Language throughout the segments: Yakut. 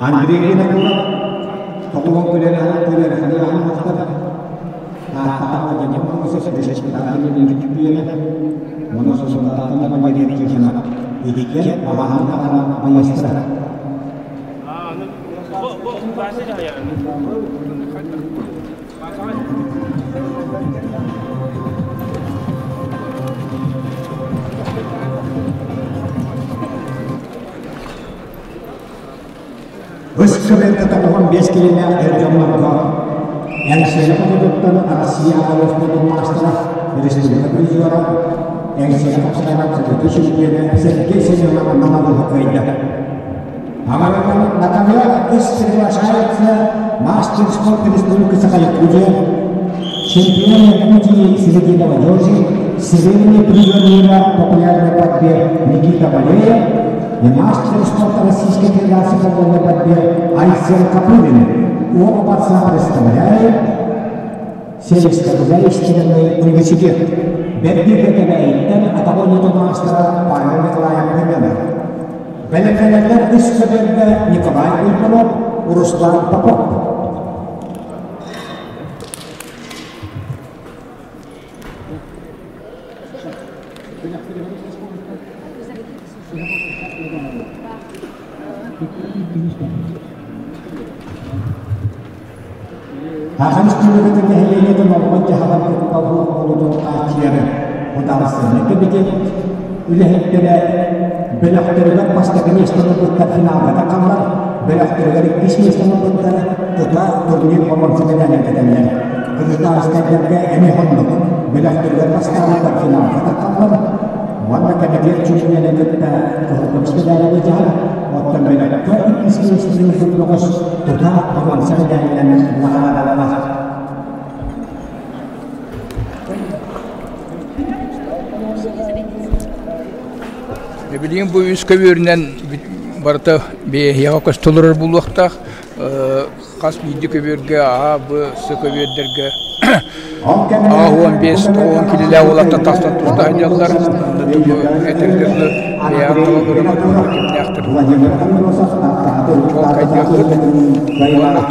Андрей Винокуров тоҕуһун күлэр күлэр Выскабелка 95 килэлээх эр дьоннорго Эҥсиэли хотугуттан Россия аҕа маастара, республика призера, Эҥсиэли хапсаҕайынан сытыты чемпиона Сергей Семенов Намалыһы кыайда. Аҕаларынан на ковер приглашается мастер спорта Республики Саха-Якутия, чемпион Якутии среди молодежи, серебряный призер мира популярной борьбе Никита Валеев и мастер спорта Российской Федерации по вольной борьбе Айсен Копырин. Оба борца представляют сельскохозяйственный университет. Бэрди Бэкэбэйиттэн атаҕын маастара Павел Николаев Пименов. Бэлэмнэнэллэр үс көбүөргэ Николай Уйбанов, Руслан Попов. Саха Республикатын нэһилиэнньэтин олоҕун-дьаһаҕын кутталлаах олоҕун хааччыйары судаарыстыбаннай кэмитиэт үлэһиттэрэ бөлөхтөрүгэр бастакы миэстэни ылбыттар финалга тахаллар, бөлөхтөрүгэр иккис миэстэни ылбыттар тута турнир боруонса медалын кэтэллэр. Кыргызстанскайдарга эмиэ оннук бөлөхтөрүгэр бастаабыттар финалга тахаллар уонна кэмитиэт чилиэннэрин кытта кыһыл көмүс медалины дьаһар, оттон бөлөххө иккис миэстэни ылбыт бөҕөс тута боруонса медалынан наҕараадаланар. Билигин бу үс көбүөрүнэн барыта биэһиэҕэ көстө олорор буолуохтаах. Хас биирдии көбүөргэ А, Б, С көбүөрдэргэ А15, 10 килилээх уолаттар тахсан туста сылдьаллар. Этэргэ дылы бэйэҕин таба көрөҥҥүт уонна кимнээхтэр чуолкайдыаххыт. Уонна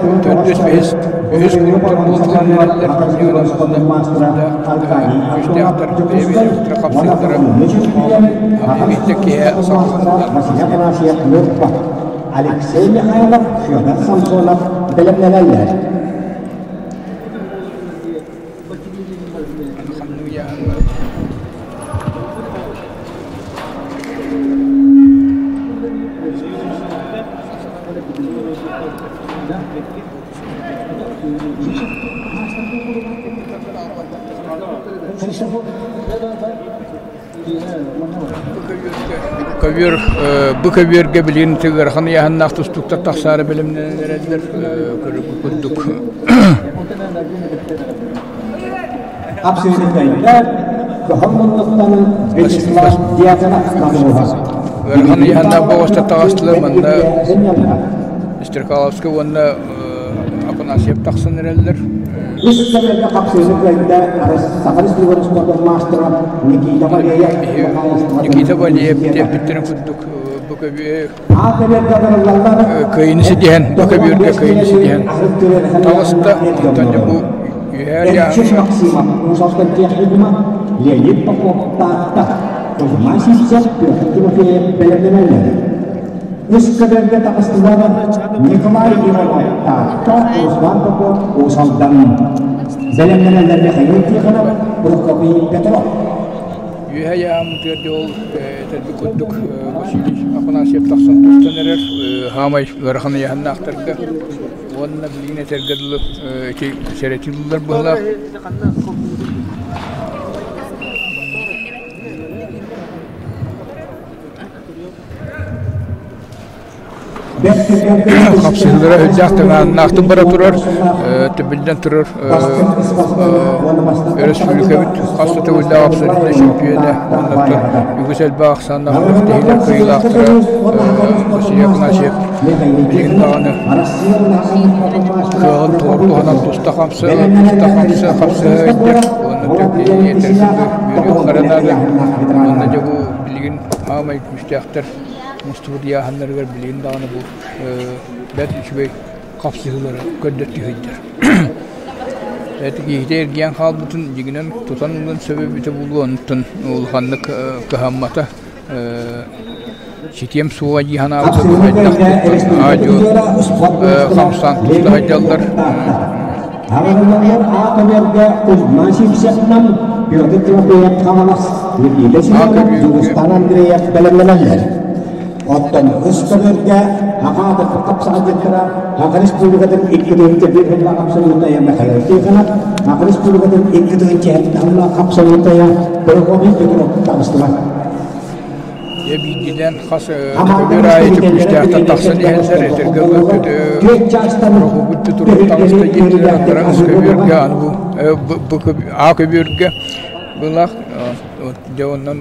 бу төрдүс, бэһис, үһүс куруктар буолталаан эрэллэр. Күүстээхтэр бэйэ-бэйэлэрин хапсыахтара. Биирдэ киһи саҕаланар. Алексей Михайлов, Федор Самсонов бэлэмнэнэллэр. Көбүөр бу көбүөргэ билигин ыарахан ыйааһыннаах тустууктар тахсаары бэлэмнэнэн эрэллэр көрүгү курдук. Ыарахан ыйааһыннаах боҕустар таҕыстылар манна Стрекаловскай уонна Афанасьев тахсан эрэллэр. Үс сылга хапсыыны кыайда Саха Республикатын маастара Никита Валеев Никита Валеев диэбиттэрин курдук бу көбүө кыайыны ситиһэн бу көбүөргэ кыайыны ситиһэн таҕыста онтон дьэ бу үһээ Леонид Попов Таатта Кузьма Сивцев Петр Тимофеев бэлэмнэнэллэр. Үс көбүөргэ таҕыстылар Николай Иванов Таатта, Руслан Попов Уус Алдан. Бэлэмнэнэллэр Михаил Тихонов, Прокопий Петров. Үөһэ ыйааммытыгар дьэ ол этэрбит курдук Василий Афанасьев тахсан тустан эрэр хаамай ыарахан ыйааһыннаахтарга уонна билигин этэргэ дылы ити сэрэтиллэр быһыылаах. Хапсыһыылара үрдээх тыҥааһыннаахтык бара турар, биллэн турар, өрөспүүбүлүкэбит хас да төгүллээх абсолютнай чөмпүйүөнэ, оннуттан үгүс элбэх ахсааннаах күрэхтэһиилэр кыайыылаахтара Василий Афанасьев билигин даҕаны кыаҕын толору туһанан туста хамсы, туста хамсы, хапсыһа илдьэр уонна үөрүөххэ наада. Уонна дьэ бу билигин аамай күүстээхтэр мустубут ыйааһыннарыгар билигин даҕаны бу бэрт үчүгэй хапсыһыылары көрдөттүү сылдьар. Эти киһитэ эргийэн хаалбытын дьиҥинэн тутан ылыан сөбө эбитэ буолуо, онтон улаханнык кыһаммата. Ситиэм суоҕа дии санаабыта хайдах туттан аа-дьуо хамсаан туста сылдьаллар. Аҕалларыгар аат эбэргэ Кузьма Сивцевнан, Петр Тимофеев Хаҥалас, Никита Семенов, Дьулустан Андреев бэлэмнэнэллэр. Оттон үс көбүөргэ Аҕа аатырбыт хапсаҕайдьыттара Саха Республикатын 2001 абсолютная Михаил Тихонов, Саха Республикатын 2007 абсолютная Прокопий Петров таҕыстылар. Дьэ биирдиилээн хас көбүөр аайы күүстээхтэр тахсан иһэллэр, этэргэ Прокопий Петров таҕыста диэтилэр, аттара көбүөргэ аны бу А көбүөргэ былах дьэ онон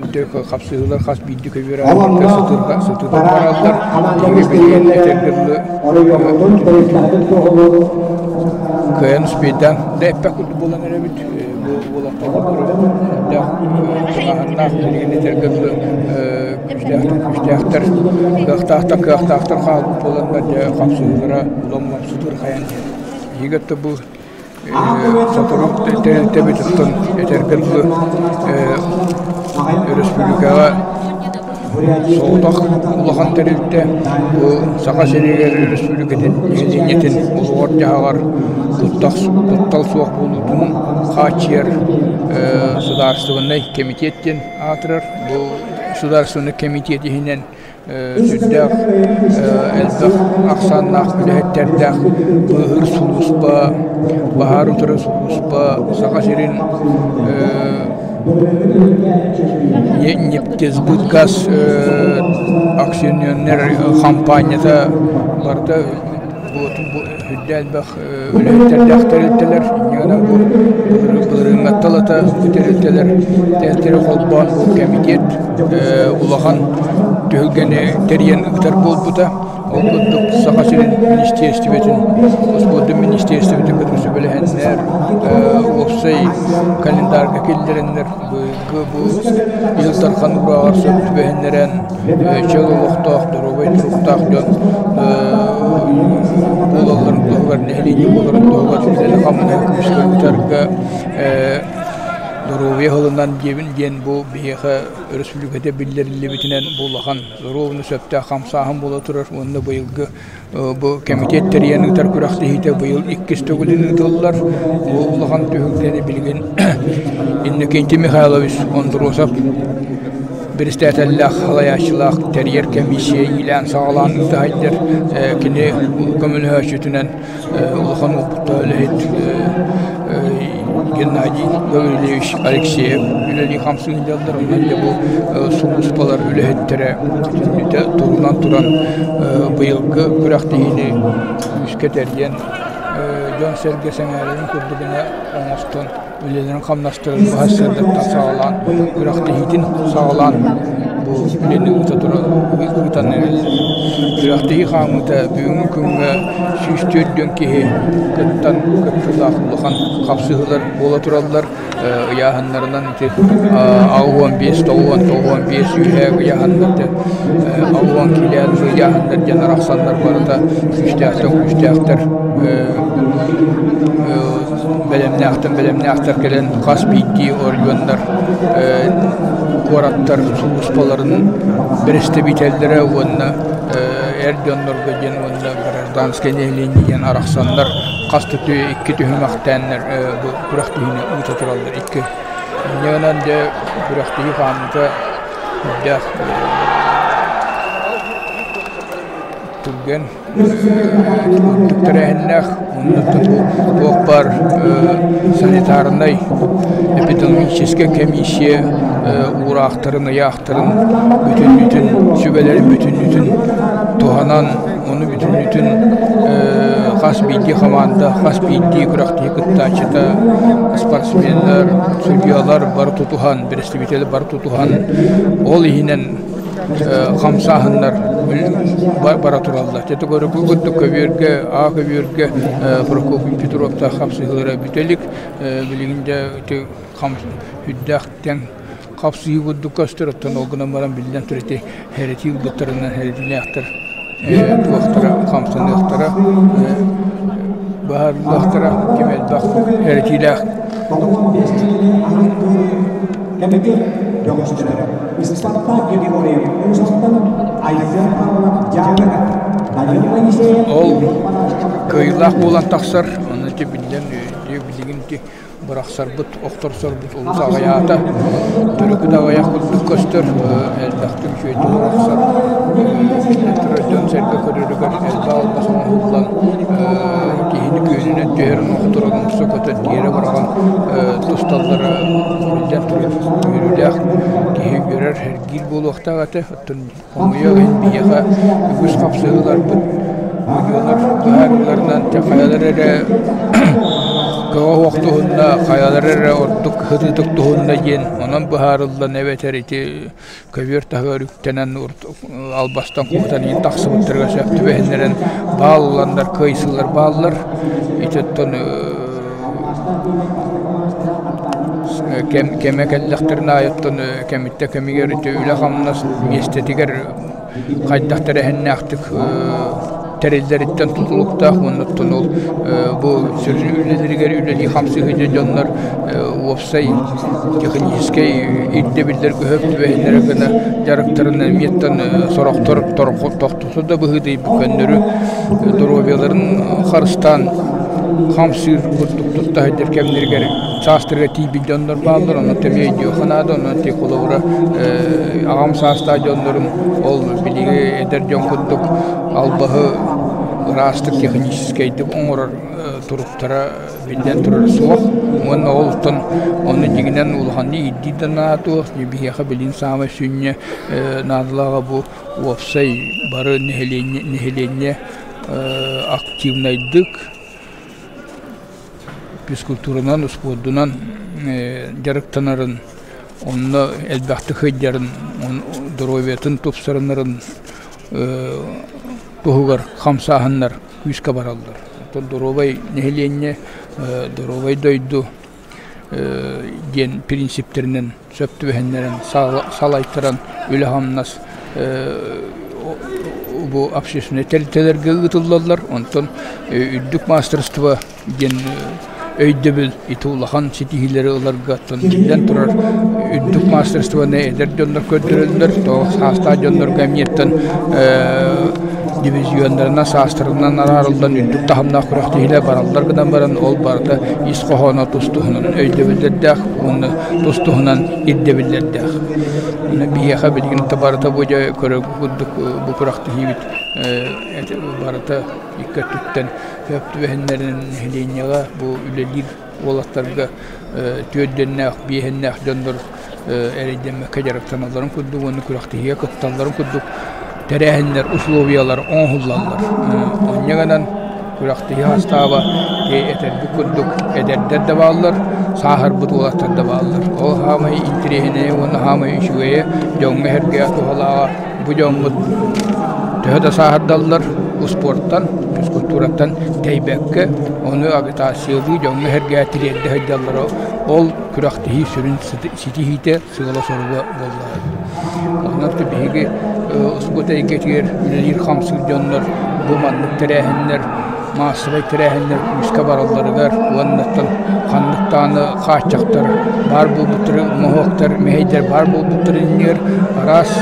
хапсыһыылар хас биирдии көбүөр аайы сытырга сытыта бараллар. Биһиги билигин этэргэ дылы кыайан успейдаан да эппэх курдук буолан эрэбит. Бу уолаттарга элбэх тыҥааһыннаах билигин этэргэ дылы күүстээхтэр кыахтаахтар кыахтаахтар хаалбыт буоланнар дьэ хапсыһыылара улам сытыырхайан иһэр. Биһиги өттө бу сотору тэрилтэбит оттон этэргэ дылы өрөспүүбүлүкэҕэ соҕотох улахан тэрилтэ бу Саха сиригэр өрөспүүбүлүкэтин нэһилиэнньэтин олоҕор-дьаһаҕар куттал суох буолуутун хааччыйар судаарыстыбаннай кэмитиэт диэн аатырар. Бу судаарыстыбаннай кэмитиэт иһинэн сүрдээх элбэх ахсааннаах үлэһиттэрдээх быыһыыр сулууспа, баһаар утары сулууспа, Саха сирин Нефтесбытгаз акционернай хампаанньата барыта үрдэ элбэх үлэһиттэрдээх тэрилтэлэр инньэ бу былырыыҥҥатталата бу тэрилтэлэр тэрилтэри холбоон бу кэмитиэт улахан түһүлгэни тэрийэн ыытар буолбута. Ол курдук Саха сирин министиэристибэтин, спордун министиэристибэтин кытары сүбэлэһэннэр, уопсай календарга киллэрэннэр быйылгы бу Ил Дархан уурааҕар сөп түбэһиннэрэн чөл олохтоох, доруобай туруктаах дьон буолалларын туһугар, нэһилиэнньэ буоларын туһугар үлэни-хамнаһы күүскэ ыытарга доруобуйа сылынан диэбин диэн бу биһиэхэ өрөспүүбүлүкэтэ биллэриллибитинэн бу улахан доруобуйаны сөптөөх хамсааһын буола турар уонна быйылгы бу кэмитиэт тэрийэн ыытар күрэхтэһиитэ быйыл иккис төгүлүн ыытыллар. Бу улахан түһүлгэни билигин Иннокентий Михайлович Андросов биристээтэллээх салайааччылаах тэрийэр комиссия иилээн-саҕалаан ыытаһайдар. Кини көмөлөһөөччүтүнэн улахан уопуттаах үлэһит Геннадий Гаврильевич Алексеев үлэлии-хамсыы сылдьаллар. Онон дьэ бу сулууспалар үлэһиттэрэ бүтүннүүтэ турунан туран быйылгы күрэхтэһиини күүскэ тэрийэн дьон-сэргэ сэҥээрэрин курдук гына оҥостон үлэлэрин-хамнастарын быһа сырдаттан саҕалаан күрэхтэһиитин саҕалаан бу үлэни ыыта туран ыытан эрэллэр. Күрэхтэһии хаамыыта бүгүҥҥү күҥҥэ 104 киһи кыттан кыттыылаах улахан хапсыһыылар буола тураллар. Ыйааһыннарынан ити 85, 90, 95 үөһээ ыйааһыннар 60 киилээн ыйааһыннар диэн арахсаннар барыта күүстээхтэн күүстээхтэр бэлэмнээхтэн бэлэмнээхтэр кэлэн хас биирдии оройуоннар куораттар сулууспаларын бэрэстэбиитэллэрэ уонна эр дьоннорго диэн уонна гражданскай нэһилиэнньэ диэн арахсаннар хас да икки түһүмэхтээннэр бу күрэхтэһиини ыыта тураллар икки. Инньэ гынан дьэ күрэхтэһии хаамыыта сүрдээх түргэн Үрдүк тэрээһиннээх уонна туох баар санитарнай эпидемиологическай комиссия уураахтарын, ыйаахтарын бүтүннүүтүн, сүбэлэрин бүтүннүүтүн туһанан ону бүтүннүүтүн хас биирдии хамаанда, хас биирдии күрэхтэһии кыттааччыта, спортсменнар, судьуйалар бары тутуһан, бэрэстэбиитэллэр бары тутуһан, ол иһинэн хамсааһыннар бара тураллар. Дьэ көрүкү курдук көбүөргэ, А көбүөргэ Прокопий Петровтаах хапсыһыылара бүтэ илик. Билигин дьэ ити үрдээх тэҥ хапсыһыы курдук көстөр, оттон ол гынан баран биллэн турар ити хэрэтии ылбыттарынан хэрэтиилээхтэр туохтара хамсаныахтара, баһаарыллыахтара, ким элбэх хэрэтиилээх Ол кыайыылаах буолан тахсар, ону ити биллэн билигин ити бырахсарбыт, охторсорбут олус аҕыйаата. Төрүкү да аҕыйах курдук көстөр, элбэхтик үчүгэйдик бырахсар. Дьон-сэргэ көрөрүгэр элбэх албас оҥоһуллан, киһини күөнүнэн түһэрэн охторон, умса көтөн тиэрэ быраҕан тусталлара биллэн турар үөрүүлээх киһи үөрэр, сэргиир буолуохтаах этэ. Оттон Хомойуох иһин биһиэхэ үгүс хапсыһыыларбыт мудьуолар быһаарыыларынан хайалар эрэ көҕө оһох туһунна, хайалар эрэ ордук сытыытык туһунна диэн онон быһаарыллан эбэтэр ити көбүөр таһыгар үктэнэн албастан куотан иһин тахсыбыттарыгар сөп түбэһиннэрэн баалланнар кыайсыылар бааллар. Ити оттон кэмэ кэллэхтэрин аайыттан кэмиттэн кэмигэр ити үлэ-хамнас миэстэтигэр хайдах тэрээһиннээхтик тэриллэриттэн тутулуктаах уонна оттон ол бу сүрүн үлэлэригэр үлэлии-хамсыы сылдьар дьоннор уопсай техническэй ирдэбиллэр көһөп түбэһиннэрэ гына дьарыктарын эмиэттэн сорохтор тохтото да быһыытыйбыт көннөрү доруобуйаларын харыстаан хамсыыр курдук тутта сылдьар кэмнэригэр саастарыгар тиийбит дьоннор бааллар, онон эмиэ өйдүөххэ наада, онон ити холобура аҕам саастаах дьоннорум ол билиги эдэр дьон курдук албаһы ыраастык техническэйдик оҥорор туруктара биллэн турар суох. Уонна олтон ону дьиҥинэн улаханнык ирдиир да наада биһиэхэ билигин саамай сүнньэ наадалааҕа бу уопсай бары нэһилиэнньэ активнайдык физкультуранан, успуордунан дьарыктанарын, онно элбэхтик сылдьарын, доруобуйатын тупсарынарын туһугар хамсааһыннар күүскэ бараллар. Оттон доруобай нэһилиэнньэ, доруобай дойду диэн принциптэринэн сөп түбэһиннэрэн салайтаран үлэ-хамнас бу общественнай тэрилтэлэргэ ыытыллаллар. Онтон үрдүк маастарыстыба диэн өйдөбүл ити улахан ситиһиилэри ыларга биллэн турар үрдүк маастарыстыбаны эдэр дьоннор көрдөрөллөр. Тоҕо саастаах дьоннорго эмиэттэн дивизионнарынан саастарынан араарыллан үрдүк таһымнаах күрэхтэһиилэр бараллар гынан баран ол барыта ис хоһооно тус-туһунан өйдөбүллэрдээх уонна тус-туһунан ирдэбиллэрдээх. Биһиэхэ билигин барыта бу дьэ көрөр курдук бу күрэхтэһиибит барыта икки өттүттэн сөп түбэһиннэрин нэһилиэнньэҕэ бу үлэлиир уолаттарга түөрдүөннээх, биэһиннээх дьоннор эрэйдэммэккэ дьарыктаналларын курдук уонна күрэхтэһиигэ кытталларын курдук тэрээһиннэр, условиялар оҥоһуллаллар. Онньа гынан күрэхтэһии састааба этэрбит курдук эдэрдэр да бааллар, сааһырбыт уолаттар да бааллар. Ол саамай интэриэһинэйэ уонна саамай үчүгэйэ дьоҥҥо-сэргэҕэ туһалааҕа бу дьоммут төһө да сааһырдаллар успуортан, физкультураттан тэйбэккэ, ону агитациялыы дьоҥҥо-сэргэҕэ тириэрдэ сылдьаллара ол күрэхтэһии сүрүн ситиһиитэ, сыала-соруга буолла. Онон биһиги успуорт эйгэтигэр үлэлиир-хамсыыр дьоннор бу маннык тэрээһиннэр, маассабай тэрээһиннэр күүскэ баралларыгар уонна ханнык даҕаны хааччахтар баар буолбуттары, моһуоктар, мэһэйдэр баар буолбуттарын иннигэр араас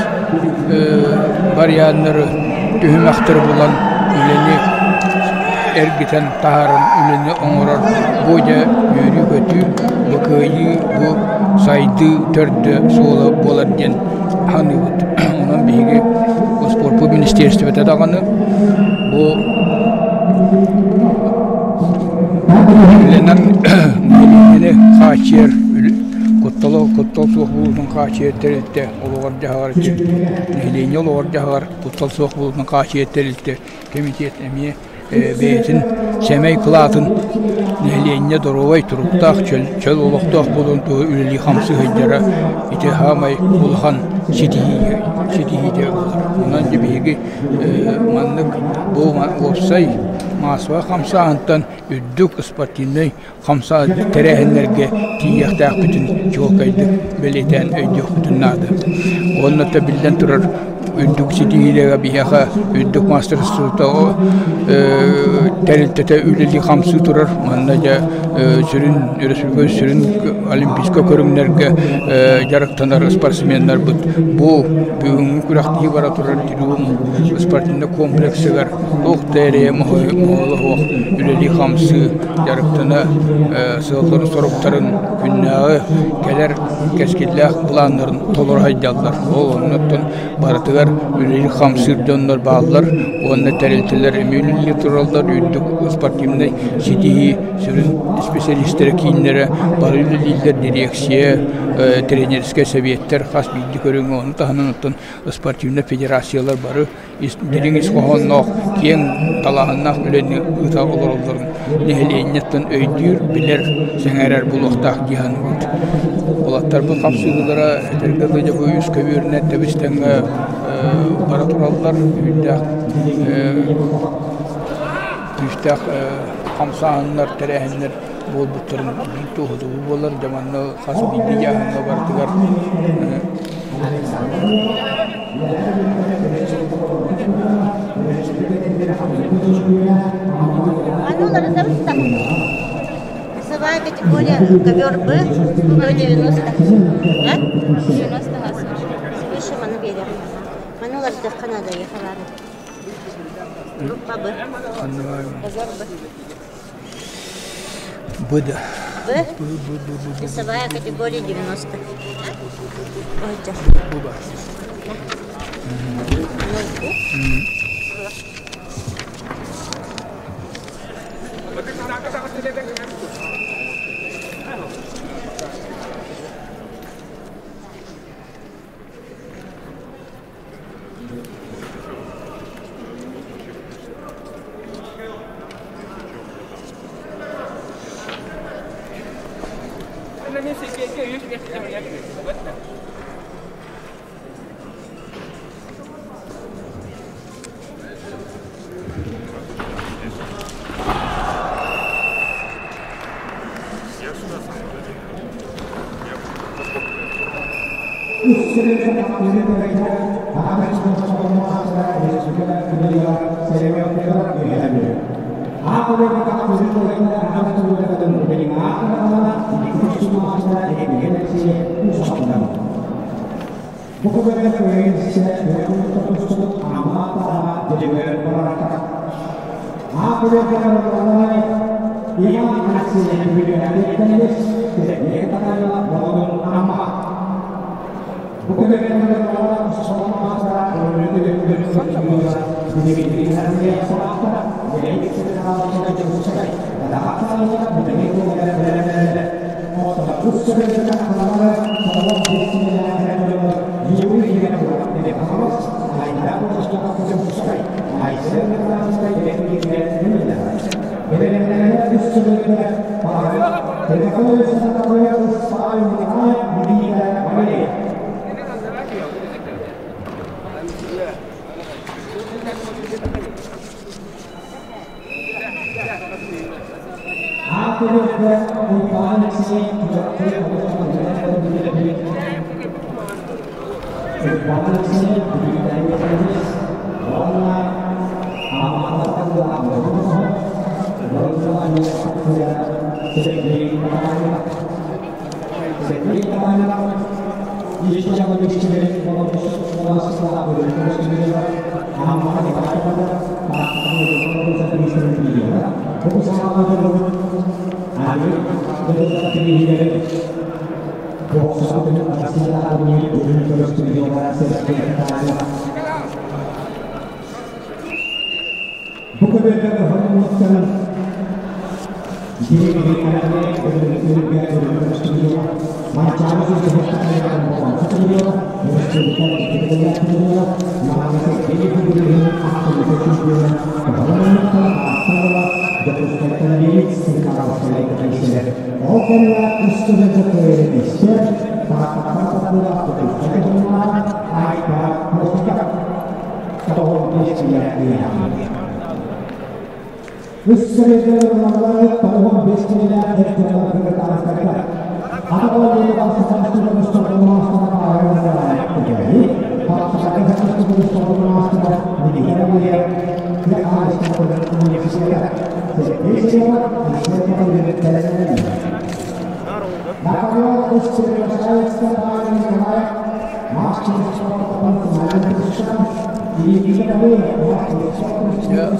барыйааннары, түһүмэхтэри булан үлэни эргитэн таһааран үлэни оҥорор бу дьэ үөрүү-көтүү, бу кыайыы, бу сайдыы төрдө суола буолар диэн саныыбыт. Онон биһиги успуорпут министиэристибэтэ даҕаны бу үлэнэн нэһилиэнньэни хааччыйар куттала куттал суох буолуутун хааччыйар тэрилтэ. олоҕор-дьаһаҕар нэһилиэнньэ олоҕор-дьаһаҕар куттал суох буолуутун хааччыйар тэрилтэ кэмитиэт эмиэ бэйэтин сэмэй кылаатын нэһилиэнньэ доруобай туруктаах чөл олохтоох буолуон туһу үлэлии-хамсыы сылдьара ити саамай улахан ситиһиитэ буолар. Онон дьэ биһиги маннык бу уопсай маассабай хамсааһынтан үрдүк спортивнай хамсаа тэрээһиннэргэ тиийиэхтээхпитин чуолкайдык бэлиэтээн өйдүөхпүтүн наада. Уонна да биллэн турар үрдүк ситиһиилэрэ биһиэхэ үрдүк маастарыстыбата тэрилтэтэ үлэлии-хамсыы турар. Манна дьэ сүрүн өрөспүүбүлүкэ сүрүн олимпийскай көрүҥнэргэ дьарыктанар спортсменнарбыт бу бүгүҥҥү күрэхтэһии бара турар Триумф спортивнай комплексыгар туох да эрэйэ моһоло суох үлэлии-хамсыы дьарыктана сыалларын-соруктарын күннээҕи кэлэр кэскиллээх былааннарын толоро сылдьаллар. Ол оннуттан барытыгар үлэлиир-хамсыыр дьоннор бааллар уонна тэрилтэлэр эмиэ үлэлии тураллар. Үрдүк спортивнай ситиһии сүрүн исписэлиистэрэ кииннэрэ бары үлэлииллэр, дириэксийэ, тренерскэй сэбиэттэр хас биирдии көрүҥҥэ ону таһынан оттон спортивнай федерациялар бары дириҥ ис хоһоонноох, киэҥ талааһыннаах үлэни ыыта олороллорун нэһилиэнньэттэн өйдүүр, билэр, сэҥээрэр буолуохтаах дии саныыбыт. Уолаттарбыт хамсыылара этэргэ дылы дьэ бу үс көбүөрүнэн тэбис-тэҥҥэ бара тураллар, күүстээх күүстээх хамсааһыннар, тэрээһиннэр буолбуттарын туоһутуу буолар. Дьэ манна хас биирдии дьааһыҥҥа барытыгар Весовая категория ковер Б 190. А? 90 Свыше Манубеля. Манулар Канада ехала. Группа Б. Ковер Б. Б, да. Б? Б, Б, Б, Б, Б. Весовая категория 90. Ой, Б, Б.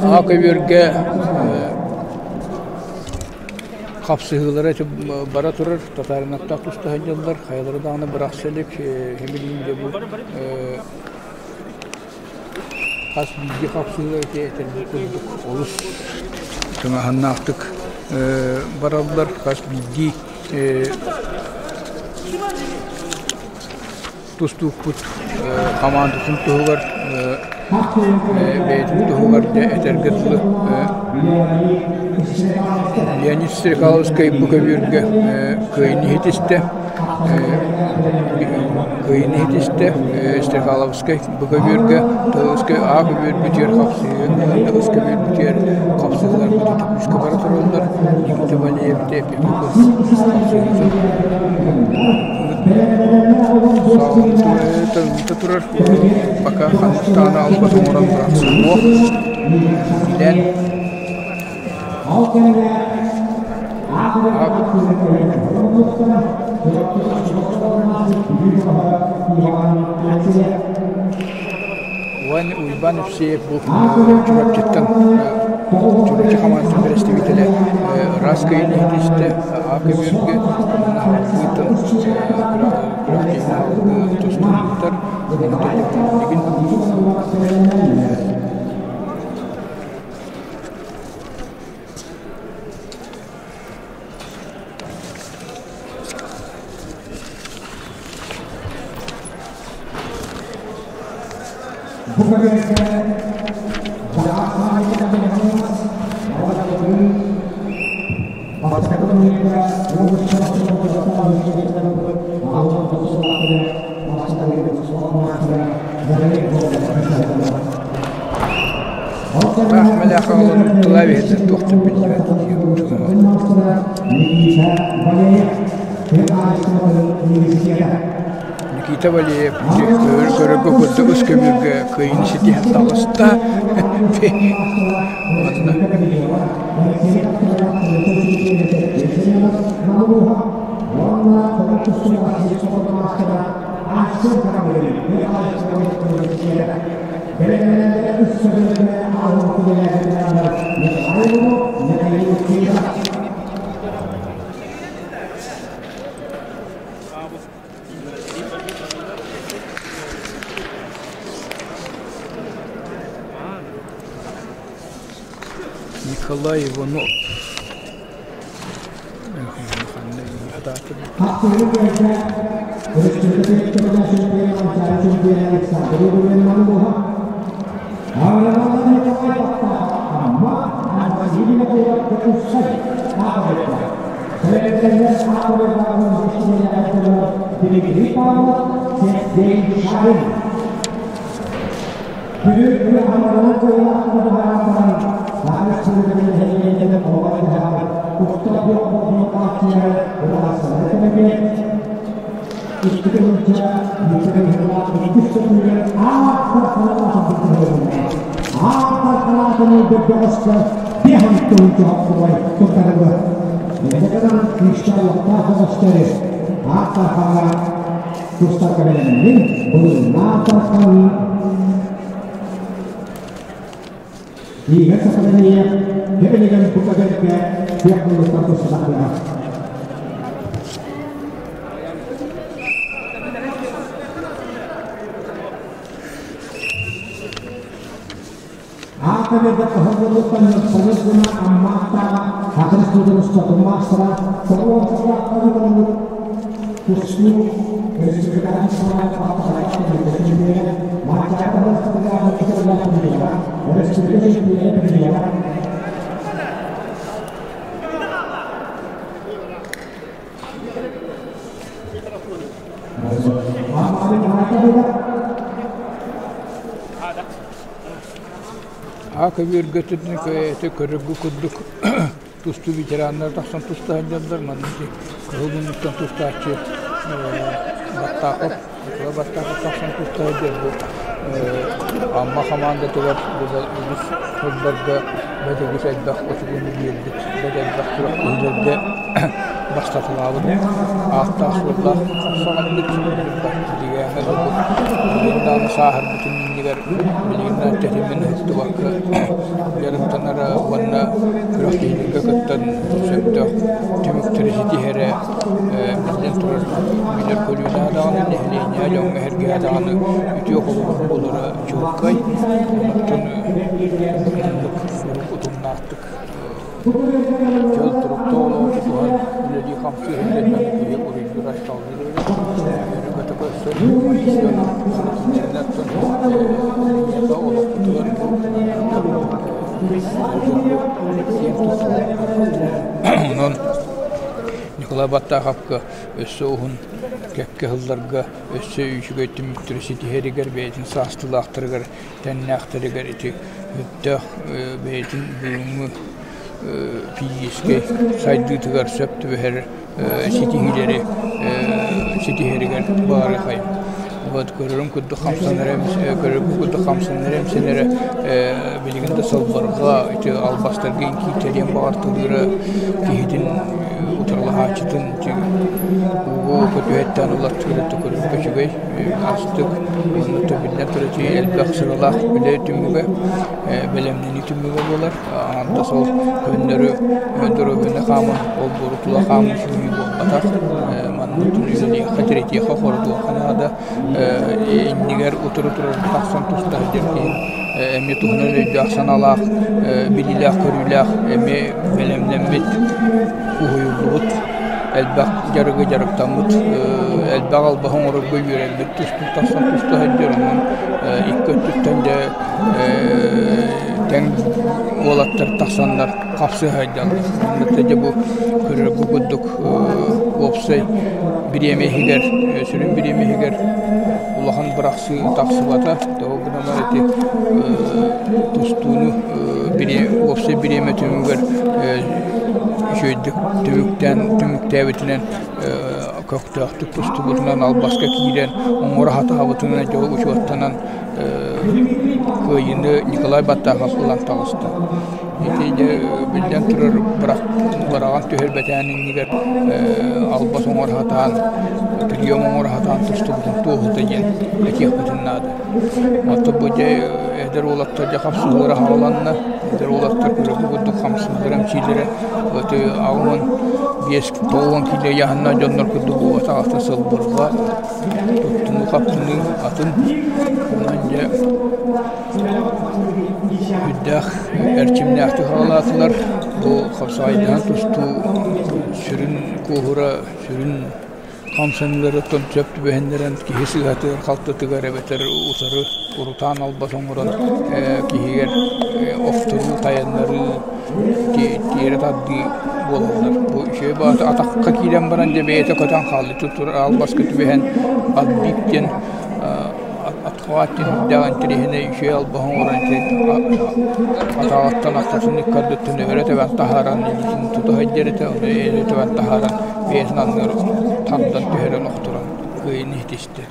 А көбүөргэ хапсыһыылара бара турар, татаарынаттаах туста сылдьаллар, хайалара даҕаны бырахса илик, химилиин дьэ бу хас биирдии хапсыһыылар ити этэргэ курдук олус тыҥааһыннаахтык бараллар, хас биирдии тустуукпут хамаандатын туһугар бэйэтин туһугар дьэ этэргэ дылы Леонид Стрекаловскай бу көбүөргэ кыайыыны иһитистэ кыайыыны иһитистэ Стрекаловскай бу көбүөргэ Тылыскай А көбүөрбүтүгэр хапсыһыы Тылыс көбүөрбүтүгэр хапсыһыыларбыт күүскэ бара тураллар Никита Валеев хапсыһыытын Саҕалыыта турар, пока ханныктаҕына албас оҥорон бырахсыһыах. Билэн Уон Уйбаан Евсеев бу Чурапчыттан Чурапчы хамаандатын бэрэстэбиитэлэ ыраас кыайыыны иһитистэ, А көбүөргэ уонна күрэхтэһиини тустубуттар. Билигин Тыла эбиһэтэ туох да биллибэт. Никита Валеев көрөргө курдук үс көмүргэ кыайыыны ситиһэн таҕыста. Уонна Николай Иванов тустуутун устатын маастара 90 сыллаахха ыытыллыбыт тустуу республикатын Аа көбүөргөтүн көрөргө курдук тустуу ветераннара тахсан туста сылдьаллар. Манна кыһыл муннуктан тустааччы Баттаахов, Николай Баттаахов тахсан туста сылдьар. Бу Амма хамаандатыгар үгүс сылларга бэрт үгүс элбэх очукуну биэрбит, бэрт элбэх күрэхтэһиилэргэ бастатылаабыт ааттаах-суоллаах хапсаҕайбыт Дьигээҥҥэ ылбыт билигин даҕаны сааһырбытын иннигэр билигин да тэтимин ыһыктыбакка дьарыктанара уонна күрэхтэһиилэргэ кыттан сөптөөх түмүктэри ситиһэрэ биллэн турар билэр көлүөнэҕэ даҕаны нэһилиэнньэҕэ дьоҥҥо-сэргэҕэ даҕаны үтүө холобур буолара чуолкай. Онтон итинник утумнаахтык Дьол туруктаах олоҕу тутуһан үлэлии-хамсыы сылдьан киһи уруйдуур айхаллыыр эбит. Үөрүү-көтө көрсөн, эйиэхэ олохпутугар киэн туттабыт. Онон Николай Баттаахапка өссө уһун кэккэ сылларга өссө үчүгэй түмүктэри ситиһэригэр бэйэтин саастыылаахтарыгар тэннээхтэригэр ити өттөөх бэйэтин бүгүҥҥү физическэй сайдыытыгар сөп түбэһэр ситиһиилэри ситиһэригэр баарыхай. Вот көрөрүм курдук хамсанара көрөргү курдук хамсанара эмсэнэрэ билигин да сылбарга ити албастарга кииртэриэн баҕартылыыра киһитин утарылаһааччытын ууга көтүһэттэн уларытыыра көрөргө үчүгэй астык уонна биллэн турар элбэх сыралаах үлэ түмүгэ бэлэмнэнии түмүгэ буолар. Аҥардас ол көннөрү доруобуйаны хааман олбуору тула хаамыы сүүйүү буолбатах. Манна үлэлиэххэ, тиритиэххэ, хорутуохха наада. Иннигэр утары турар тахсан туста сылдьар киһи эмиэ туһунан өйдөөх-санаалаах, билиилээх-көрүүлээх, эмиэ бэлэмнэммит, уһуйуллубут, элбэх дьарыгы дьарыктаммыт, элбэх албаһы оҥорорго үөрэммит тустуу тахсан туста сылдьар. Онон икки өттүттэн дьэ тэҥ уолаттар тахсаннар хапсыһа сылдьаллар. Онно дьэ бу көрөргө курдук уопсай бириэмэ иһигэр, сүрүн бириэмэ иһигэр улахан бырахсыы тахсыбата. Тоҕо гынан ити тустууну уопсай бириэмэ түмүгэр үчүгэйдик түмүктээн түмүктээбитинэн көхтөөхтүк тустубутунан албаска киирэн оҥоро сатаабытынан дьол учуоттанан кыайыыны Николай Баттахов ылан таҕыста. Ити дьэ биллэн турар быраҕан түһэрбэтээн иннигэр албас оҥоро сатаан, прием оҥоро сатаан тустубутун туоһута диэн этиэхпитин наада. Оттон бу дьэ эдэр уолаттар дьэ хапсыһыылара хааланна, эдэр уолаттар көрөргө курдук хамсыыллара, эмчиилэрэ 85 90 киилэ ыйааһыннаах дьоннор курдук буолбатах сылбырҕа туттунуу-хаптыныы атын. Онон дьэ сүрдээх эрчимнээхтик хаалаатылар. Бу хапсаҕайдаһан тустуу сүрүн куоһура, сүрүн хамсаныыларыттан сөп түбэһиннэрэн киһи сыыһатыгар-халтытыгар эбэтэр утары урутаан албас оҥорон киһигэр охторуу, тайаннарыы, тиэрэ тардыы буолаллар. Бу үчүгэй баҕайы атахха киирэн баран дьэ бэйэтэ көтөн хаалла. Тур албаска түбэһэн отбит диэн отхват диэн сүрдээх интэриэһинэй үчүгэй албаһы оҥорон атаҕыттан аттатын ыккардыттан өрө тэбэн таһааран илиитин тута сылдьар этэ, ону өрө тэбэн таһааран бэйэтин анныгар тардан түһэрэн охторон кыайыыны ситистэ.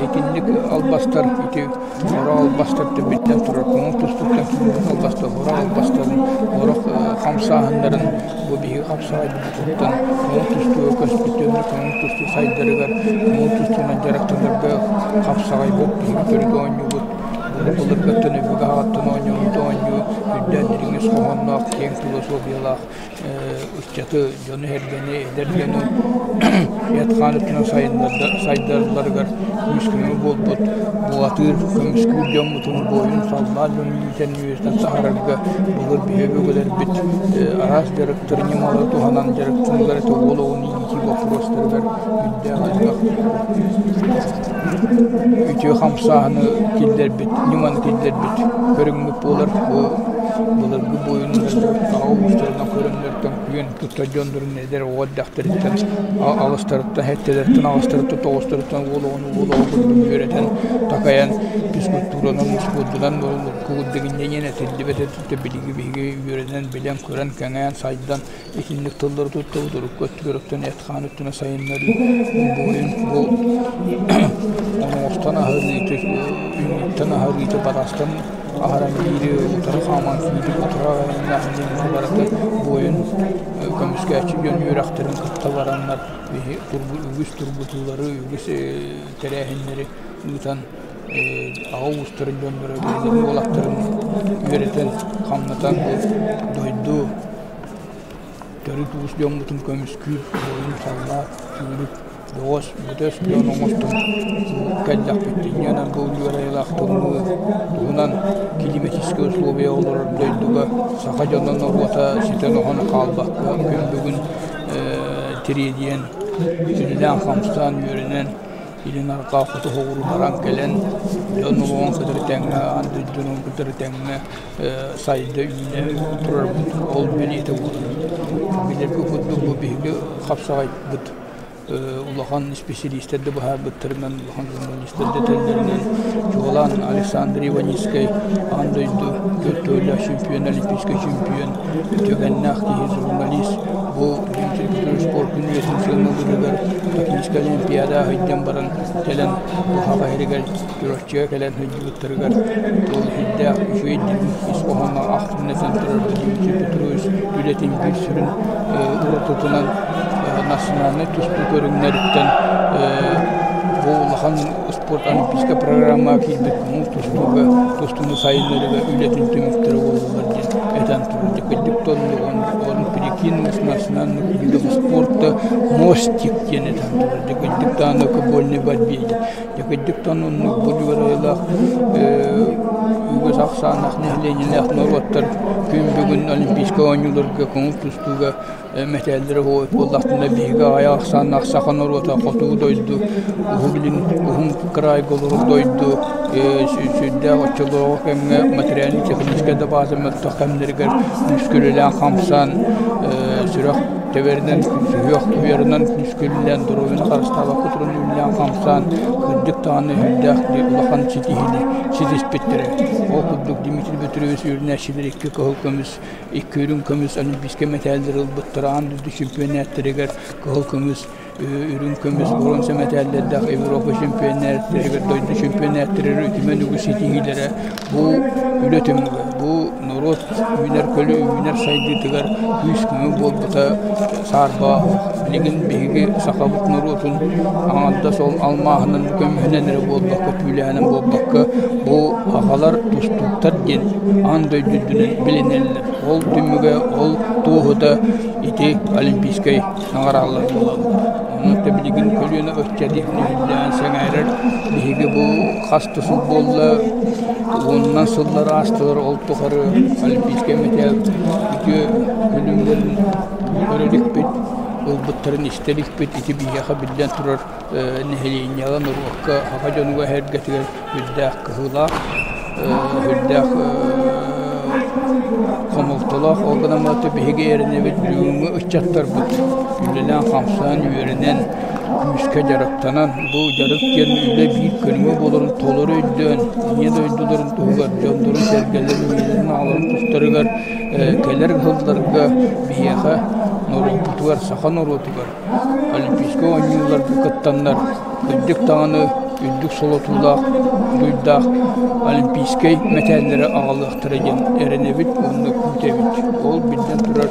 Итинник албастар ити Сорох албастар төбүттэн турар көҥүл тустууттан киирбит албастар сорох албастарын, сорох хамсааһыннарын бу биһиги хапсаҕайбытыттан көҥүл тустууга көспүттэрин көҥүл тустуу сайдарыгар, көҥүл тустуунан дьарыктанарга хапсаҕайбыт биһиги төрүт оонньуубут. Былыр-былыргыттан өбүгэ аҕаттан оонньообут оонньуу үрдээн дириҥ ис хоһоонноох, киэҥ философиялаах ыччаты, дьону-сэргэни, эдэр дьону эт-хаан өттүнэн сайдалларыгар күүс-көмө буолбут бухатыыр, көмүскүүр дьоммутун буойун саллаат дьону иитэн үөрэтэн таһаарарга былыр биһиги өбүгэлэрбит араас дьарыктары ньымалары туһанан дьарыктаныылара уол оҕону иитии боппуруостарыгар үрдээх элбэх үтүө хамсааһыны киллэрбит, ньыманы киллэрбит көрүҥмүт буолар. Бу былыргы буойуннар аҕа уустарынан көрөннөртөн күөн туттар дьоннорун эдэр оҕо эрдэхтэриттэн алыстарыттан, сэттэлэриттэн, аҕыстарыттан, тоҕустарыттан уол оҕону уол оҕо курдук үөрэтэн, такайан физкультуранан, успуордунан курдугунньанан этиллибэт этэ билиги биһиги үөрэнэн, билэн, көрөн, кэҥээн, сайдан итинник тыллары туттабыт урукку өттүгэр өттүн эт-хаан өттүнэн сайыннарыы буойун бу оҥостон аһарыыты үүнүттэн аһарыыты барастан аһаран биири утары хааман киири утары аһаран барыта буойун көмүскээччи дьон үөрэхтэрин кытта бараннар биһи үгүс тургутуулары үгүс тэрээһиннэри ыытан аҕа уустарын дьонноро бэйэлэрин уолаттарын үөрэтэн хамнатан дойду төрүт уус дьоммутун көмүскүүр буойун саллаат сүүрүк бөҕөс бөтөс дьон оҥостон кэллэхпит инньэ бу үөрэ-айылаах тымныы туһунан климатическай условия олорор дойдуга саха дьоно норуота ситэн-оһон хаалбакка күн бүгүн тириэдийэн үлэлээн-хамсаан үөрэнэн Илин арҕаа хоту соҕуруу баран кэлэн дьон олоҕун кытары тэҥҥэ, аан дойдуну кытары тэҥҥэ сайда үүнэ турарбыт ол бэлиэтэ буолар. Билэргэ курдук бу биһиги хапсаҕайбыт улахан исписэлиистэр да быһаарбыттарынан, улахан журналистар да этэллэринэн, чуолаан Александр Иваницкай аан дойду төрт чемпион, олимпийскай чемпион, үтүгэннээх киһи журналист бу Дмитрий Петрович Коркин үйэтин сыаналыырыгар Токийскай Олимпиада сылдьан баран кэлэн Саха сиригэр Чурапчыга кэлэн сылдьыбыттарыгар ол сүрдээх үчүгэй ис хоһооно ахтыннатан турар Дмитрий Петрович үлэтин биир сүрүн уратытынан национальнай тустуу көрүҥнэриттэн бу улахан спорт олимпийскай программаҕа киирбит көҥүл тустууга тустууну сайыннарыыга үлэтин түмүктэрэ буолаллар диэн этэн турар. Кырдьык тоннугун он перекинулась национальных видов спорта мостик диэн этэн турар. Кырдьык даҕаны футбольный борьбе диэн. Кырдьык даҕаны оннук булугар үгүс ахсааннаах нэһилиэнньэлээх норуоттар күн бүгүн олимпийскай оонньууларга көҥүл тустууга мэтээллэрэ буоллахтарына биһиги аҕыйах ахсааннаах саха норуота хотугу дойду уһук илин уһун кыраайга олорор дойду сүрдээх оччолооҕу кэмҥэ материально-техническэй да бааза мөлтөх кэмнэригэр күүскүлэлээн хамсаан сүрэх тэбэринэн сүһүөх туйарынан күүскүлэлээн доруобуйаны харыстаабакка туран үлэлээн хамсаан кырдьык даҕаны сүрдээх улахан ситиһиини ситиспиттэрэ. Ол курдук Дмитрий Петрович үөрэнээччилэр икки кыһыл көмүс икки үрүҥ көмүс олимпийскай мэтээллэри ылбыттара аан дойду чемпионаттарыгар кыһыл көмүс үрүҥ көмүс бронза мэтээллэрдээх Европа чемпионаттарыгар дойду чемпионаттарыгар үтүмэн үгүс ситиһиилэрэ бу үлэ түмүгэ бу норуот үүнэр көлү үүнэр сайдыытыгар күүс-көмө буолбута саарбаҕа суох билигин биһиги сахабыт норуотун аҥардас ол алмааһынан көмүһүнэн эрэ буолбакка түүлээһинэн буолбакка бу аҕалар тустууктар диэн аан дойду үрдүнэн билинэллэр. Ол түмүгэ, ол туоһута ити олимпийскай наҕараалар буолаллар. Онон билигин көлүөнэ ыччат иһиллээн сэҥээрэр биһиги бу хас да сыл буолла уонунан сыллар аастылар ол тухары олимпийскай мэтээл үтүө күлүмнэрин көрө иликпит, ылбыттарын истэ иликпит. Ити биһиэхэ биллэн турар нэһилиэнньэҕэ, норуокка, саха дьонугар сэргэтигэр үрдээх кыһыылаах, үрдээх хомолтолоох. Ол гынан баран биһиги эрэнэбит бүгүҥҥү ыччаттарбыт үлэлээн-хамсаан, үөрэнэн, күүскэ дьарыктанан, бу дьарык диэн үлэ биир көрүҥэ буоларын толору өйдөөн, ийэ дойдуларын туһугар, дьоннорун-сэргэлэрин, ийэлэрин-аҕаларын тустарыгар кэлэр сылларга биһиэхэ норуоппутугар, саха норуотугар Олимпийскай оонньууларга кыттаннар кырдьык даҕаны үрдүк солотуулаах, дуйдаах олимпийскай мэтээллэри аҕалыахтара диэн эрэнэбит уонна күүтэбит. Ол биллэн турар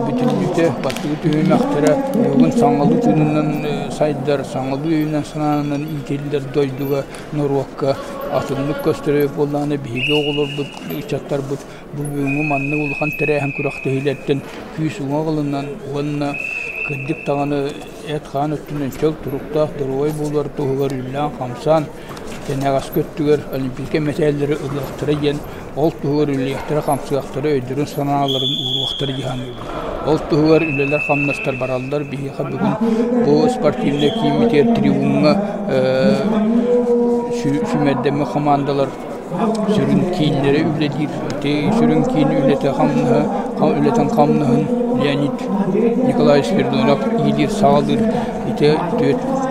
бүтүннүүтэ бастакы түһүмэхтэрэ бүгүн саҥалыы тыынынан сайдар, саҥалыы өйүнэн-санаанан иитиллэр дойдуга, норуокка атыннык көстөр буоллаҕына, биһиги оҕолорбут, ыччаттарбыт бу бүгүҥҥү маннык улахан тэрээһин күрэхтэһиилэртэн күүс уҥа ылынан уонна кырдьык даҕаны эт-хаан өттүнэн чөл туруктаах, доруобай буолар туһугар үлэлээн-хамсаан, кэнэҕэски өттүгэр олимпийскай мэтээллэри ылыахтара диэн ол туһугар үлэлиэхтэрэ-хамсыахтара, өйдөрүн-санааларын ууруохтара дии саныыбын. Ол туһугар үлэлэр-хамнастар бараллар. Биһиэхэ бүгүн бу спортивнай кииммитигэр трибуҥҥа сүүмэрдэммит хамаандалар сүрүн кииннэрэ үлэлиир. Ити сүрүн киин үлэтэ хамнаһа, үлэтин хамнаһын Леонид Николаевич Спиридонов иилиир-саҕалыыр. Ити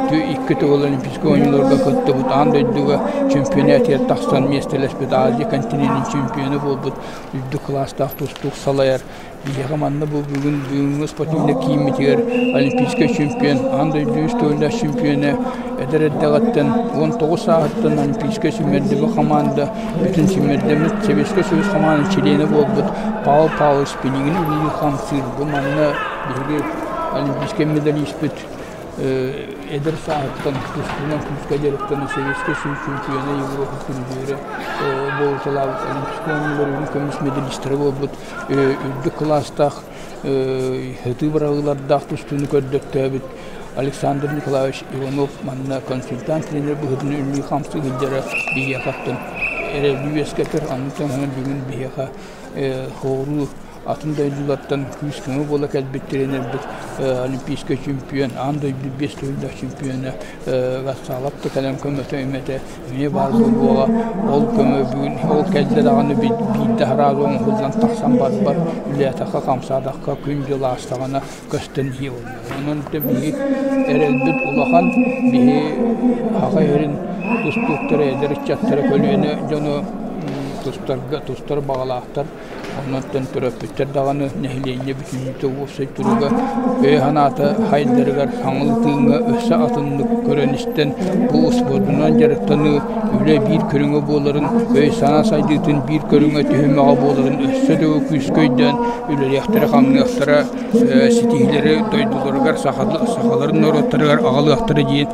икки төгүл Олимпийскай оонньууларга кыттыбыт, аан дойдуга чемпионатыгар тахсан миэстэлэспит Азия континенын чемпиона буолбут үрдүк кылаастаах тустуук салайар. Биһиэхэ манна бу бүгүн бүгүҥҥү спортивнай кииммитигэр олимпийскай чемпион, аан дойду үс төгүллээх чемпиона эдэр эрдэҕиттэн 19 сааһыттан олимпийскай сүүмэрдэммит хамаанда бүтүн сүүмэрдэммит Советскай Союз хамаандатын чилиэнэ буолбут Павел Павлович Пинигин үлэлии хамсыыр. Бу манна биһиги олимпийскай медалиспыт эдэр сааһыттан тустуунан күүскэ дьарыктанан Советскай Союз чемпиона, Европа призерэ буолуталаабыт олимпийскай оонньуулар үрүҥ көмүс медалистара буолбут үрдүк кылаастаах сытыы быраҕыылардаах тустууну көрдөттөөбүт Александр Николаевич Иванов манна консультант тренер быһыытынан үлэлии-хамсыы сылдьара биһиэхэ оттон эрэли үөскэтэр. Аны таһынан бүгүн биһиэхэ хооруу атын дойдулартан күүс-көмө буола кэлбит тренербит олимпийскай чемпион, аан дойду биэс төгүллээх чемпиона Вассалов да кэлэн көмөтө-имэтэ эмиэ баар буолуоҕа. Ол көмө бүгүн ол кэллэ даҕаны биирдэ араазы оҥоһуллан тахсан барбат, үлэлээтэххэ-хамсаатахха күн-дьыл аастаҕына көстөн иһиэ буоллаҕа. Онон биһиги эрэлбит улахан, биһи Саха сирин тустууктара, эдэр ыччаттара көлүөнэ дьону тустарга тустар баҕалаахтар. Оннуттан төрөппүттэр даҕаны нэһилиэнньэ бүтүннүүтэ уопсай туруга өйө-санаата хайдарыгар хаҥыл тыыҥҥа өссө атыннык көрөн-истэн бу успуордунан дьарыктаныы үлэ биир көрүҥэ буоларын, өй-санаа сайдыытын биир көрүҥэ түһүмэҕэ буоларын өссө да күүскэ өйдөөн үлэлиэхтэрэ-хамныахтара, ситиһиилэри дойдуларыгар, сахаларын норуоттарыгар аҕалыахтара диэн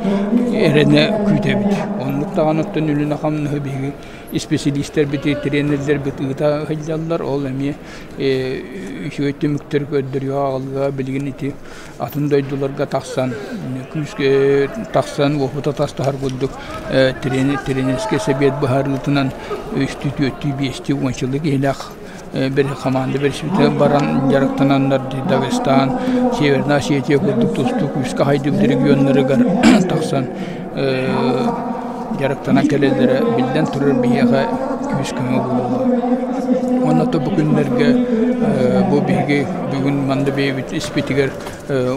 эрэнэ күүтэбит. Оннук даҕаныттан үлэни-хамнаһы биһиги исписэлиистэрбит, тренердэрбит ыыта сылдьаллар. Ол эмиэ үчүгэй түмүктэри көрдөрүө аҕалыа. Билигин ити атын дойдуларга тахсан, күүскэ тахсан уопута тастаһар курдук тренерскэй сэбиэт быһаарыытынан үстүү, түөртүү, биэстии, уончалыы киһилээх хамаанда бэрсибитэ баран дьарыктананнар Дагестан, Северная Осетия курдук тустуу күүскэ хайдыбыт регионнарыгар тахсан дьарыктанан кэлэллэрэ биллэн турар биһиэхэ күүс-көмө буолуоҕа. Уонна бу күннэргэ бу биһиги бүгүн манна бэйэбит испитигэр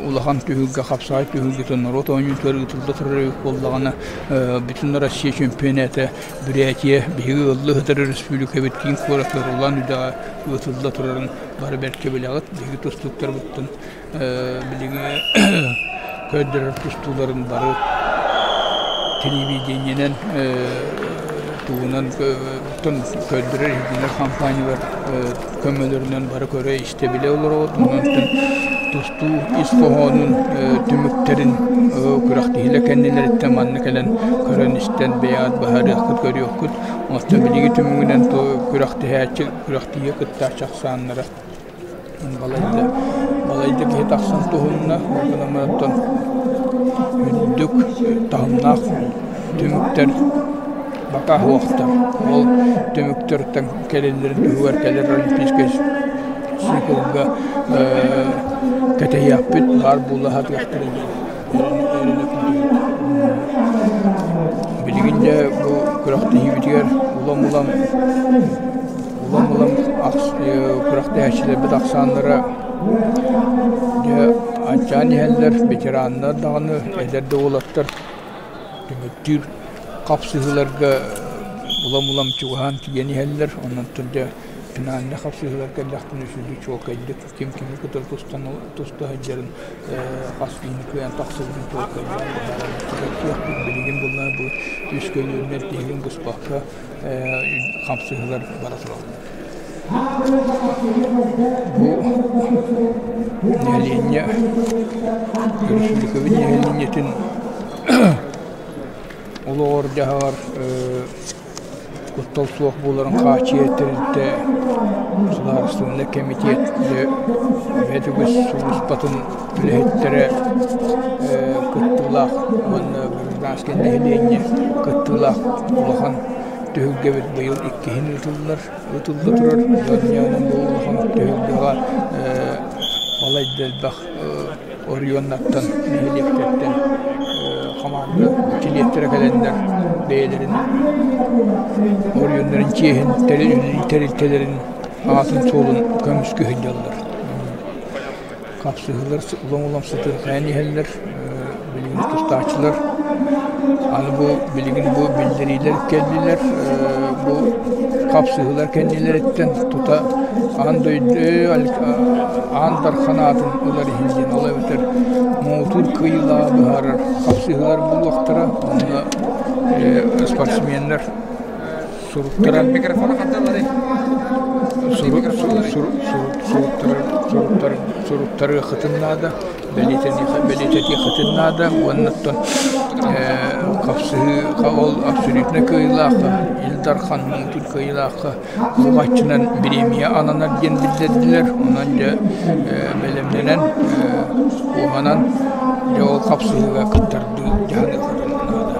улахан түһүлгэ хапсаҕай түһүлгэтэ норуот оонньуутугар ыытылла турар эбит буоллаҕына бүтүн Россия чемпионата Бурятия биһиги ыаллыы сытар өрөспүүбүлүкэбит киин куоратыгар Улан-Үдэҕэ ыытылла турарын бары бэркэ билэҕит. Биһиги тустууктарбыттан билигин көрдөрөр тустууларын бары телевидениенэн тугунан көрдөрөр иһитиннэр компаниялар көмөлөрүнэн бары көрө-истэ билэ олоробут. Онон тустуу ис хоһоонун түмүктэрин күрэхтэһиилэр кэннилэриттэн манна кэлэн көрөн-истэн бэйэҕит быһаарыаххыт, көрүөххүт. Оттон билиги түмүгүнэн күрэхтэһээччи, күрэхтэһиигэ кыттааччы ахсааннара балайда, балайда киһи тахсан туһунна. Ол гынан баран оттон үрдүк таһымнаах түмүктэр бакаа суохтар. Ол түмүктэртэн кэлэллэрин туһугар кэлэр олимпийскай циклга кэтэһиэхпит, баар буола сатыахтара диэн эрэнэ күүтэбит. Билигин дьэ бу күрэхтэһиибитигэр улам-улам улам-улам күрэхтэһээччилэрбит ахсааннара дьэ аччаан иһэллэр, ветераннар даҕаны, эдэр да уолаттар түмүктүүр хапсыһыыларга улам-улам чугаһаан тиийэн иһэллэр. Онон дьэ финальнай хапсыһыылар кэллэхтэринэ сүдү чуолкайдык ким кими кытары туста сылдьарын хас киһини кыайан тахсыбытын чуолкайдаан быһааран билигин булла бу үс көлүөннэр тиһигин быспакка хапсыһыылар бара тураллар. Бу Нэһилиэнньэ өрөспүүбүлүкэбит нэһилиэнньэтин олоҕор-дьаһаҕар куттал суох буоларын хааччыйар тэрилтэ судаарыстыбаннай кэмитиэт бэйэтэ үгүс сулууспатын үлэһиттэрэ кыттыылаах уонна гражданскай нэһилиэнньэ кыттыылаах улахан түһүлгэбит быйыл иккиһин ыытыллар ыытылла турар. Дьон бу улахан түһүлгэҕэ балайда элбэх оройуоннартан, нэһилиэктэртэн хамаанда чилиэттэрэ кэлэннэр бэйэлэрин оройуоннарын чиэһин, тэрилтэлэрин аатын-суолун көмүскүү сылдьаллар. Хапсыһыылар улам-улам сытыырхайан иһэллэр, билигин тустааччылар аны бу билигин бу биллэриилэр кэллилэр, бу хапсыһыылар кэннилэриттэн тута аан дойду аан дархан аатын ылар иһин диэн ол эбэтэр муҥутуур кыайыылааҕы быһаарар хапсыһыылар буолуохтара уонна спортсменнар суруктара суруттарыаххытын наада бэлиэтэтиэххитин наада уонна оттон хапсыһыы ол абсолютно кыайыылаахха Ил Дархан муҥутуур кыайыылаахха уҕаччынан бириэмийэ ананар диэн биллэрдилэр онон дьэ бэлэмнэнэн куоһанан дьэ ол хапсыһыыга кыттардыы дьаһаныаххытын наада.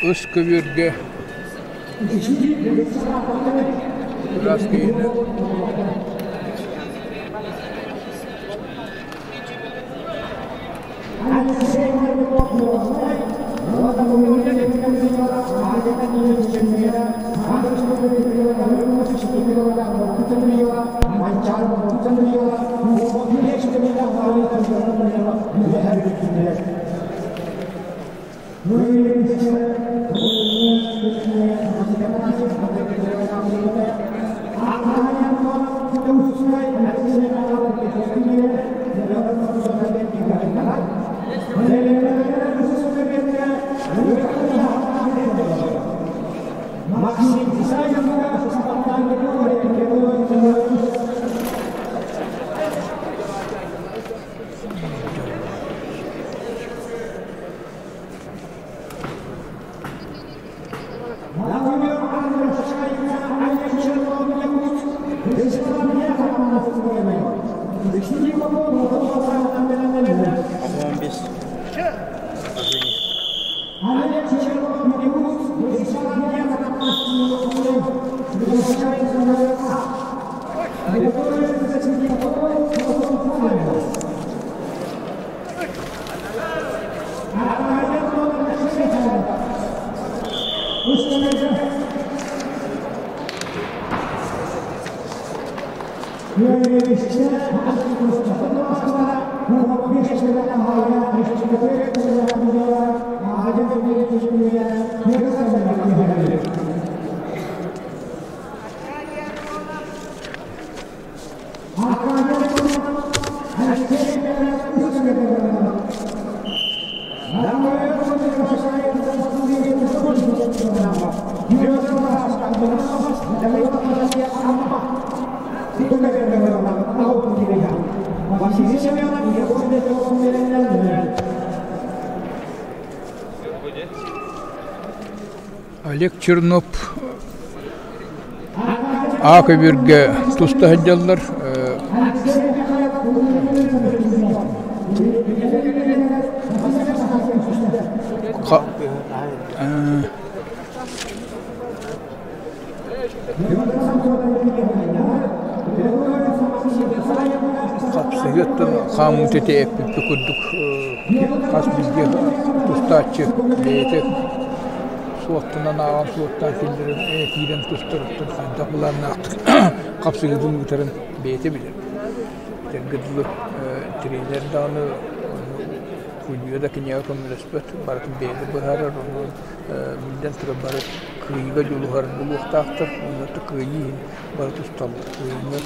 Ыс көбүөргэ ыраас киһини Олег Чернов А көбүөргэ туста сылдьаллар. Хапсыһыаттан хаамыыта ити эппиппит курдук хас биирдии тустааччы бэйэтэ суоттанан ааҕан суоттаан киллэрэн киирэн тустарыттан хайдах былааннаахтык хапсыһыытын ыытарын бэйэтэ билэр. Этэргэ дылы тренер даҕаны Куйуйа да киниэхэ көмөлөспөт, барытын бэйэтэ быһаарар, онон биллэн турар бары кыайыыга дьулуһар буолуохтаахтар, онно кыайыы иһин бары тусталлар. Кыайыыны,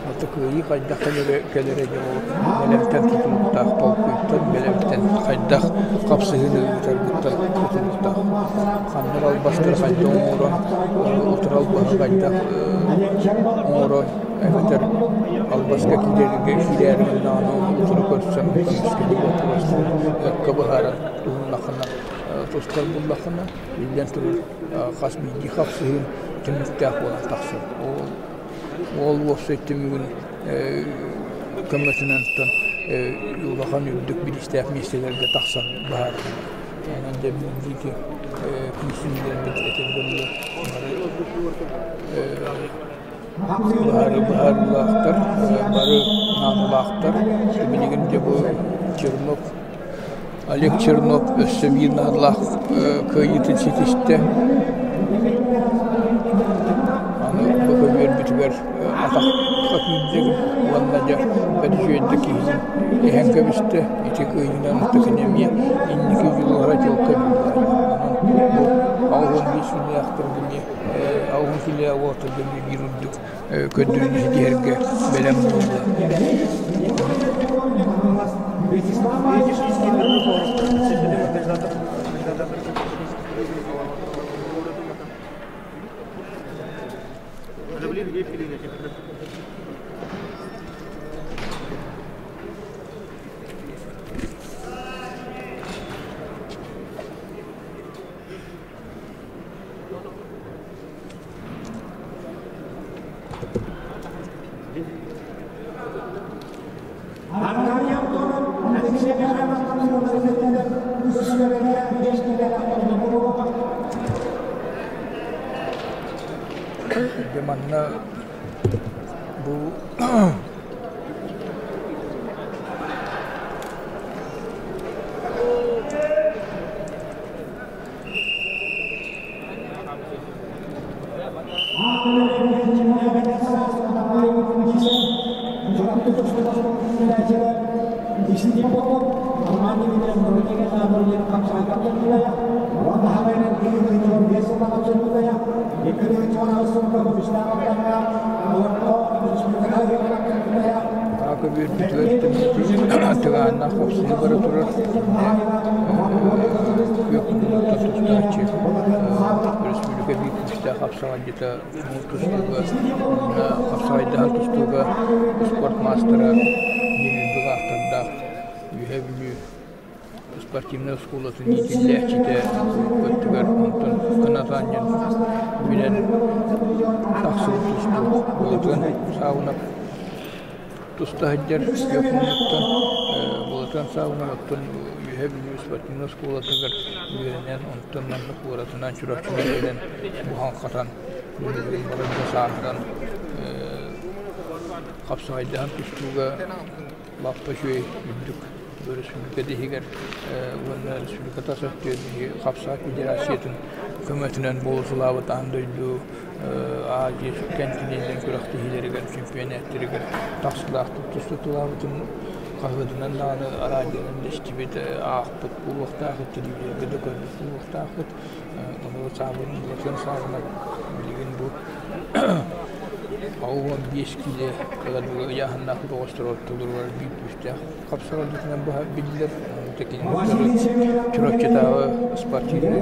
ото кыайыы хайдах кэлэрэ кэлэрэ дьэ ол бэлэмтэн тутулуктаах, толкуйтан, бэлэмтэн хайдах хапсыһыыны ыытарбыттан тутулуктаах. Ханнык албастары хайдах оҥорон, утары албаһы хайдах оҥорон эбэтэр албаска киирэргэ киирээри гыннаҕына утары көрсөн көмүскэни боппуруостарын өркө быһааран туһуннаххына тустар буллаххына биллэн турар хас биирдии хапсыһыын түмүктээх буолан тахсар. Ол уопсай түмүгүн көмөтүнэн улахан үрдүк бириистээх миэстэлэргэ тахсан быһаарыллар. Онон дьэ биирдии күүсүн биэрбит этэргэ дылы бары быһаарыылаахтар, бары наадалаахтар. Билигин дьэ бу Чернов, Олег Чернов өссө биир наадалаах кыайыытын ситистэ. Аны бу көбүөрбүтүгэр атахха киирдигин уонна дьэ бэдьүөйдэ киһини иһэн кэбистэ. Ити кыайыынан ытык эмиэ инники дьулуһара чуолкай буолла. Онон бу 85 сүүннээхтэргэ эмиэ Алгыс үлэ уотурга биир үрдүк көрдөрүүнү ситиһэргэ бэлэм буолла. Дьэ манна бу Көбүөрбүтүгэр тыгааннаах хапсыһыы бара турар. Күөх муннуктан тустааччы өрөспүүбүлүкэ биир күүстээх хапсаҕайдьыта тустууга уонна хапсаҕайдаһан тустууга спорт маастара диэн үрдүк ааттардаах Үөһээ Бүлүү спортивнай оскуолатын иитиллээччитэ өттүгэр онтон кынатаанньан билэн тахсыбыт тустуу Былатыан Саабынап туста сылдьар күөх муннуктан Былатыан Саабынап оттон Үөһээ Бүлүү спортивнай оскуолатыгар үөрэнэн онтон манна куоратынан Чурапчынан кэлэн буһан-хатан баран сааһыран хапсаҕайдаһан тустууга лаппа үчүгэй үрдүк өрөспүүбүлүкэ иһигэр уонна республика тас өттүгэр биһиги хапсаҕай федерациятын көмөтүнэн буолуталаабыт аан дойду Азия кэнтиниэннэрин күрэхтэһиилэригэр, чемпионаттарыгар тахсыылаахтык тустуталаабытын хаһыатынан даҕаны араадьыйанан да истибит, аахпыт буолуохтаахпыт, телевизорга да көрбүт буолуохтаахпыт. Ону саабын Латыан Саабынап билигин бу 65 киилэ ыйааһыннаах доҕостор ортолоругар биир күүстээх хапсаҕайдьытынан быһа биллэр. Чурапчытааҕы спортивнай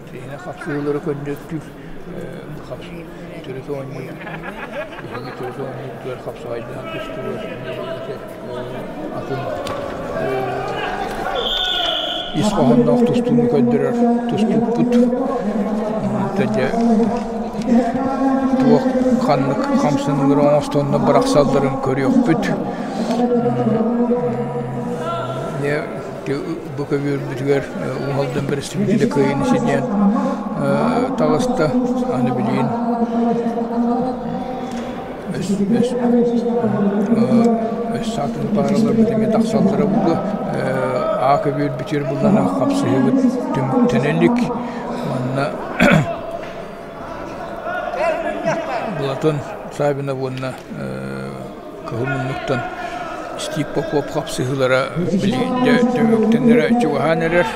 Интириэһинэй хапсыһыылары көрдөртүүр төрүт оонньуу биһиги төрүт оонньуурдугар хапсаҕайдаһан тустууга атын ис хоһоонноох тустууну көрдөрөр тустуукпут дьэ туох ханнык хамсаныылары оҥостонно бырахсалларын көрүөхпүт. Бу көбүөрбүтүгэр Уус Алдан бэрэстэбиитэлэ кыайыыны ситиһэн таҕыста. Аны билигин өс атын паараларбыт эмиэ тахсаллара буолуо. Аа көбүөрбүтүгэр буллана хапсыһыыбыт түмүктэнэ илик. Манна Платон Саввинов уонна Кыһыл муннуктан Стив Попов хапсыһыылара билигин түмүктэнэрэ чугаһаан эрэр.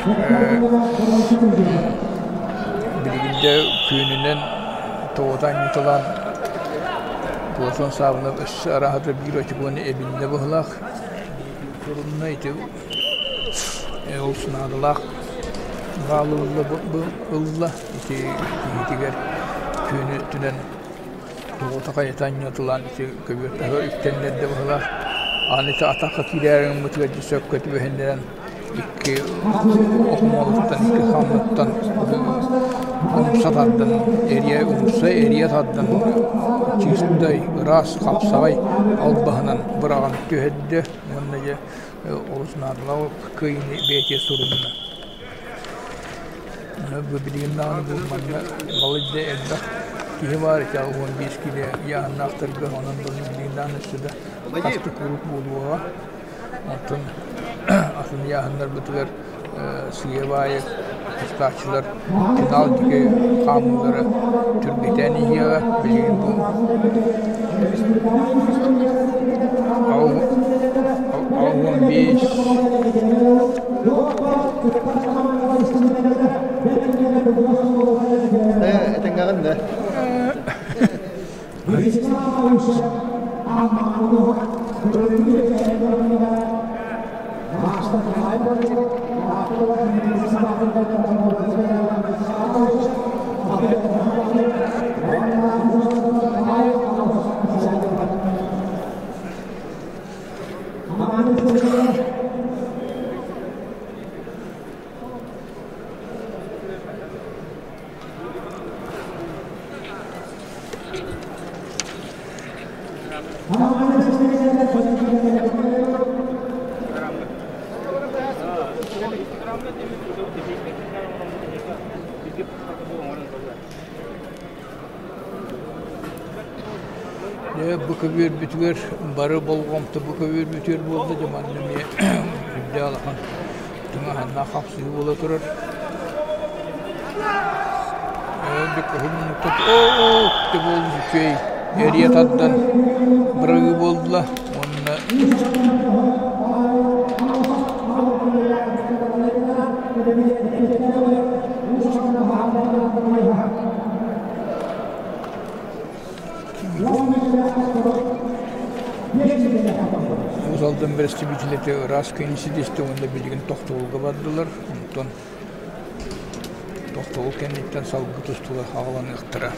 Билигин дьэ күөнүнэн тоҕута анньыталаан Платон Саввинов өссө арааһата биир очукуону эбиннэ быһыылаах. Сурунна ити олус наадалаах баалы ылла ити киһитигэр күөнү өттүнэн Оҕото хайата анньытылаан ити көбүөртэһэ үктэннэрдэ быһыылаах. Аны ити атахха киирээри гыммытыгар дьэ сөпкө түбэһиннэрэн икки охумуолуттан, икки хаамыттан умса тардан, эрийэ умса эрийэ тардан чыыстай, ыраас, хапсаҕай албаһынан быраҕан түһэрдэ уонна дьэ олус наадалаах кыайыыны бэйэтигэр сурунна. Билигин даҕаны бу манна балайда элбэх киһи баар ити 15 киилэ ыйааһыннаахтарга онон билигин даҕаны өссө да хастык куруук буолуоҕа. Оттон атын ыйааһыннарбытыгар сыыйа баайы тустааччылар финал диэки хаамыылара түргэтээн иһиэҕэ. Билигин бу 15 Этэҥҥэҕин да? Дьэ, бу көбүөрбүтүгэр бары болҕомто бу көбүөрбүтүгэр буолла дьэ манна эмиэ үрдэ алахан тыҥаһыннаах хапсыһыы буола турар. Оо, дьэ буолбут үчүгэй эрийэ тардан бырагыы буолла уонна Уус Алдан бэрэстэбиитэлэтэ ыраас күн ситистэ уонна билигин тохтобулга бардылар. Онтон тохтобул кэнниттэн салгыы тустууга хааланыахтара.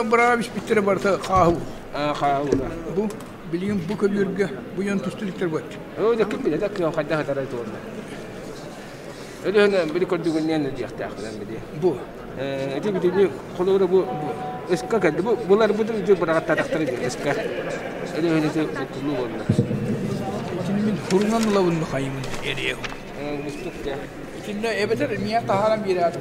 Быраабыспиттэрэ барыта хааһы. Бу билигин бу көбүөргэ бу дьон тустулуктар бат. Ким билэ да хайдах атарай туорна. Өлөһүнэ били көрдүгүннэн диэхтээх билэн билиэ. Бу. Ити бүтүннүү холобура бу ыска кэлди. Бу буларбытын ити быраҕаттаатахтара дии ыска. Өлүөхүнэ ити буккуллуу буолла. Итини мин хурунан ылабын хайымын эриэ. Мустук дьэ. Итиннэ эбэтэр миэ таһааран биэрээт.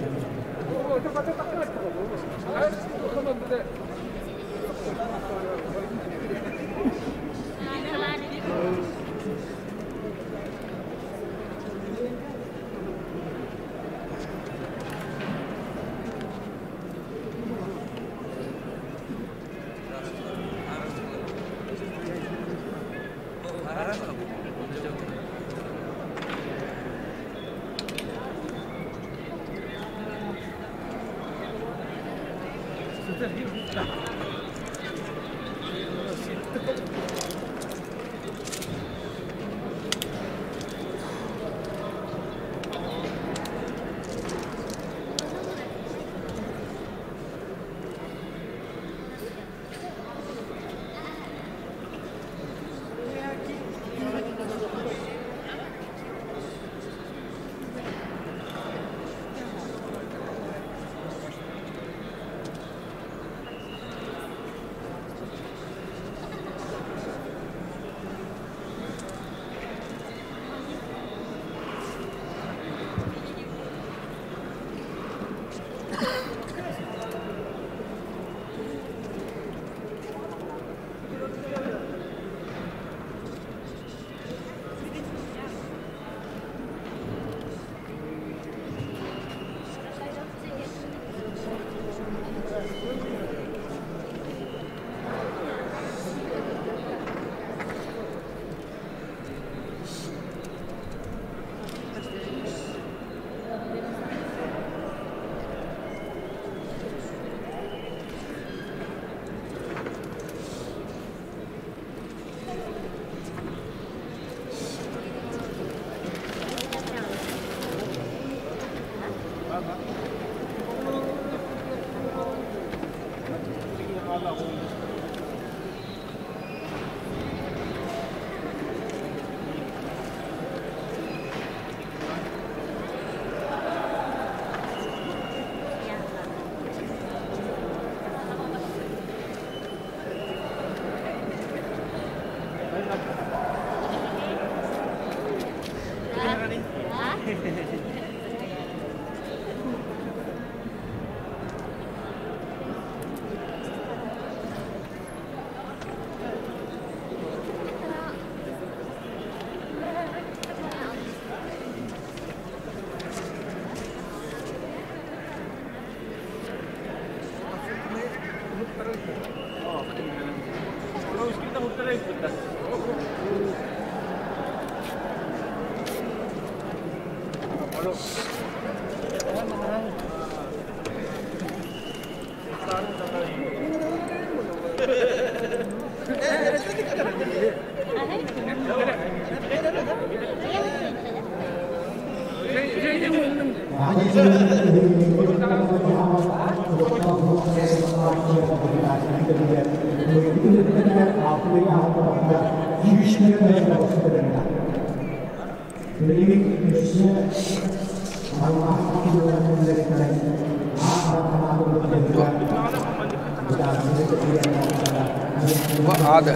Аада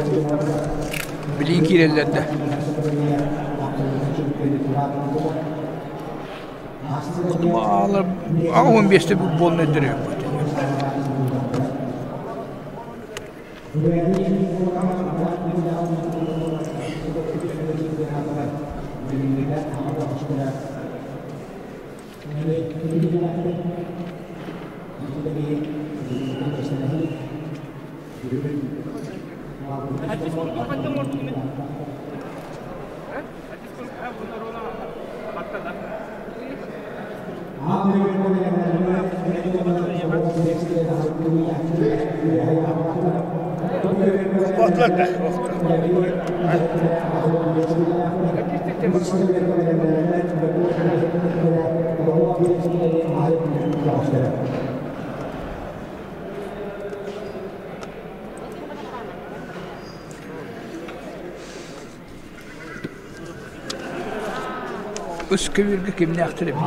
билиин киирэллэр да. Аҕа 15-те буолна өйдөрүөхпүт. Үс көбүөргэ кимнээхтэр эбит.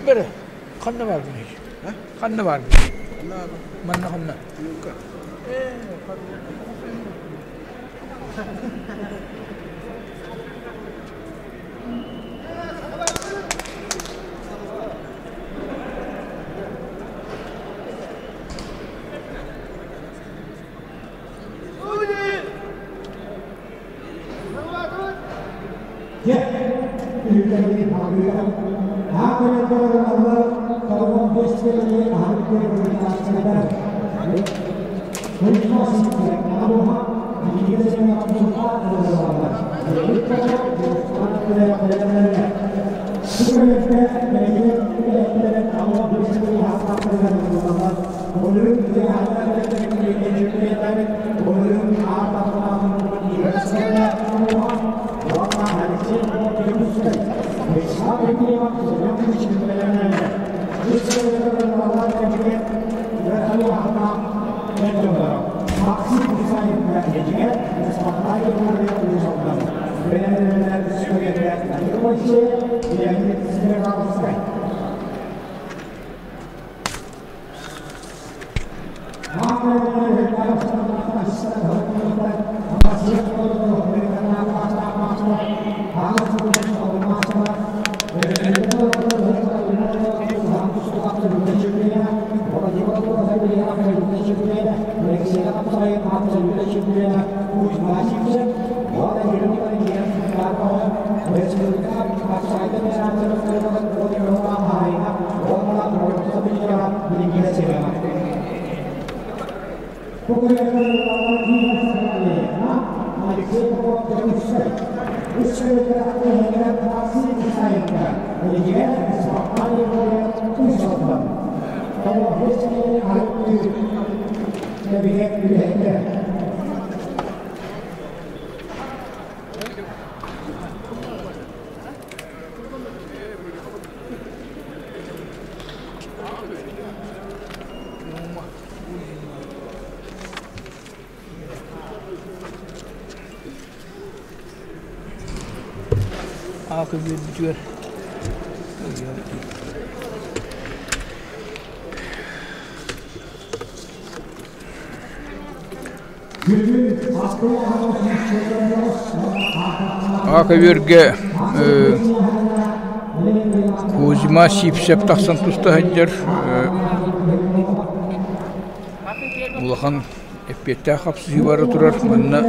Бere, kanna var bunun. Kanna var bunun. Manna kanna. Аакы биэрбитигэр Аакы Кузьма Сивцев тахсан туста сылдьар улахан эппиэттээх хапсыһыы бара турар манна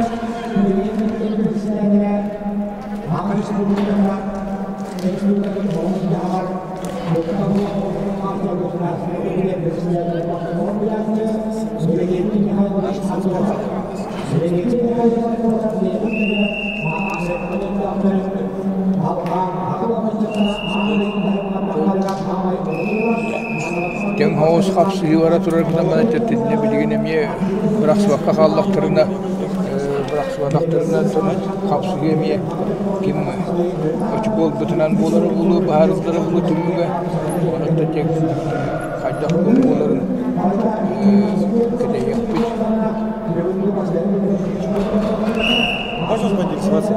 Тэҥ соҕус хапсыһыы бара турар гынан баран итиннэ билигин эмиэ бырахсыбакка хааллахтарына бырахсыбатахтарына хапсыһыы эмиэ ким очко ылбытынан буолара буолуо быһаарыллара буолуо түмүгэ онон хайдах буоларын кэтэһиэхпит. Можно поинтересоваться?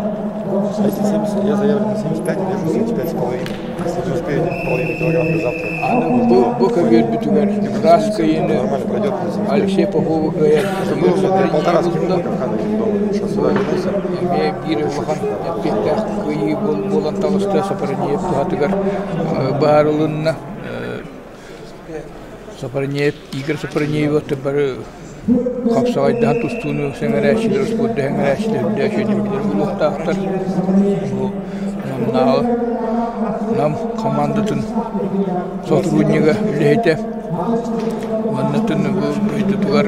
А если 70, я заявлен на 75, вешу 75,5. Если не успеете, половину килограмма до завтра. Аны бу бу көбүөрбүтүгэр ыраас кыйыны Нормально пройдет на 75. Алексей Попову кыайан Ну, я полтора скинул на Каханове дома, сейчас сюда вернулся. Эмиэ биир улахан эппиэттээх кыайыы буолан таҕыста Сапарниев туһатыгар быһаарылынна. Сапарниев, Игорь Сапарниева бары хапсаҕайдаһан тустууну сэҥэрээччилэр, успуорду сэҥэрээччилэр үрдээччилэр буолуохтаахтар. Бу Намнааҕы Нам хамаандатын сотруднига үлэһитэ уоннатын бу дойдутугар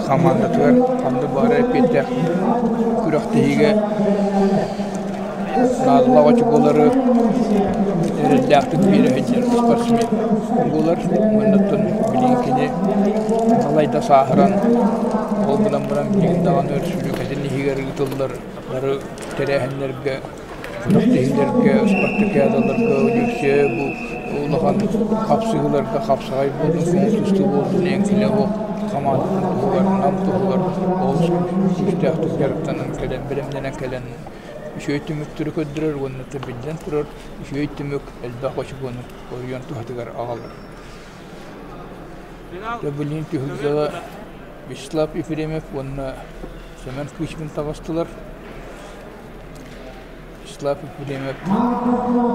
хамаандатыгар ханна баара эппиэттээх күрэхтэһиигэ наадалаах очукуолары эрэллээхтик биэрэ сылдьар спортсмен буолар. Уоннаттан билигин кини балайда сааһыран, ол гынан баран билигин даҕаны өрөспүүбүлүкэтин иһигэр ыытыллар бары тэрээһиннэргэ, күрэхтэһиилэргэ, спартакиадаларга үксэ бу улахан хапсыһыыларга хапсаҕай буоллун, көҥүл тустуу буоллун, эҥкилэ суох хамаандатын туһугар, Нам туһугар олус күүстээхтик дьарыктанан кэлэн, бэлэмнэнэн кэлэн үчүгэй түмүктэри көрдөрөр уонна биллэн турар, үчүгэй түмүк элбэх очукуону оройуон туһатыгар аҕалар. Дьэ, түһүлгэҕэ Вячеслав Ефремов уонна Семен Кычкин таҕыстылар. Вячеслав Ефремов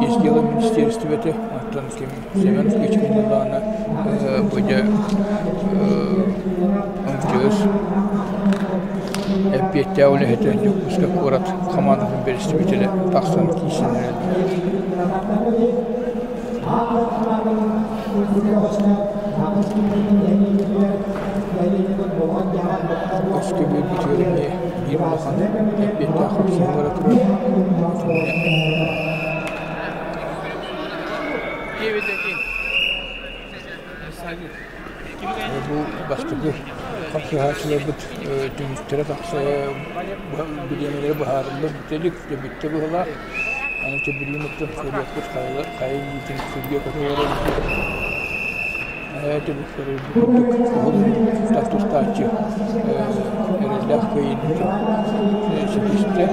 Ис дьыала министиэристибэтэ, оттон ким Семен Кычкин ыллаҕына бу дьэ МЧС эппиэттээх үлэһитэ Дьокуускай куорат хамаандатын бэрэстэбиитэлэ тахсан киирсэн эрэллэр. Өскө биэрбитигэр эмиэ биир улахан эппиэттээх хапсыһыы бара турар. Бу бастакы хапсыһааччыларбыт түмүктэрэ тахса бириэмэлэрэ быһаарыллар бүтэ илик, бүттэ быһыылаах. Аны төбүрүүн оттон көрүөхпүт хайа илиитин күргэ көтөҕөр эбит. Курдук уһун тустааччы эрэллээх кыайыыны ситистэ.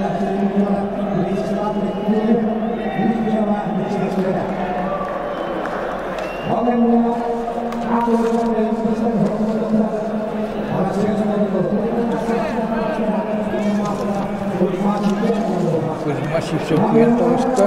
Кузьма Сивцев кыайан таҕыста.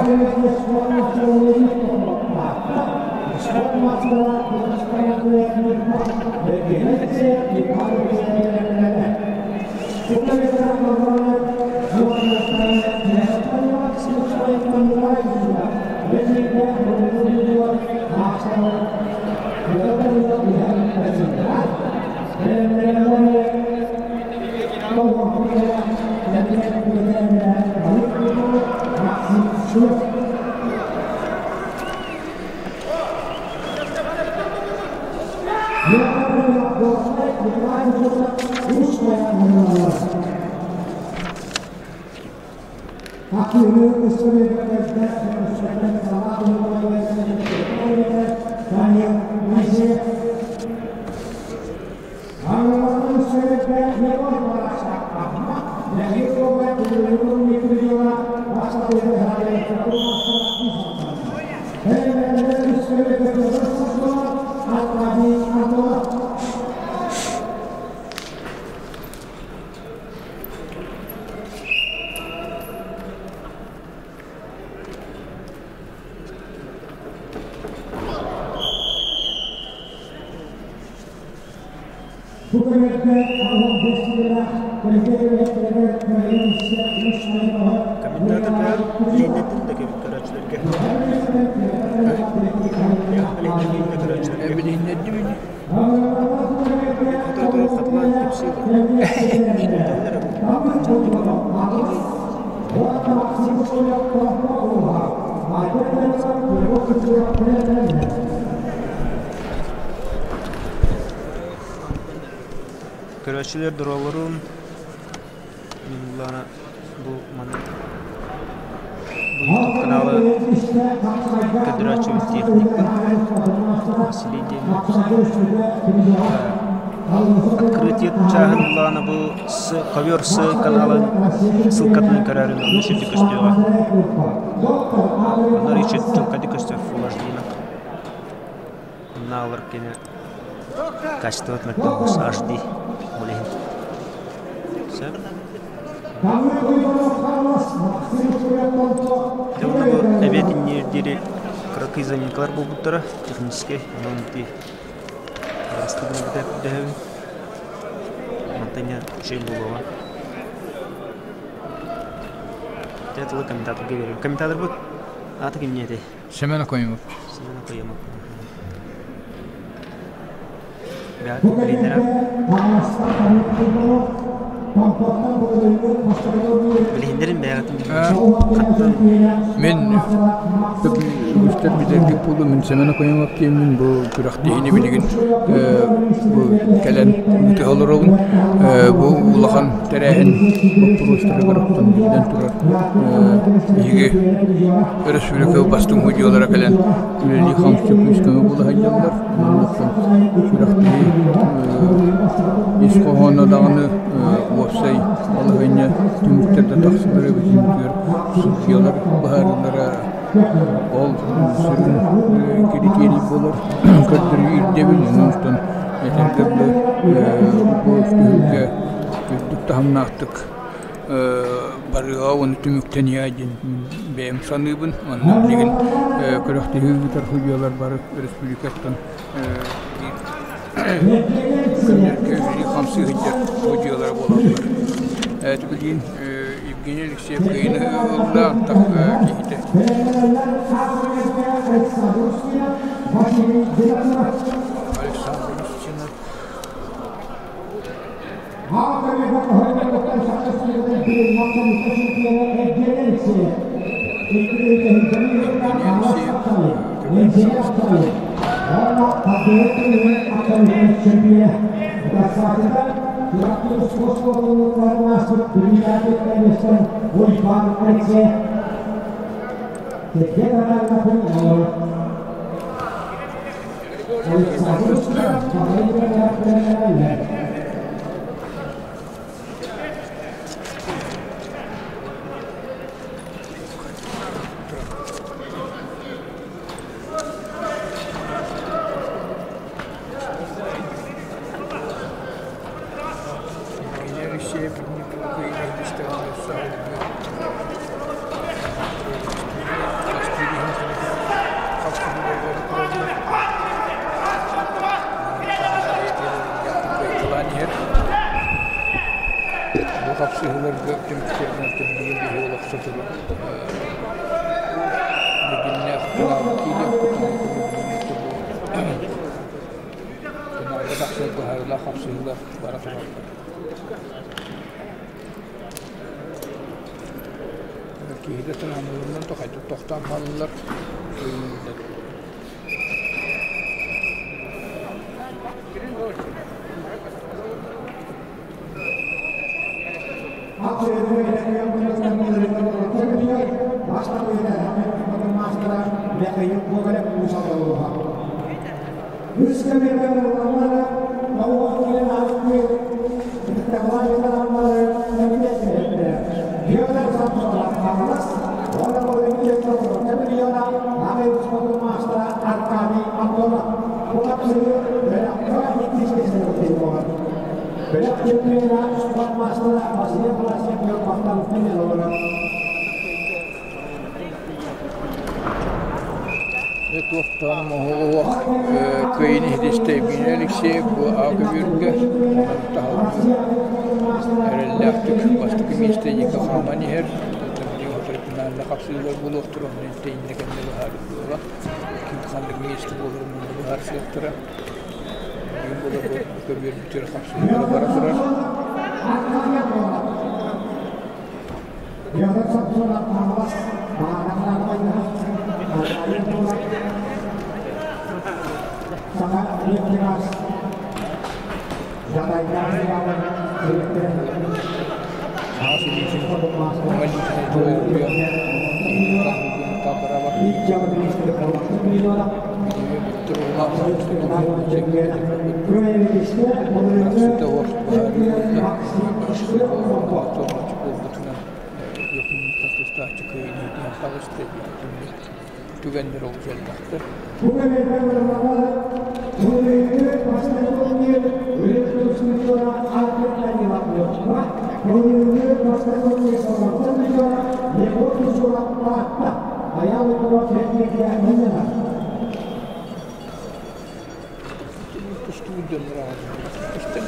Комментатор баар лиэннэтин да кэбит көрөөччүлэргэ. Лиэннэтин да көрөөччүлэргэ. Билиһиннэрдим ини. Хоту хатылаан кэпсиир. Көрөөччүлэр дороолорун мин булаана бу маннык бу YouTube каналы көрдөрөөччүбүт техникпын Василий диэн открытие чааһын булаана бу с ковер с каналын ссылкатын көрөөрүн онно сүрдү көстүөҕэ онно Ричард чуолкайдык көстөр Full HD Оннааҕар кини качествот мөлтөх HD ол иһин. Сөп. Дьэ уонна бу эбиэт иннигэр диэри кыракый заминкалар буолбуттара техническэй онон ити араастык дэһэбин. Мантан үчүгэй буолуоҕа. Дьэ тылы комментаторга биэрэбин. Комментаторбыт аата кимниэ этэй? Семен Окоемов. Семен Окоемов. Билиһиннэрин бэйэҕитин хаттан Мин үгүстэр билэргит буолуо мин Семен Окоемов диэммин бу күрэхтэһиини билигин бу кэлэн ыыта олоробун. Бу улахан тэрээһин боппуруостарыгар оттон биллэн турар биһиги өрөспүүбүлүкэ бастыҥ судьуйалара кэлэн үлэлии хамсыы күүс-көмө буола сылдьаллар. Оннуттан сүрэхтэһии ис хоһооно даҕаны уопсай балаһыанньа түмүктэр да тахсаллар эбитин судьуйалар быһаарыылара ол сүрүн киритиэрий буолар көрдөрүү ирдэбил. Онон этэргэ дылы бу түһүлгэ үрдүк таһымнаахтык барыаҕа уонна түмүктэниэҕэ диэн бэйэм саныыбын. Онно билигин күрэхтэһии ыытар судьуйалар бары республикаттан күннэргэ үлэлии-хамсыы сылдьар судьуйалара буолаллар. Билигин Евгений Алексеев кыайыыны ылла, антах киһитэ. Александр Устинов. Бу хапсыһыыларга түмүктэринэн билигин биһи олохсо турар билигиннээх Тынаҕа тахсар быһаарыылаах хапсыһыылар бара тураллар. Киһи да тынааныларынан тохайдык тохтоон хаалаллар. чемпиона, спорт мастера Василий Афанасьев Ньурбаттан кэлэн олорор. Дьэ туохтаан моһолоох кыайыыны ситистэ Евгений Алексеев бу А көбүөргэ онон таһылгы эрэллээхтик бастакы миэстэ диэки хааман иһэр. Финалга хапсыылар буолуохтара, онно иннэ кэннэ быһаарыллыаҕа. Ким ханнык миэстэ буоларын онно быһаарсыахтара. Билигин буолар бу көбүөр бүтэр хапсыылара бара турар. Аҕыс илиитин уҥа илиитинэн туойуруйан киһини хаһыытын табарабар билиҥҥи бүттэр уһулаах Арахсыта уох быһаарыы буолла. Буолбутунан тустааччы кыайыыны диэн таҕыста түгэннэр олус элбэхтэр. Тустуу дьоннор тустан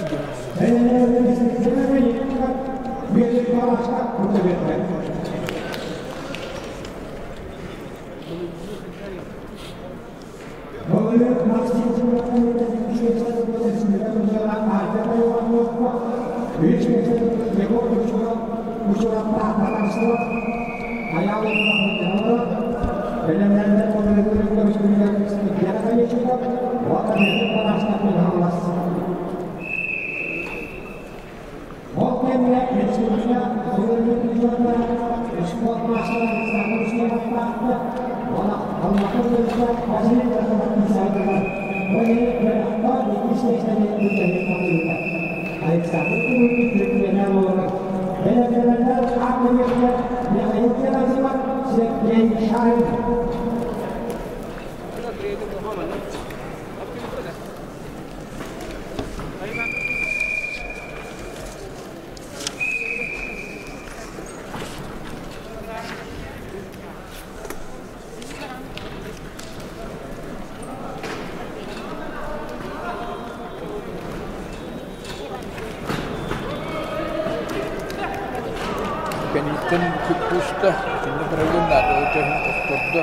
Кэнниттэн куста, итиннэ бырайыан наада, ол иһин тохтордо.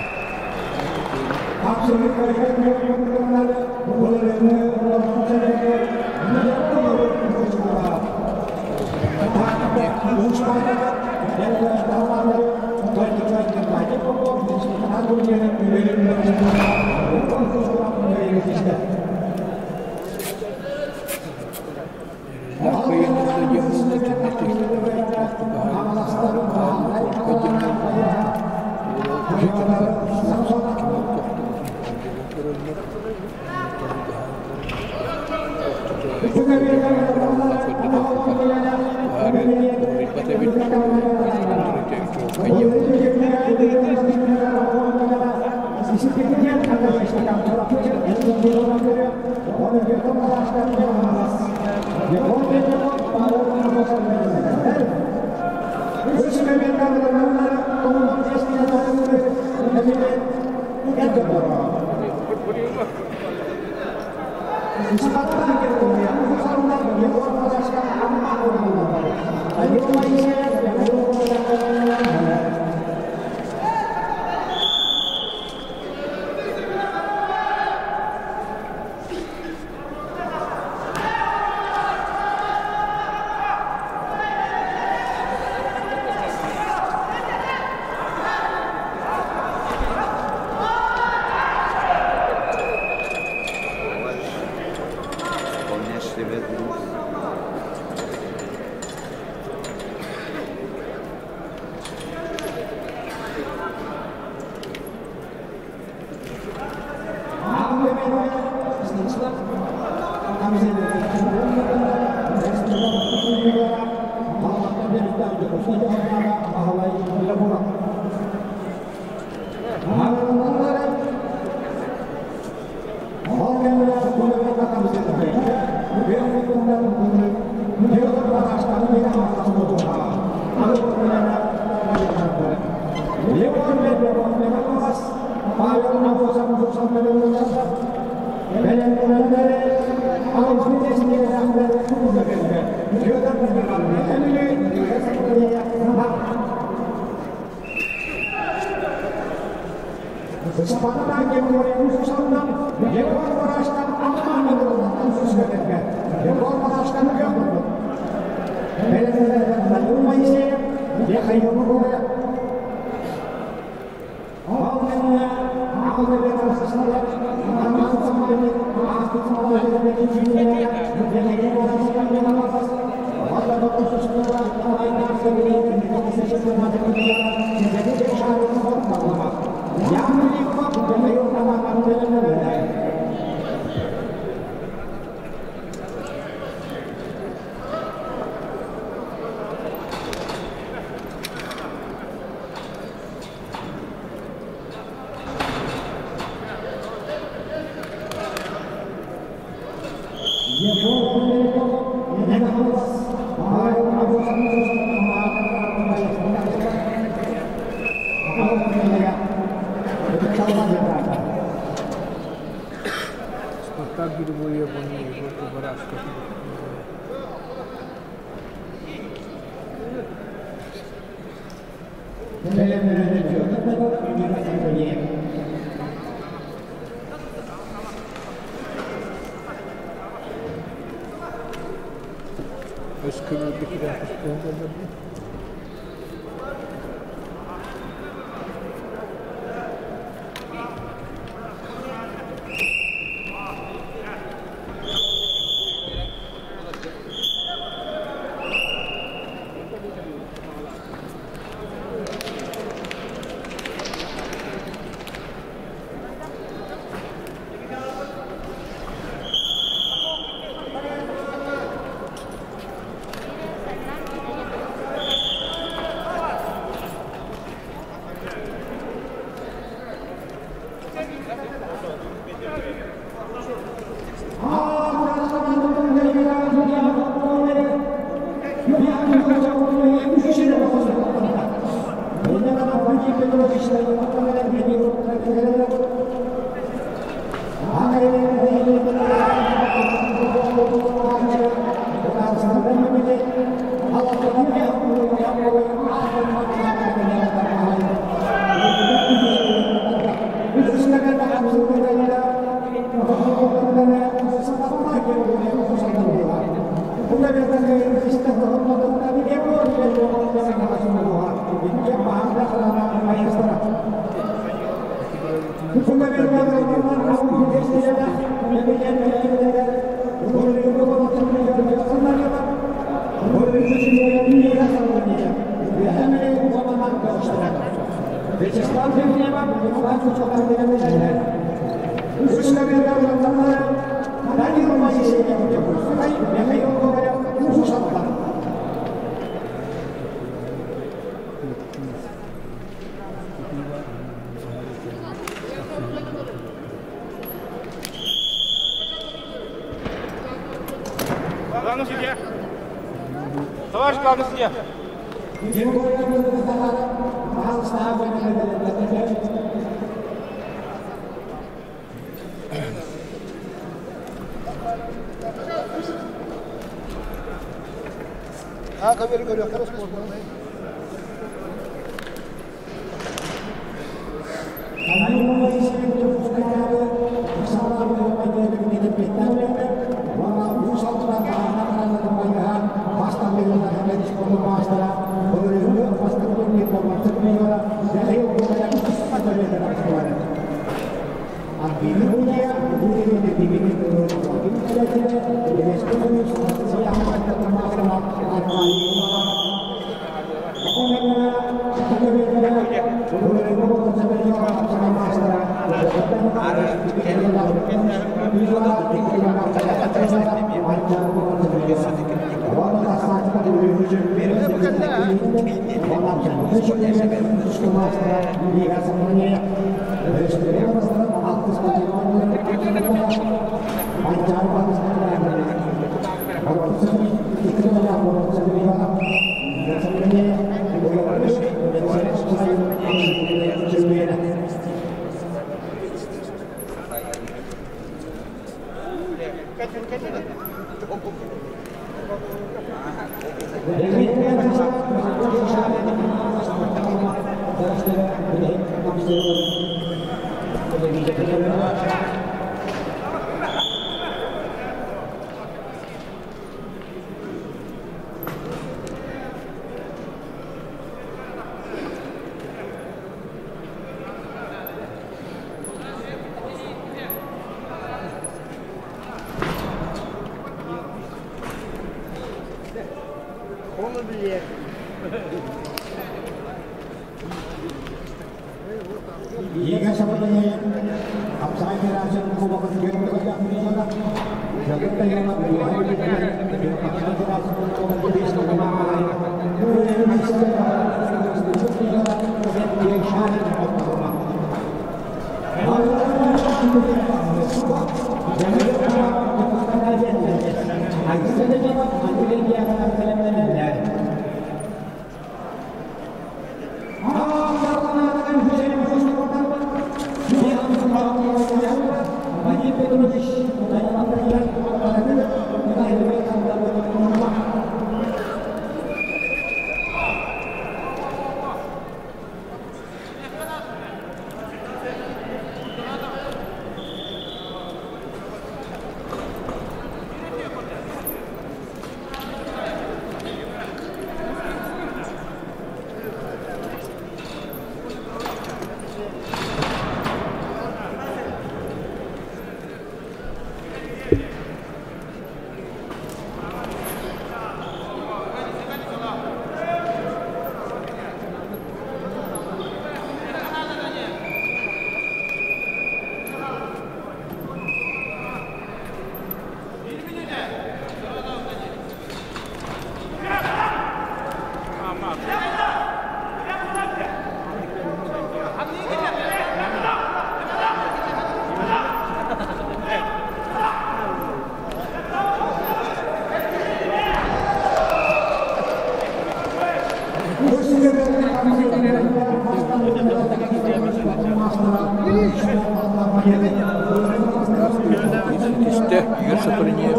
Түстэ, Игорь Сапрынеев.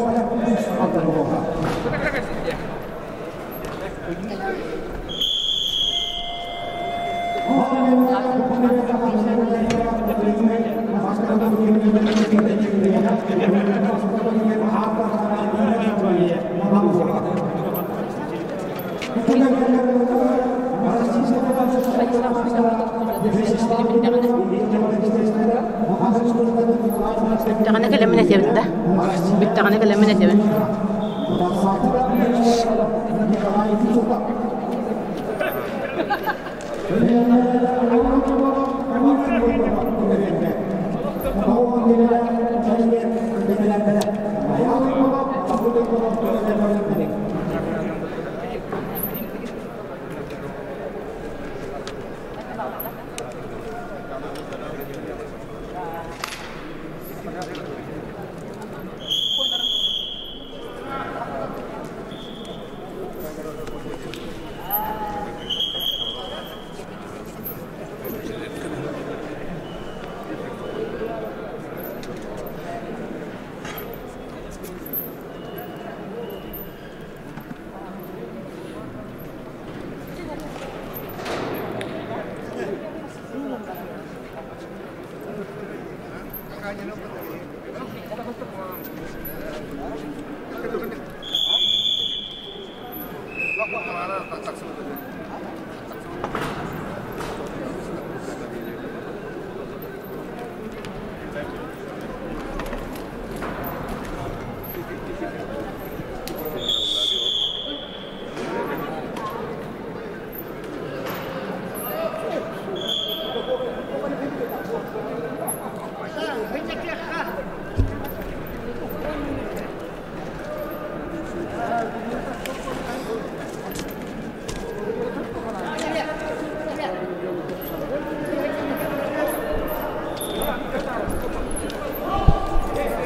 Бүттэҕинэ кэлэммин этэбин да. Бүттэҕинэ кэлэммин этэбин.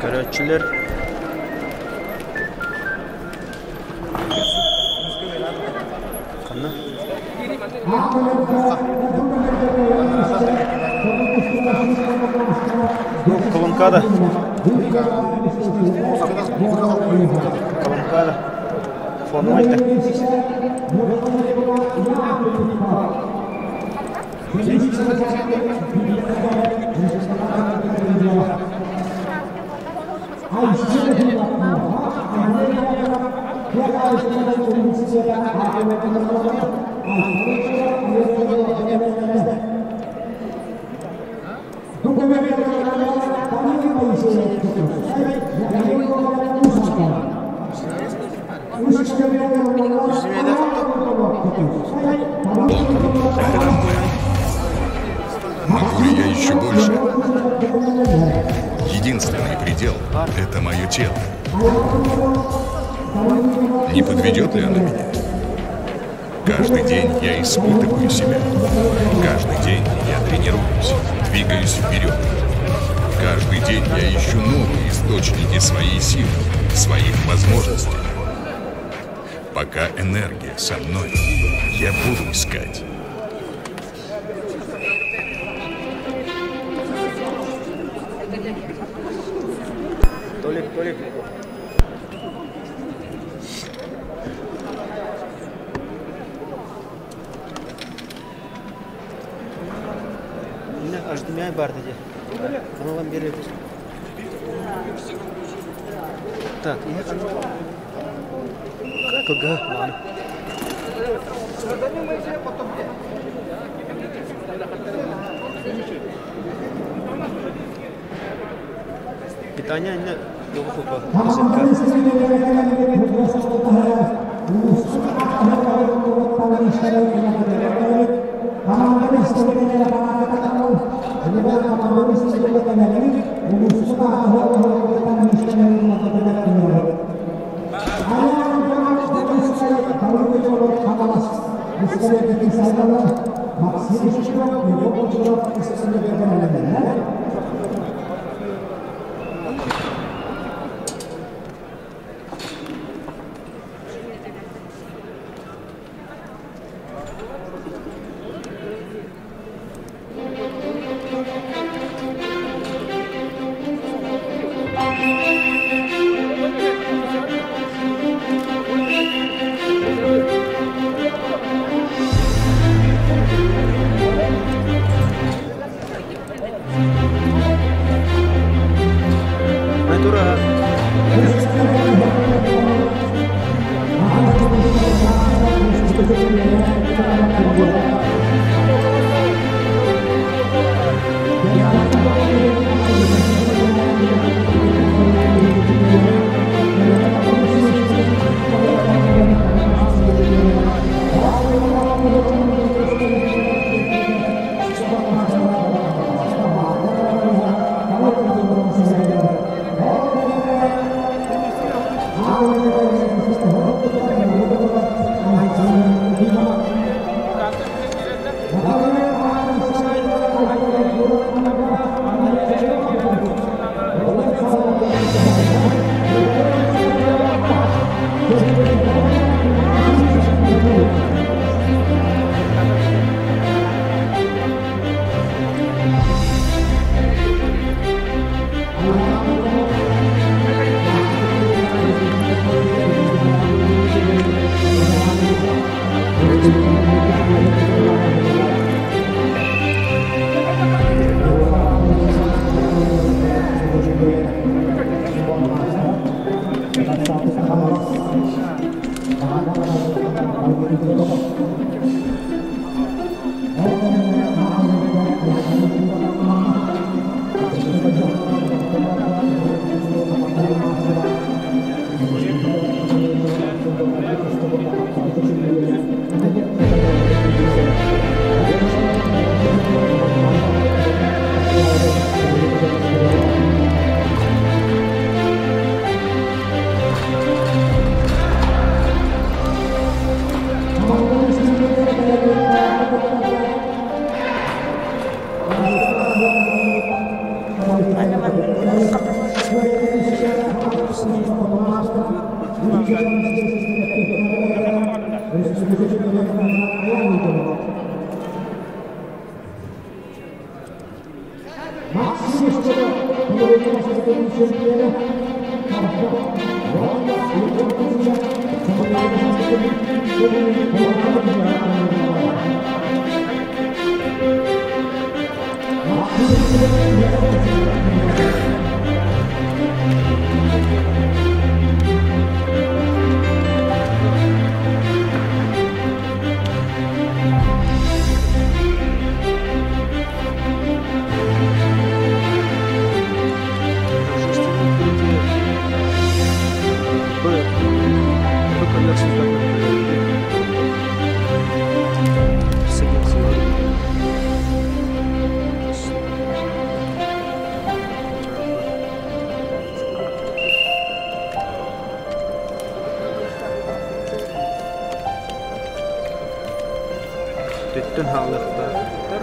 Көрөөччүлэр Колонкада. Колонкада. Фоновайда. Могу ли я еще больше? Единственный предел — это мое тело. Не подведет ли оно меня? Каждый день я испытываю себя. Каждый день я тренируюсь, двигаюсь вперед. Каждый день я ищу новые источники своей силы, своих возможностей. Пока энергия со мной, я буду искать. Толик, Толик. HDMI бар dedi. Kanaldan beri. Так, я Как ладно. Питание не Торжественное открытие Б. Б Төттөн хаалыахтаахтар.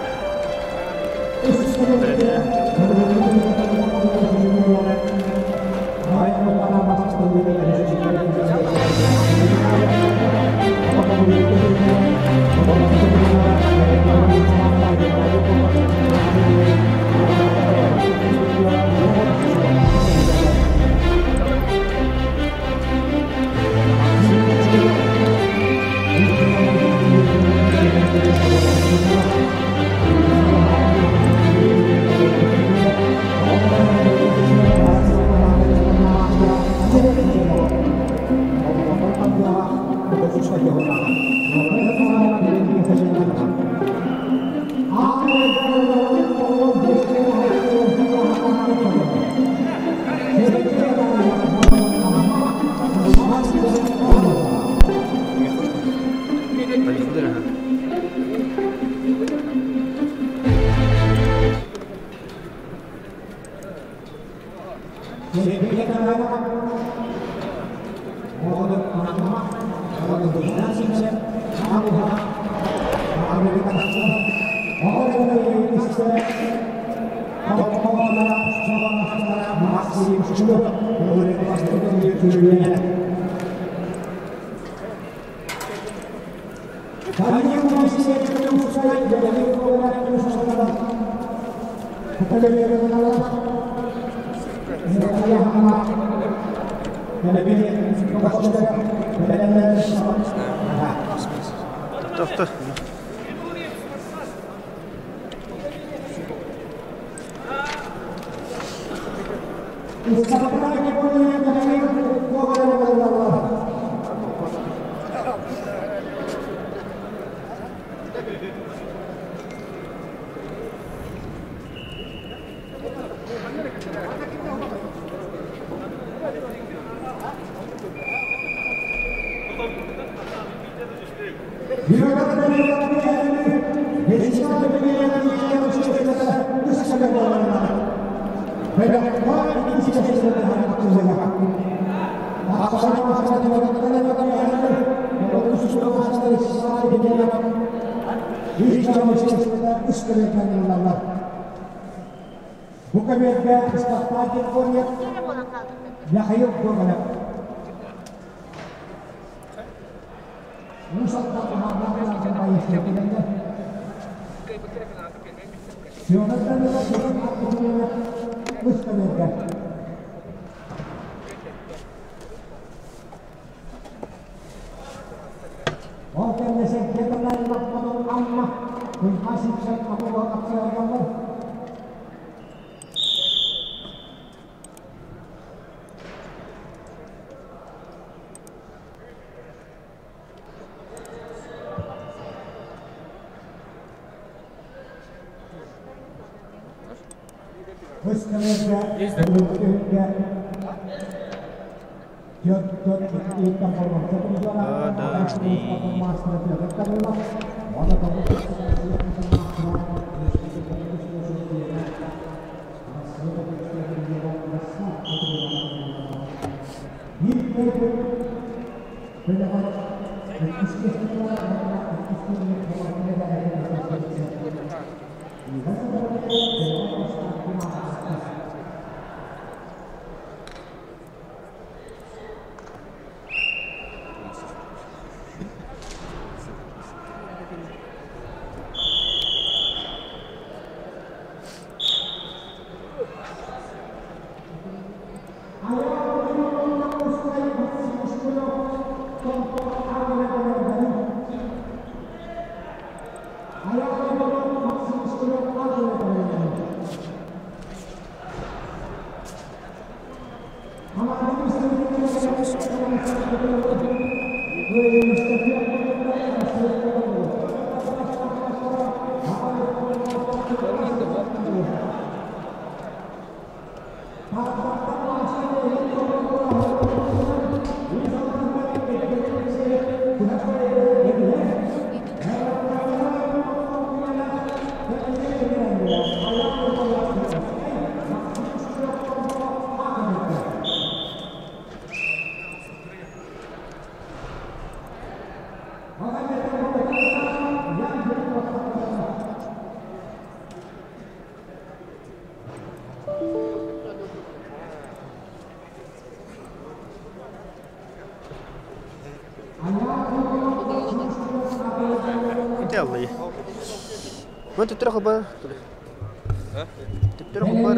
Тохто. Ити аллайы. Мын төттөрө хабар. Төттөрө хабар.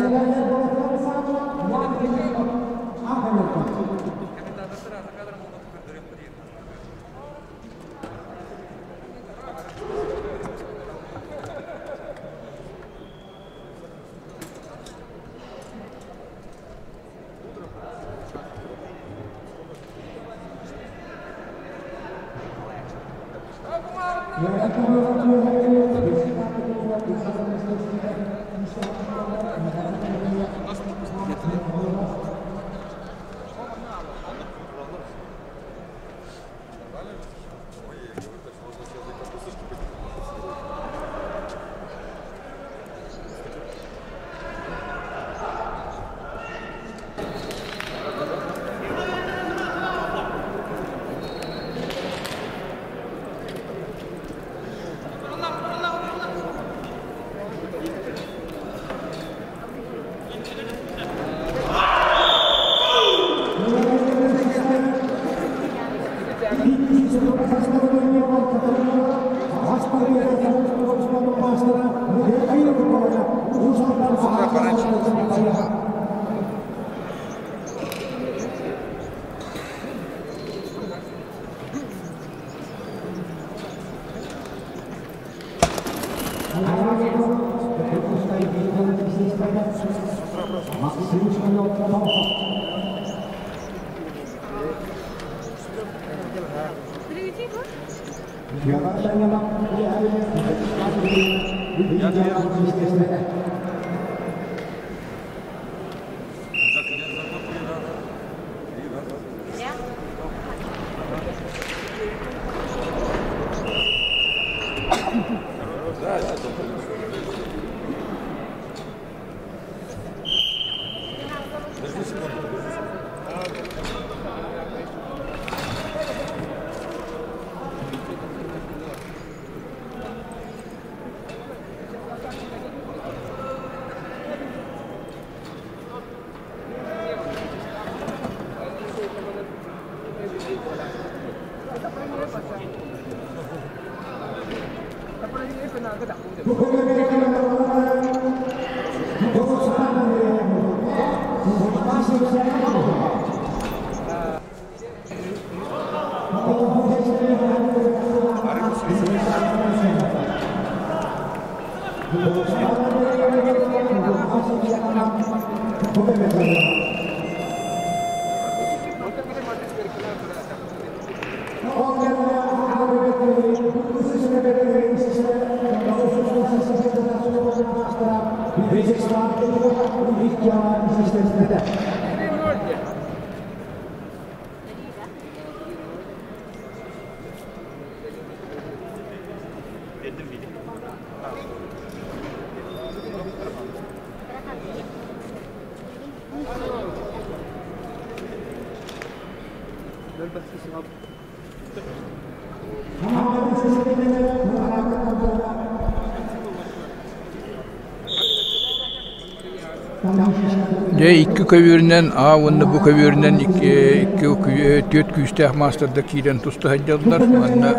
Дьэ икки көбүөрүнэн А уонна Б көбүөрүнэн икки түөрт күүстээх маастардар киирэн туста сылдьаллар. Манна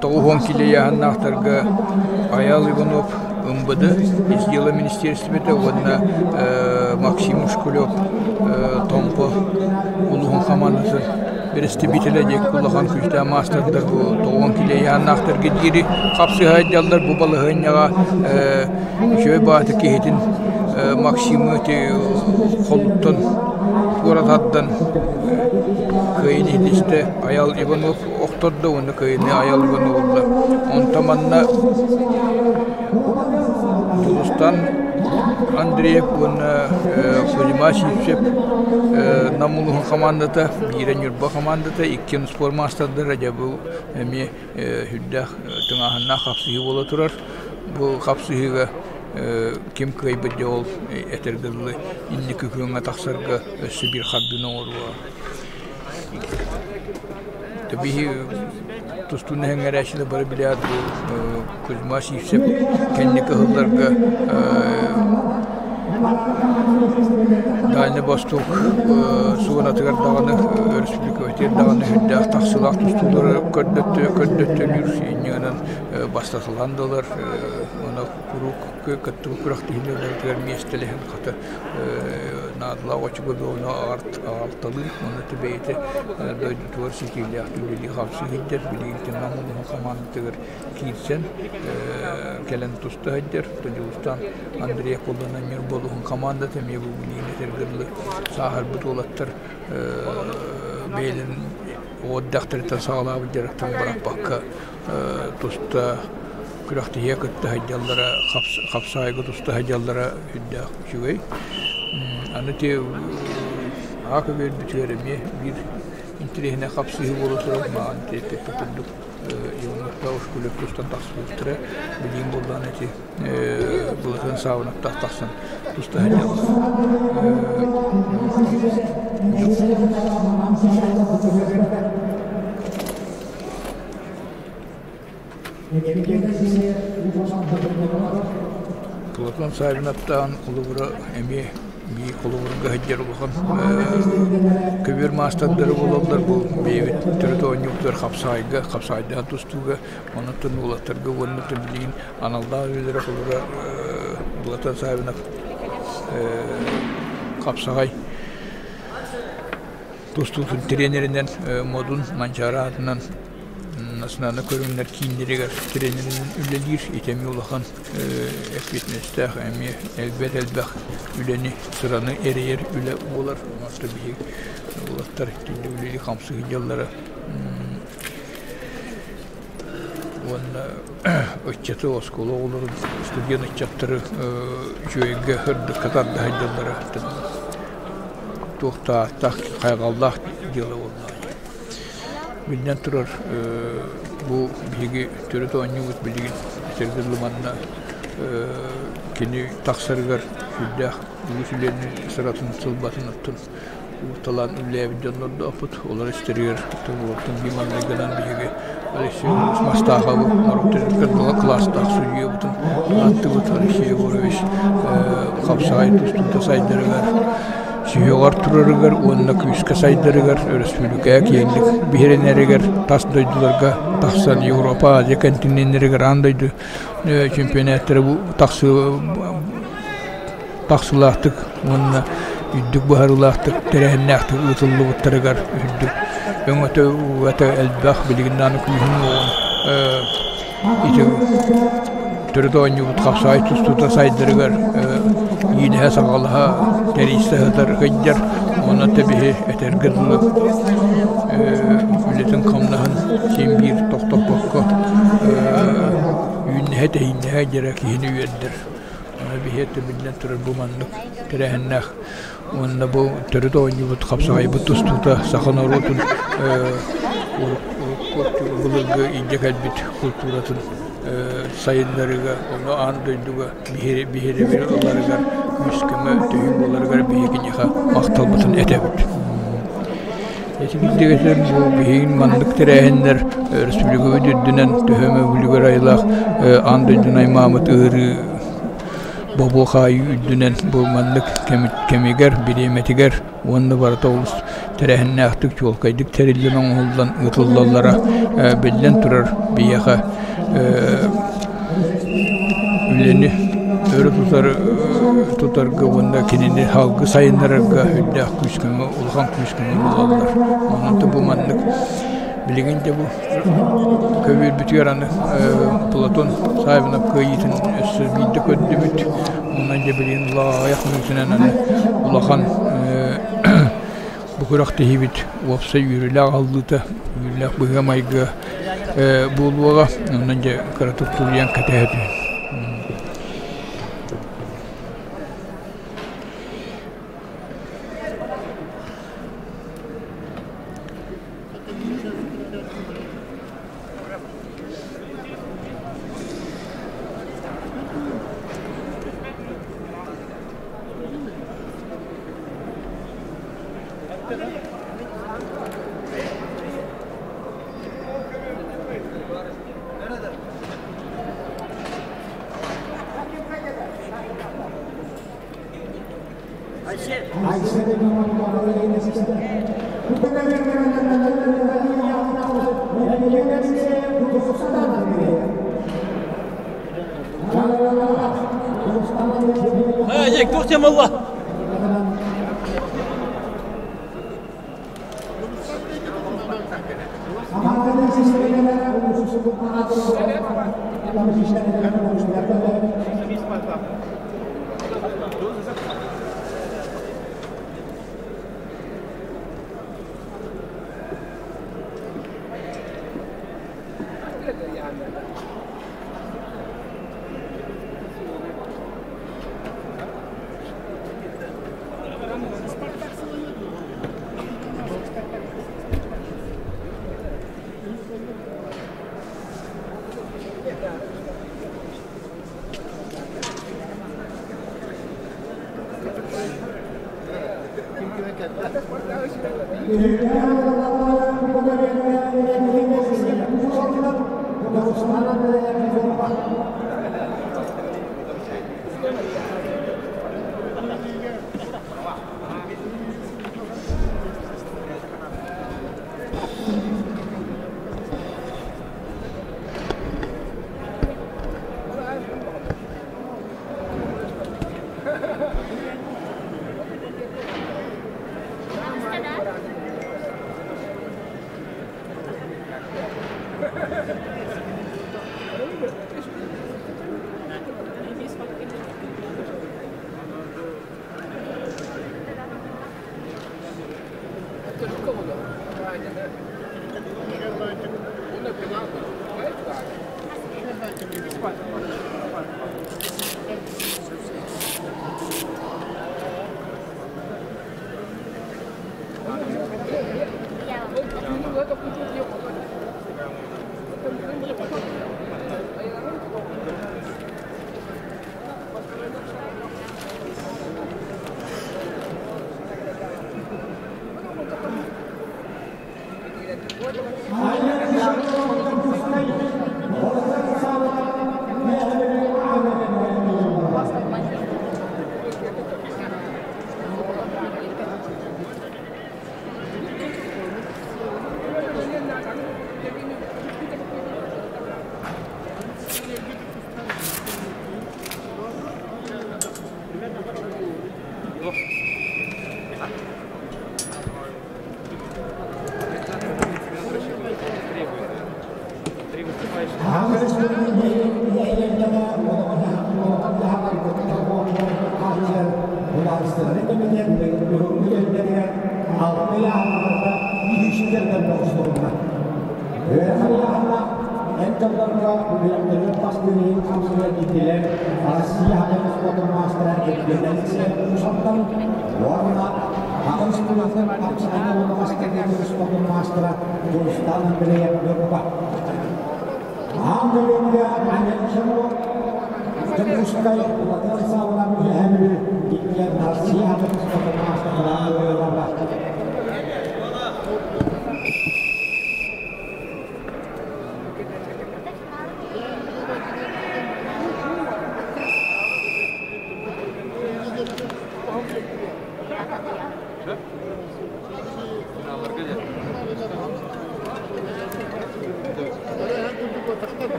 90 киилэ ыйааһыннаахтарга Айаал Иванов МВД ис дьыала министиэристибэтэ уонна Максим Ушкулев Томпо улууһун хамаандатын бэрэстэбиитэлэ диэн улахан күүстээх маастардар бу 90 киилэ ыйааһыннаахтарга диэри хапсыһа сылдьаллар. Бу балаһыанньаҕа үчүгэй баҕайытык киһитин Максимы ити холуттан туора тардан. кыайыыны ситистэ Айал Иванов охтордо уонна кыайыыны Айал Иванов ылла. Онтон манна Дьулустан Андреев уонна Кузьма Сивцев Нам улууһун хамаандата, биирэ Ньурба хамаандата, иккиэн спорт маастардара дьэ бу эмиэ сүрдээх тыҥааһыннаах хапсыһыы буола турар. Бу хапсыһыыга ким кыайбыт дьэ ол этэргэ дылы инники күөҥҥэ тахсарга өссө биир хардыыны оҥоруо. Биһи тустууну эҥэрээччилэр бары билээт бу Кузьма Сивцев кэнники ыһылларга Дальний Восток зонатыгар даҕаны өрөспүүбүлүкэбитигэр даҕаны сүрдээх тахсыылаах тустуулары көрдөттөлүүр инньэ бастатылаан да ылар уонна куруук кыттыбыт күрэхтэһиилэригэр миэстэлэһэн хата наадалаах очукуну аҕалталыыр уонна бэйэтэ дойдутугар ситиилээхтик үлэлии-хамсыы сылдьар билигин Нам улууһун хамаандатыгар киирсэн кэлэн туста сылдьар Дьулустаан Андрей Аполлонов Ньурба улууһун хамаандата эмиэ бу билигин этэргэ дылы сааһырбыт уолаттар бэйэлэрин оҕо эрдэхтэриттэн саҕалаабыт дьарыктарын бырахпакка туста күрэхтэһиигэ кытта сылдьаллара, хапсаайга туста сылдьаллара сүрдээх үчүгэй. Аны ити аҕа көбүөрбүтүгэр эмиэ биир интэриэһинэй хапсыһыы буола турар. Маҕан эппиппит курдук Ивановтаах Ушкулев тустан тахсыбыттара. Билигин буоллаҕына ити Былатыан Саабынаптаах тахсан туста сылдьаллар. Платон Савиновтаан холобура эмиэ биир холобурга сылдьар улахан көбүөр маастардара буолаллар бу бэйэбит төрүт оонньуубутугар хапсаҕайга хапсаҕайдаан тустууга онтон уолаттарга уонна билигин аналлаах үлэлэрэ холобура Платон Савинов хапсаҕай тустуутун тренеринэн Модун Манчаары аатынан национальнай көрүҥнэр кииннэригэр тренеринэн үлэлиир. Ити эмиэ улахан эппиэтинэстээх, эмиэ элбэх элбэх үлэни, сыраны эрэйэр үлэ буолар. Онон биһиги уолаттар итиннэ үлэлии-хамсыы сылдьаллара уонна ыччаты оскуола оҕолорун, студент ыччаттары үчүгэйгэ, сырдыкка тарда сылдьаллара туох да ааттаах, хайҕаллаах дьыала буоллаҕа. Биллэн турар, бу биһиги төрүт оонньуубут билигин этэргэ дылы манна кини тахсарыгар сүрдээх үгүс үлэни сыратын, сылбатын оттон уурталаан үлэлээбит дьоннордоохпут. Олор истэригэр тобуоттан биир маҥнайгынан биһиги Алексей Егорович Мастаховы норуот кылаастаах судьуйабытын ааттыбыт. Алексей Егорович хапсаҕай тустуута сайдарыгар сүһүөҕэр турарыгар уонна күүскэ сайдарыгар өрөспүүбүлүкэҕэ киэҥник биһирэнэригэр тас дойдуларга тахсан Европа, Азия континеннэригэр аан дойду чемпионаттара бу тахсыы тахсыылаахтык уонна үрдүк быһаарыылаахтык тэрээһиннээхтик ыытыллыбыттарыгар үрдүк өҥөтө угата элбэх билигин даҕаны күүһүн уоҕун ити төрүт оонньуубут хапсаҕай тустуута сайдарыгар иилэһэ-саҕалаһа тэрийсэ сытар сылдьар онон тэбиһи этэргэ дылы үлэтин-хамнаһын син биир тохтоппокко үүннэһэ-тэһииннэһэ дьэрэ киһини үөрдэр. Аны биһиэхэ биллэн турар бу маннык тэрээһиннээх уонна бу төрүт оонньуубут хапсаҕайбыт тустуута саха норуотун урукку былыргы илдьэ кэлбит култууратын сайыннарыыга, ону аан дойдуга биһирэбил ыларыгар күүс-көмө төһүү буоларыгар биһиги киниэхэ махталбытын этэбит. Ити биирдигэтин бу биһигин маннык тэрээһиннэр өрөспүүбүлүкэбит үрдүнэн төһө эмэ үлүгэр айылаах аан дойдуну аймаабыт ыарыы бобуу-хаайыы үрдүнэн бу маннык кэмигэр, бириэмэтигэр уонна барыта олус тэрээһиннээхтик, чуолкайдык тэриллэн оҥоһуллан ыытыллаллара биллэн турар биһиэхэ үлэни өрө тутар тутарга уонна кинини салгыы сайыннарарга үрдээх күүс-көмө улахан күүс-көмө буолаллар. Онон бу маннык билигин дьэ бу көбүөрбүтүгэр аны Платон Савинов кыайыытын өссө биирдэ көрдүбүт. Онон дьэ билигин аҕыйах мүнүүтүнэн аны улахан Бу күрэхтэһиибит уопсай үөрүүлээх аһыллыыта, үөрүүлээх быһыы-майгы буолуоҕа. Онон дьэ кыратык тулуйан кэтэһэ түһүн.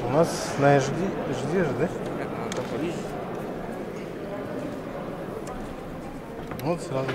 У нас на HD, HD же, да? Вот сразу.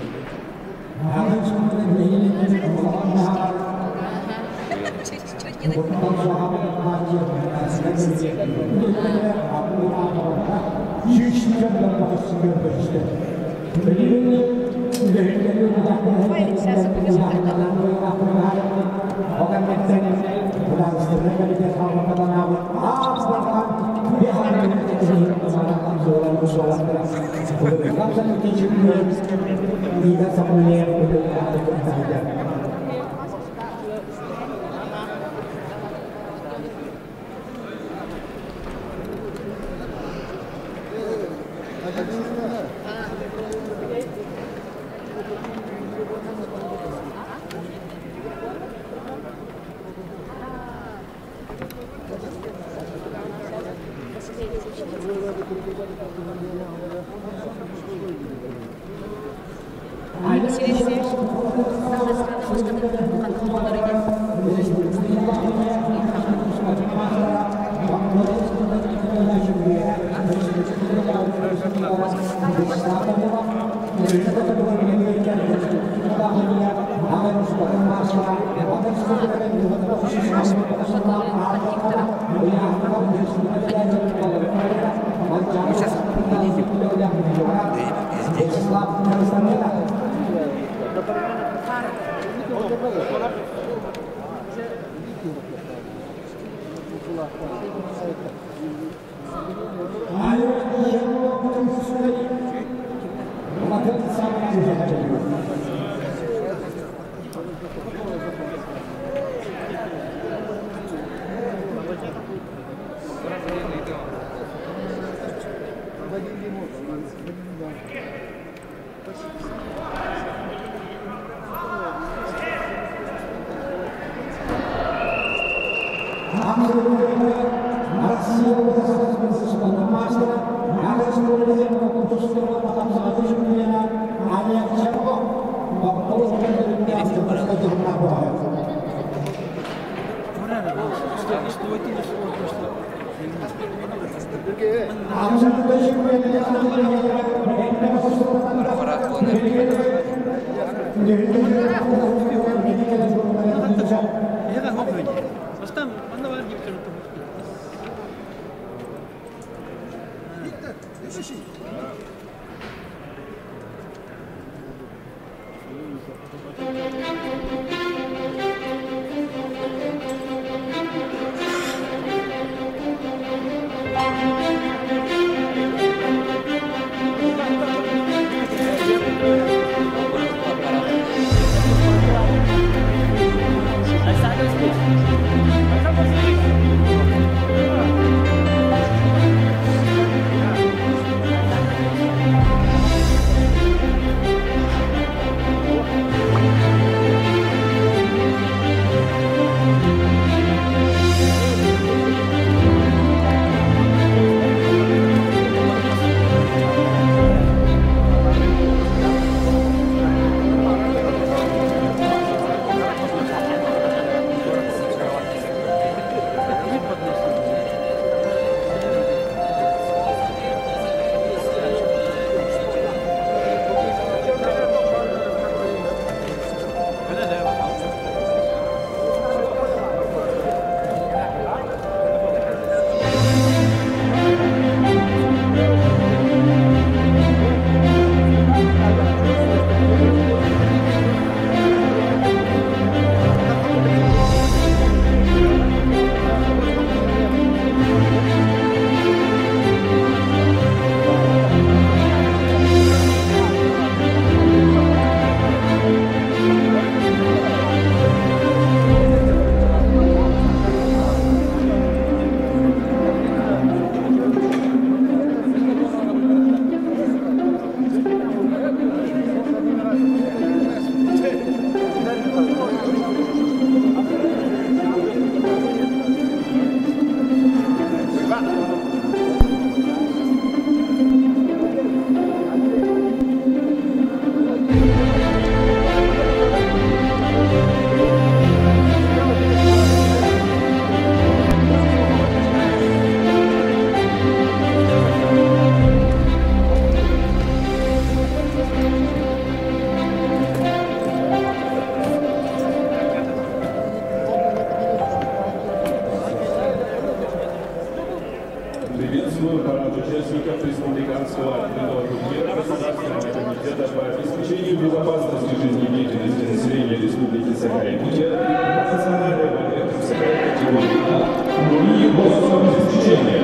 Приветствую парад участников Республиканского открытого турнира Государственного комитета по обеспечению безопасности жизнедеятельности населения Республики Саха-Якутия национальной балет категории А другие гособеспечения.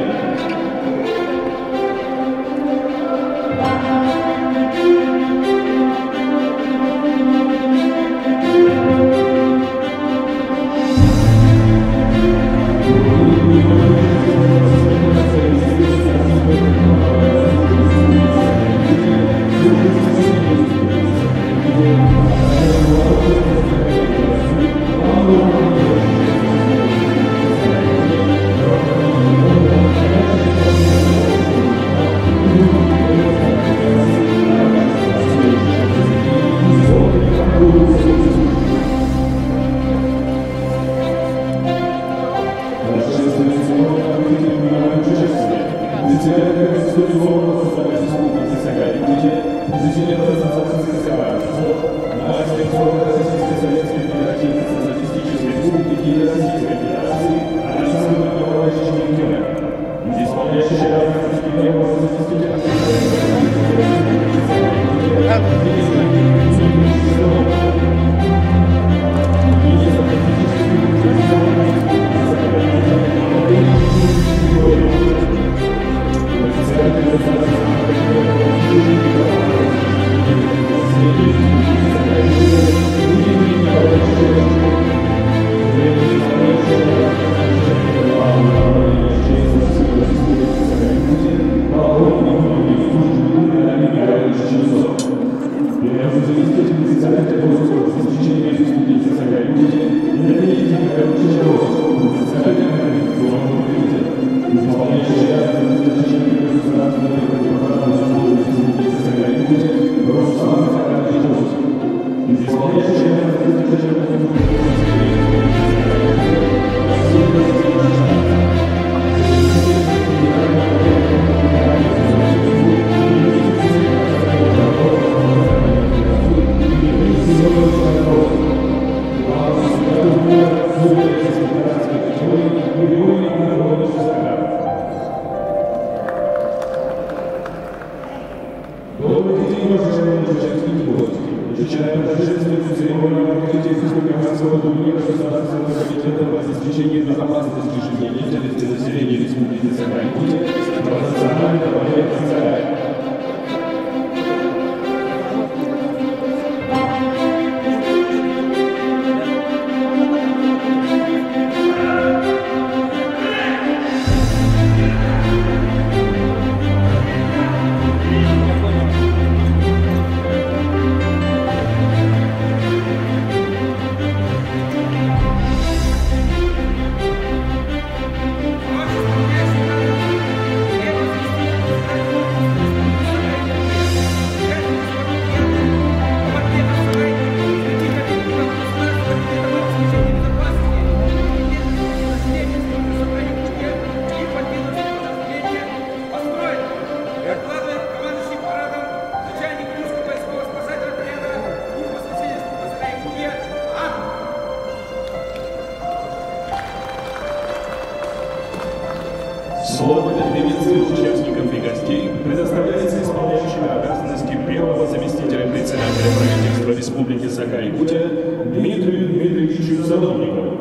Слово для приветствия участников и гостей предоставляется исполняющему обязанности первого заместителя председателя правительства Республики Саха-Якутия Дмитрию Дмитриевичу Садовникову.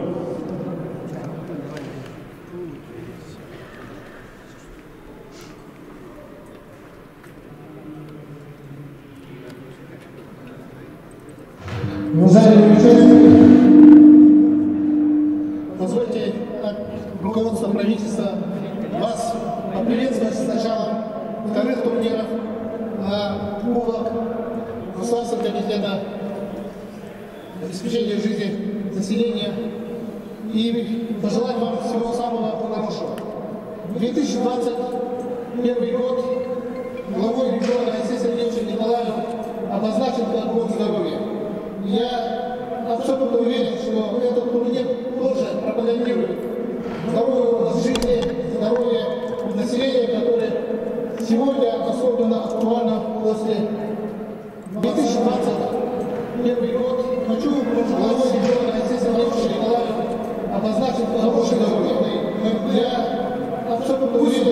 Уважаемые участники, позвольте от руководства правительства вас поприветствовать с началом вторых турниров на Кубок Государственного комитета обеспечения жизни населения и пожелать вам всего самого хорошего. 2021 год главой региона Алексеем Сергеевичем Николаевым обозначен как год здоровья. Я абсолютно уверен, что этот турнир тоже пропагандирует здоровый образ жизни, здоровье населения, которое сегодня особенно актуально после 2021 год. Хочу главой региона Алексеем Сергеевичем Николаевым обозначить хорошее здоровье. Я абсолютно уверен, что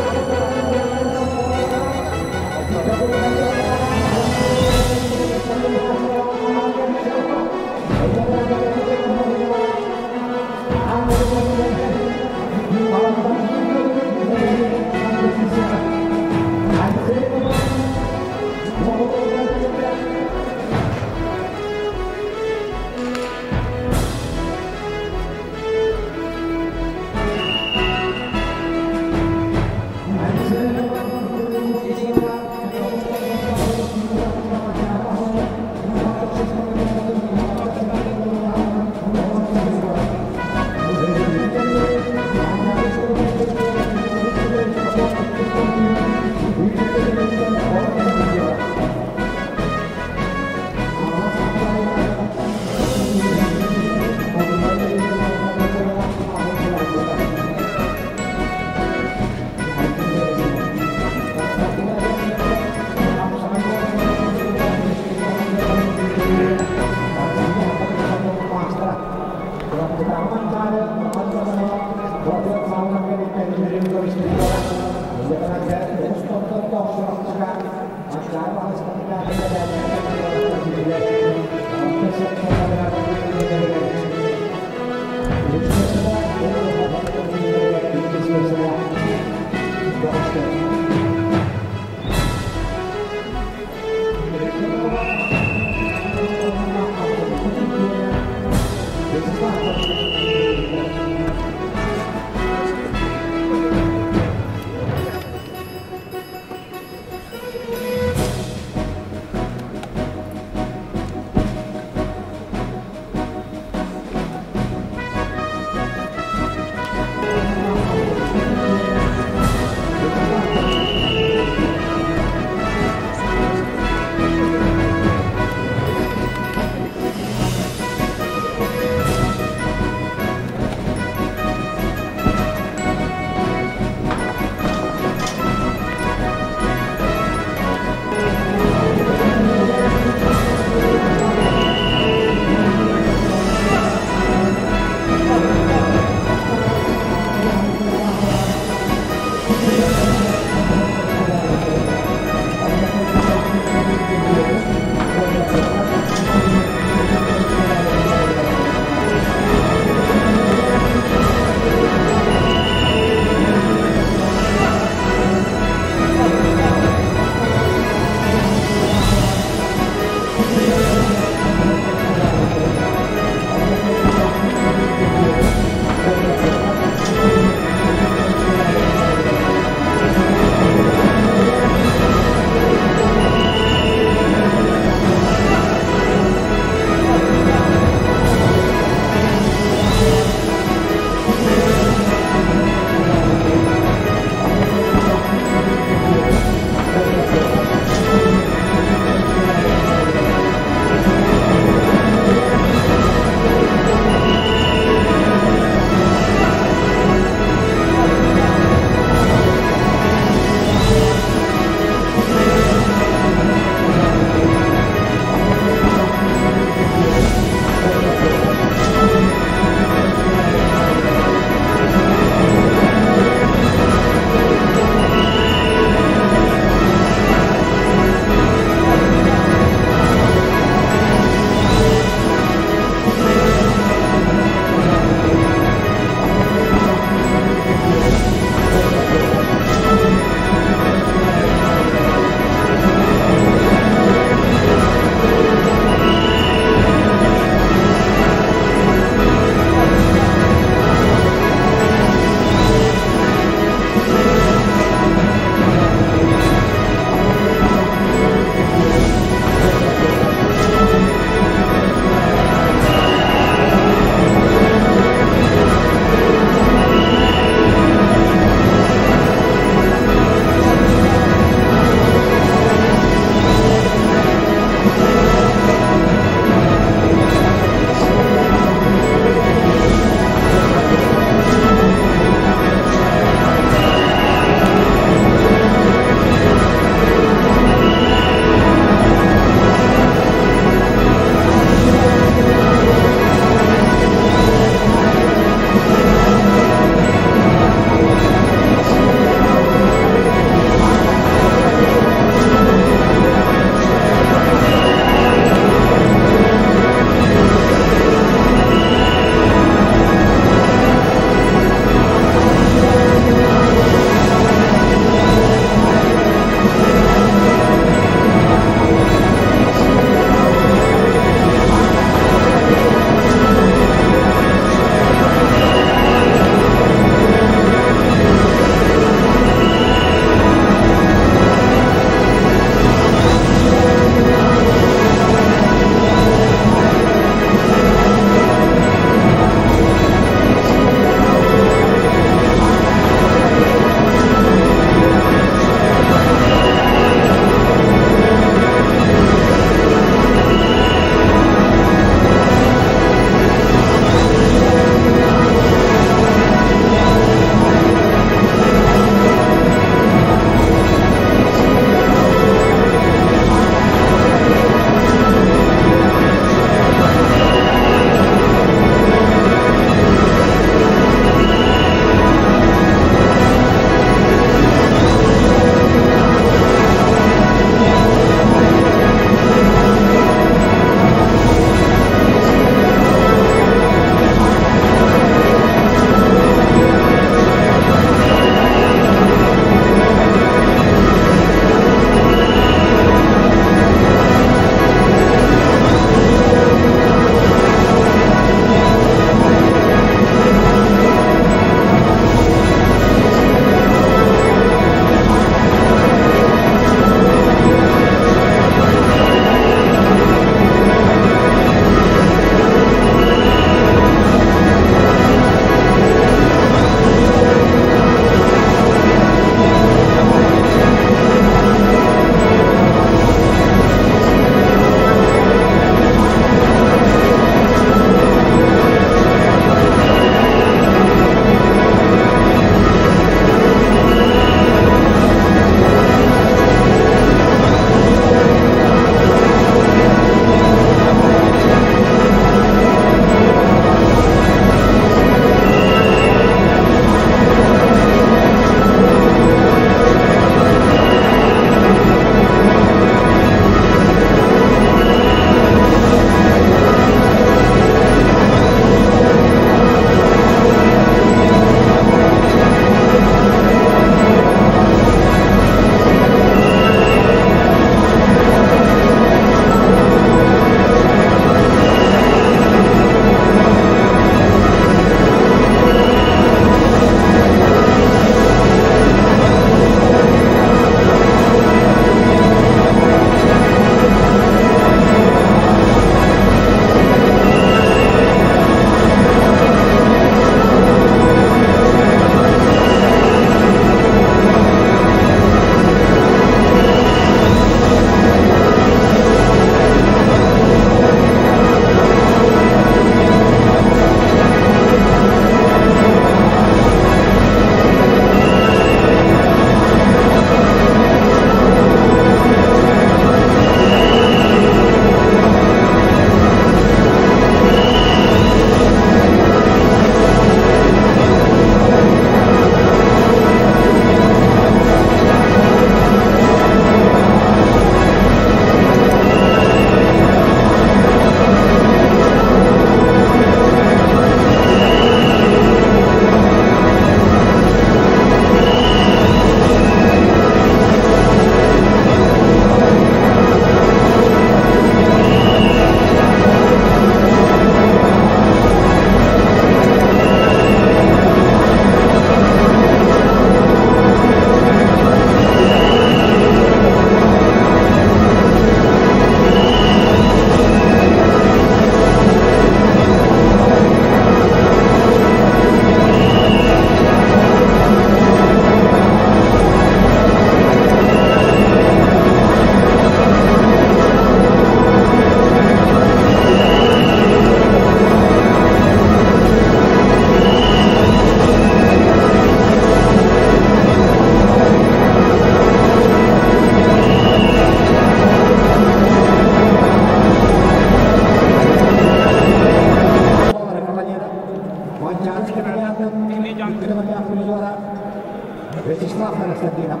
Вячеслав Константинов.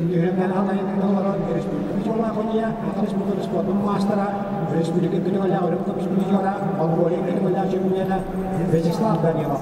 Үһүнэн алайын олорон республика Чолаахуния, Саха Республикатын спордун маастара, республика күнүгөлээх өрүм көмүс призера, Монголия күнүгөлээх чемпиона Вячеслав Данилов.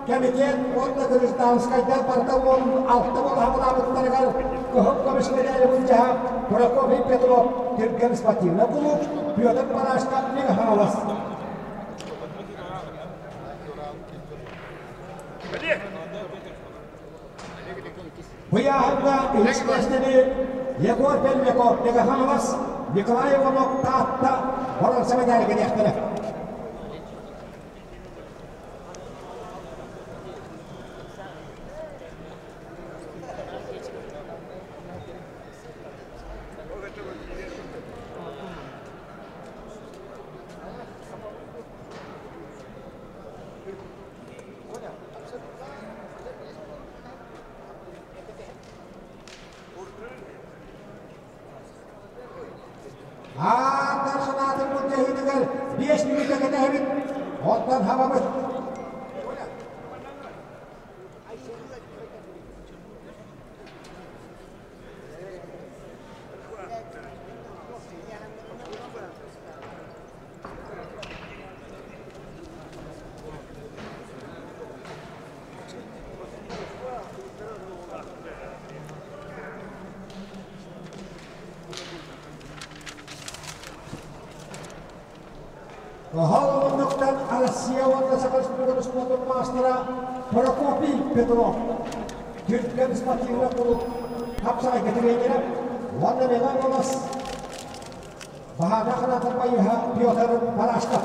Комитет уонна гражданскайдар барыта уон алта буолаабыттарыгар кыһыл көмүс медали былдьаһа Прокопий Петров Түргэн спортивный клуб Петр Парашков Михайлов. Быйааһыҥҥа үһүс миэстэни Егор Пермяков Мегафоновас, Николай Иванов Таатта боруонса медали кэлиэхтэрэ. Аатар санаатын былдьаһыытыгар 5 мүнүүтэ кэтэһэбит, оттон хабабыт. Оһол муннуктан Россия уонна Саха Республикатын спордун маастара Прокопий Петров Түркэн спортивный клуб хапсаҕайга тренерэ уонна Милан Голос Баһаана Ханатов байыһа Петр Барашков.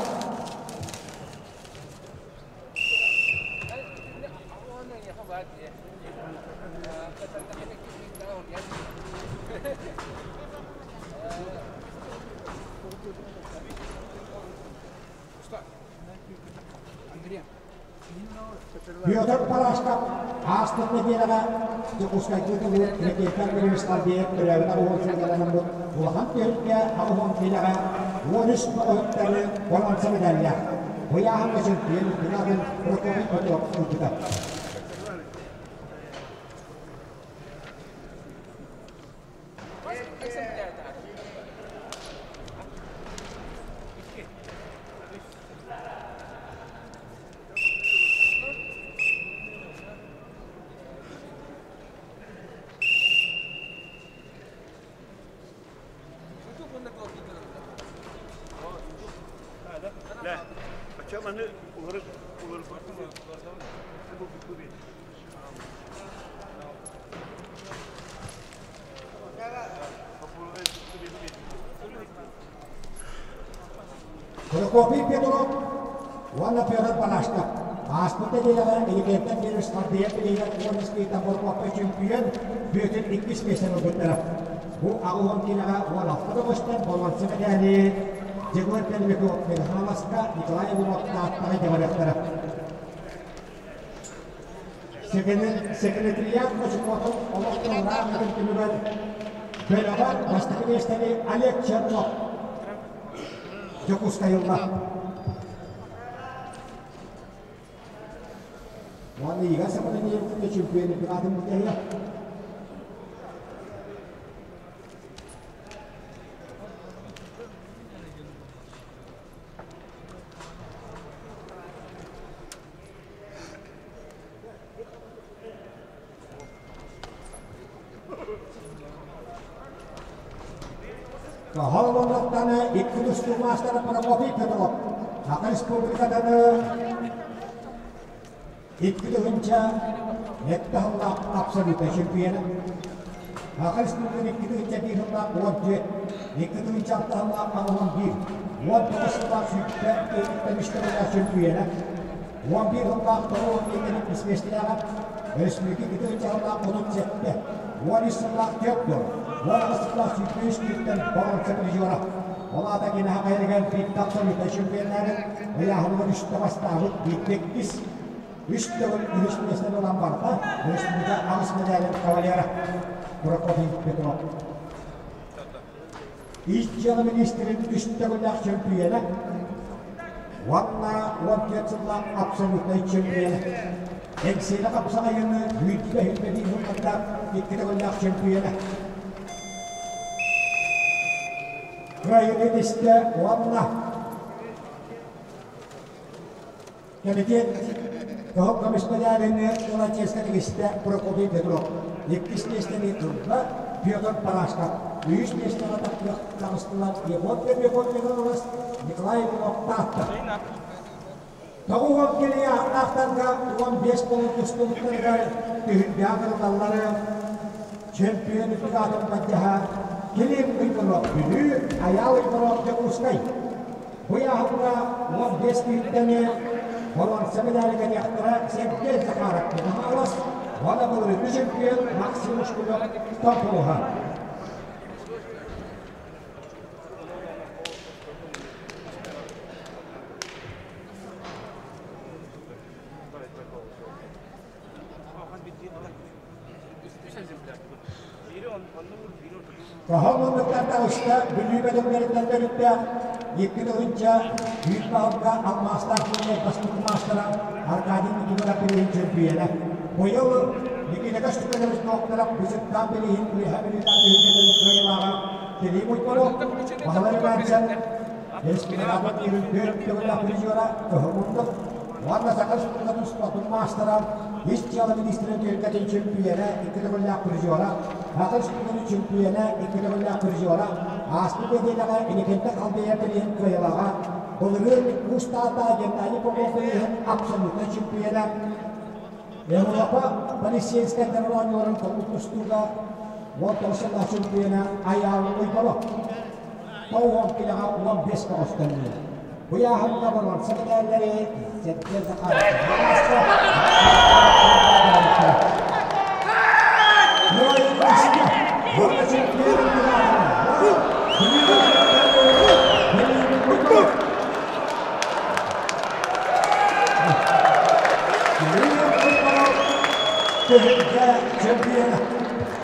Андрей. Петр Парашков ааспыт нэдиэлэҕэ Дьокуускайга ыытыллыбыт Ракета Гринстарбиев төрөөбүт 80 сылларынан улахан түһүлгэ 80 киилэҕэ 13 бөҕөһүттэри боруонса медаллаах. Бу ыйааһыҥҥа чемпион үрдүн Прокопий Петров ылбыта. Прокопий Петров уонна Петр Панашков ааспыт нэдиэлэҕэ Иликиэнтэн Гермес Хардыйа билигэр уон ыскыйта Прокопий чөмпүйүөн Бүөтүр иккис миэстэни ылбыттара. Бу 80 киилэҕэ 16 бөҕөстөр боруонса мэдээли Егор Пермяков Михайловска Николай Иванов Тааттаҕа дьабарыахтара. Секретариат Мосукотун олохтоох түмүгэр бөлөҕөр бастакы миэстэни Олег Чернов Дьокуускай ылла. Уонна Игорь Сапаниев чемпион чемпионатын бүтэһигэ. Холбоҥноттон икки тустуу маастара Прокопий Петров Саха Республикатын 2007 сыллаах абсолютнай чемпиона. Саха Республикатын 2001 сыллаах 14, 2006 сыллаах 81, 19 сыллаах сүүрбэ үс чемпиона. 11 сыллаах 91 иккис миэстэлээҕэ, Республика 2000 сыллаах 37, 13 сыллаах 4, 18 сыллаах 103 кииртэн боруонса призера. Ол аата кини хайырыгар биирдэ абсолютнай чемпионнары ыйааһыныгар үстэ бастаабыт, биирдэ иккис, үс төгүл үһүс миэстэни ылан барда. Республика аҕыс медалин кавалера Прокопий Петров. Ис дьыала министрин үс төгүллээх чемпиона уонна 14 сыллаах абсолютнай чемпиона. Эҥсиэли хапсаҕайыны 121 сылларда икки төгүллээх чемпиона. Кыайыыны тистэ уонна Кэмитиэт Кыһыл көмүс мэдээлини ылан чиэскэ тигистэ Прокопий Петров. Иккис миэстэни ылла Петр Парашков. Үһүс миэстэҕэ таҕыстылар Егор Пермяков Михайлович, Николай Иванов Таатта. 90 килиэ ааттаахтарга 15 буолан тустубуттарыгар түһүлгэҕэ кырыллаллары чемпион үрдүк аатын баддьаһа Килим Уйгуров Бүлүү, Айаал Уйгуров Дьокуускай. Бу ыйааһыҥҥа 15 киһиттэни боруонса медали кэтиэхтэрэ Сергей Захаров Михайлов уонна былырыыҥҥы чемпион Максим Ушкунов Томпулуһа. Тоһоҕо муннуктан таҕыста Бүлүү бөдөҥнөрүттэн төрүттээх 2001 баһылыга алмаастаах турнир бастакы маастара Аркадий Никифоров билиһин чөмпүйүөнэ. Быйыл Никита Костюканович Нокторов Бычыттаан билиһин Үөһээ Бүлүүтээҕи түһүлгэтин кыайыылааҕа Кирилл Уйбанов Баһылай Иванович республикаҕа турнирын түөрт төгүллээх призера Кыһыл муннук уонна Саха Республикатын спордун маастара, ис дьыала министрин түһүлгэтин чөмпүйүөнэ икки төгүллээх призера, Саха Республикатын чөмпүйүөнэ икки төгүллээх призера, ааспыт нэдиэлэҕэ Инникинтэ Халдея бирииһин кыайыылааҕа, былырыын Уус Таатта Геннадий Попов бирииһин абсолютнай чемпиона, Европа полицейскайдар оонньууларын тобул тустууга 19 сыллаах чемпиона Айаал Уйбанов. 90 килоҕа 15 көҕүстэннилэр. Бу ыйааһыҥҥа боруонса мэдээллэри Сергей Захаров Уонна чемпион түһүлгэ чемпиона.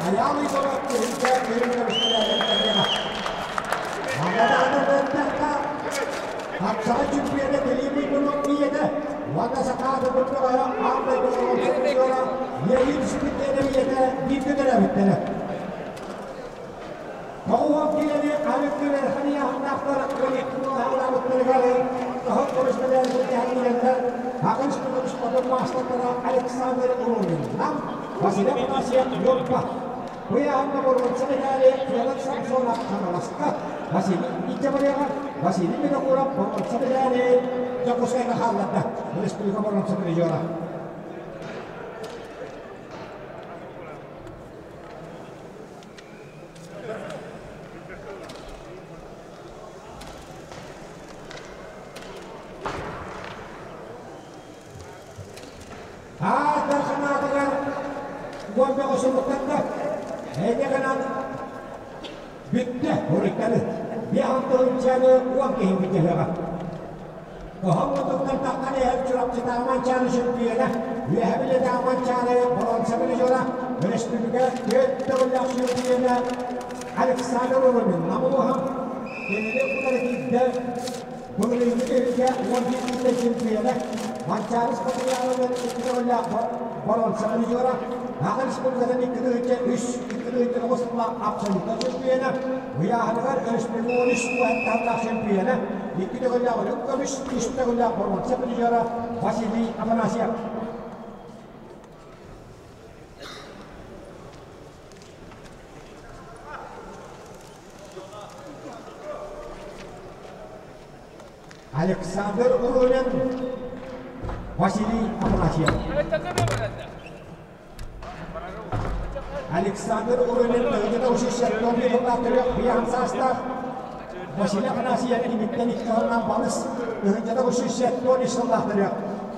Айаал Егоров түһүлгэ үрүҥ көмүскэлээбит Манна даҕаны эттэххэ, хапсаҕай чемпиона Килип Иванов ийэтэ уонна саха аатырбыт бөҕөһө аан дойду чемпиона Леонид Шпиттенов ийэтэ бииргэ төрөөбүттэрэ. Тоҕуһуон киилэни арыгы ыарахан ыйааһыннаахтар уолаабыттарыгар тоһот көмүс мэдээлин түһэрдилэр Аҕыс көмүс хотун маастардара Александр Руминнан, Василий Афанасьев Ньурба. Бу ыйааһыҥҥа боруонса мэдээли Федор Самсонов Хаҥаласка, Василий Итябарьева, Василий Винокуров боруонса мэдээли Дьокуускайга хаалларда. Республика боруонса призера. Аатар санаатыгар уон бөҕө сылыттанна. Эйгэ гынан бүттэ уруйдары. Биэһон тыһыынчаны уон киһи бүтүһүөҕэ. Оһон мутуктан таххан иһэр Чурапчытааҕы Манчаары чөмпүйүөнэ, Үөһэ Бүлүүтээҕи Манчаары боруонса призера, өрөспүүбүлүкэ түөрт төгүллээх чөмпүйүөнэ Александр Румин Намылуһа кинини утары киирдэ. Былырыыҥҥы түһүлгэ 11 киилэ чөмпүйүөнэ, Манчаары спартакиадатын икки төгүллээх боруонса призера, Саха Республикатын 2 3 2 9 сыллаах абсолютнай чөмпүйүөнэ, ыйааһыныгар өрөспүүбүлүкэ 13 уһаттаах чөмпүйүөнэ, икки төгүллээх үрүҥ көмүс, үс төгүллээх боруонса призера Василий Афанасьев. Александр Урунин, Василий Афанасьев. Александр Урунин тыһыынча 371 сыллаах төрүөх биэһин саастаах Василий Афанасьев киниттэн икки сылынан балыс тыһыынча 373 сыллаах төрүөх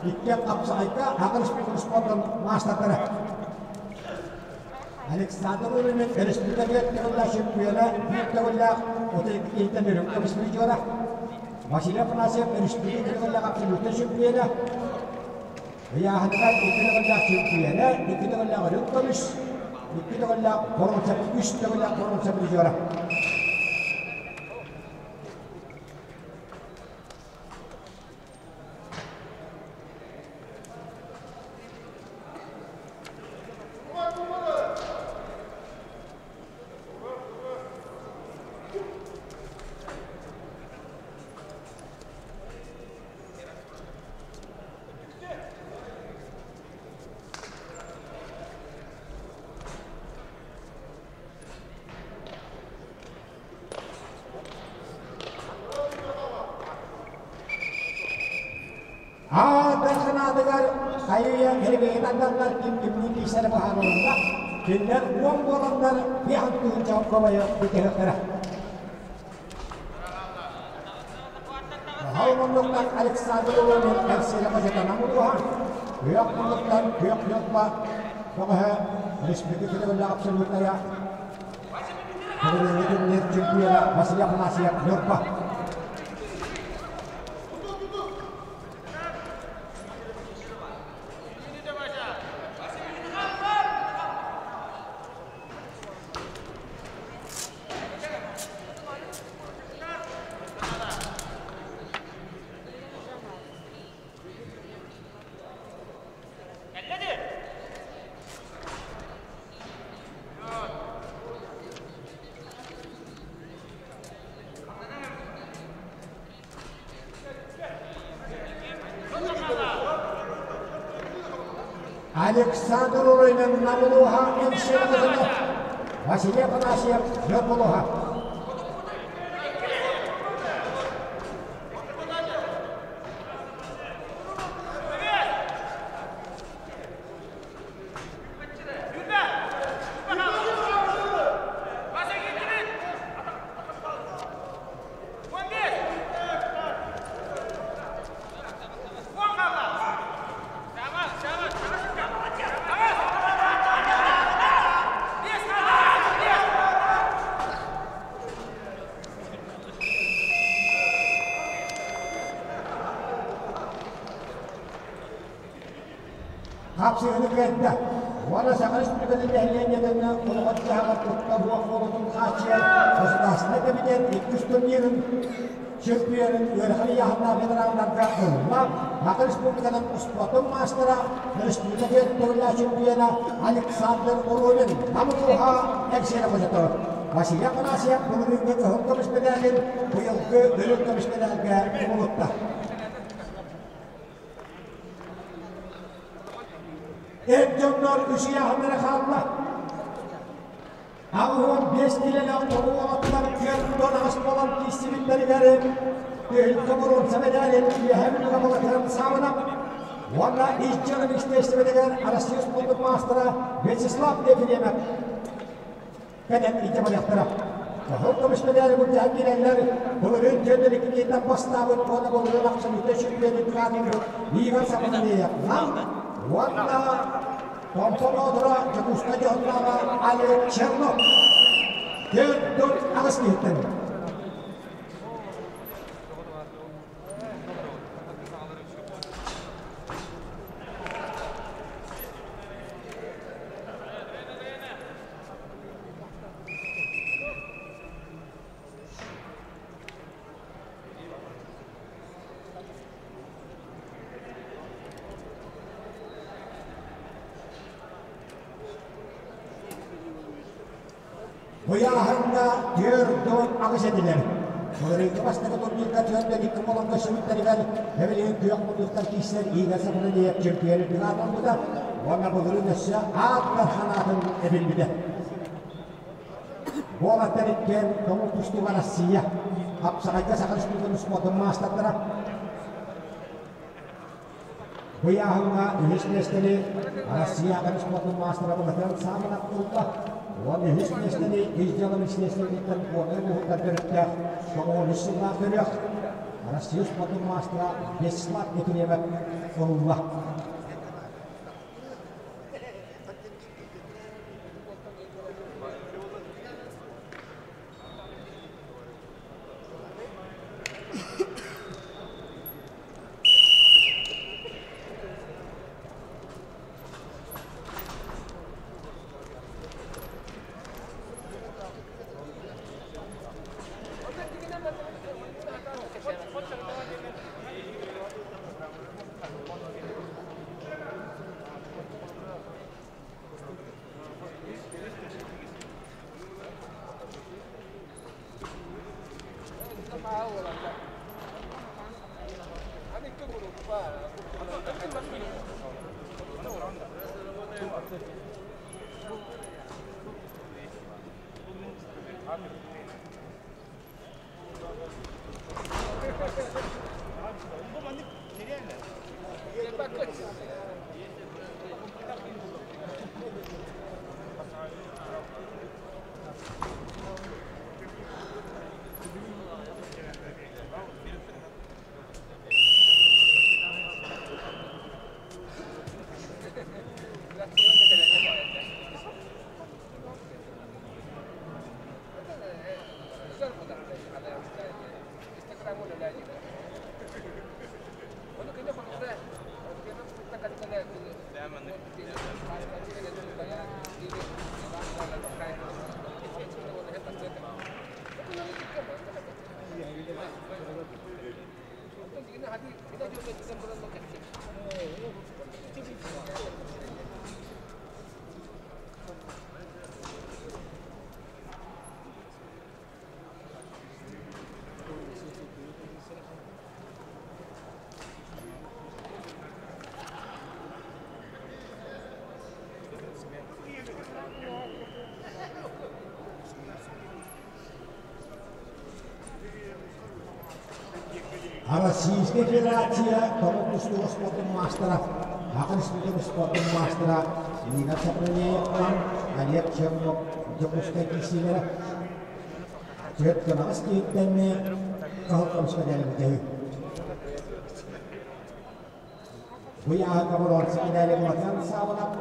икки хапсаҕайга Аҕа республика спордун маастардара. Александр Урунин өрөспүүбүлүкэ түөрт төгүллээх чемпиона, биир төгүллээх 32 үрүҥ көмүс призера. Василий Афанасьев өрөспүүбүлүкэ төгүллээх абсолютнай чемпиона, Ыйааһыныгар икки төгүллээх чөмпүйүөнэ, икки төгүллээх үрүҥ көмүс, икки төгүллээх боруонса, үс төгүллээх боруонса призера. Аатар санаатыгар хайыйа эрбэйин анналлар ким кимниин киирсэрэ быһаарылынна. Кинилэр уон буоланнар биэс тыһыынча кобойо бүтүһүөхтэрэ. Аһал муннуктан Александр Уланин кэлсиэрэ мадьытанан улууһа, күөх муннуктан күөх ньурба бөҕөһө республика төгүллээх абсолютная Бүгүҥҥү турнир чемпиона Василий Афанасьев Ньурба. Александр Урынин Намылуха Эмшеновна Василий Афанасьев Ньургулуха. Хапсыһыны кыайда. Уонна Саха Республикатын нэһилиэнньэтин олоҕор-дьаһаҕар куттал суох буолуутун хааччыйар Государственнай кэмитиэт иккис турнирын чемпионун ыарахан ыйааһыннаах ветераннарга ылла Саха Республикатын успуортун маастара, республика төгүллээх чемпиона Александр Уровин Нам улууһа Эҥсиэли хочото. Василий Афанасьев былырыыҥҥы кыһыл көмүс мэдээлин быйылгы үрүҥ көмүс мэдээлгэ кубулутта. Эр дьоннор үс ыйааһыннара хаалла. 85 киилэлээх тоҕу уолаттар 48 буолан киирсибиттэригэр Түһүлгэ боруонса мэдээлин Үөһээ Бүлүүгэ Былатыан Саабынап уонна ис дьыала министиэристибэтигэр Россия спордун маастара Вячеслав Ефремов кэлэн илдьэ барыахтара. Кыһыл көмүс мэдээли былдьаһан киирэллэр, былырыын түөрт икки бастаабыт уонна былырыын абсолютнай чемпионун каадыры Игорь Сапаналеев Нам уонна Томпо Боотура Дьокуускай дьоһуннааҕа Олег Чернов 4-8 киһиттэн. Ыйааһыҥҥа 48 этилэр. Былырыыҥҥы бастакы турнирга 42 буолан көрсүбүттэригэр эбилигин күөх муннуктар киирсэр Игорь Сафронеев чемпион үрдүк аатырбыта уонна былырыын өссө аат дархан аатын эбилбитэ. Уолаттар иккиэн көҥүл тустууга Россия, хапсаҕайга Саха Республикатын спордун маастардара. Бу ыйааһыҥҥа үһүс миэстэни Россия аҕа спордун маастара Былатыан Сааманов ылла уонна үһүс миэстэни ис дьыала министиэристибэтиттэн Горнай улууһуттан төрүттээх 93 сыллаах төрүөх Россия спордун маастара Вячеслав Ефремов ылла. Российская Федерация тоҕус тустууга спордун маастара, Саха Республикатын спордун маастара Нина Сапронеевтан Олег Чернов Дьокуускай киирсиилэрэ түөрт кынаҕас киһиттэн кыһыл көмүс мэдээлин Бу ыйааһыҥҥа боруонса мэдээли Былатыан Саабынап,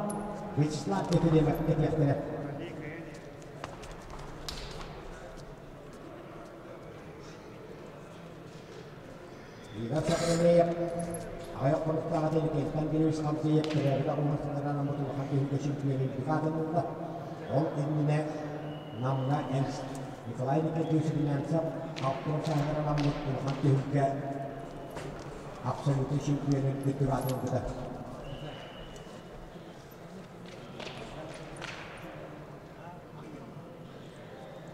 Вячеслав Ефремов кэтиэхтэрэ. Игорь Сапронеев аҕыйах хонуктааҕыта Никитан Кириллович Хамсыев төрөөбүт аҕыс сылынан ыытыллыбыт улахан түһүлгэ чемпионун декадын ылла. Ол иннинэ Намҥа Энс Николай Николаевич Румянцев Алтан сааһыгар анаммыт улахан түһүлгэ абсолютнай чемпионун үрдүк аатын ылбыта.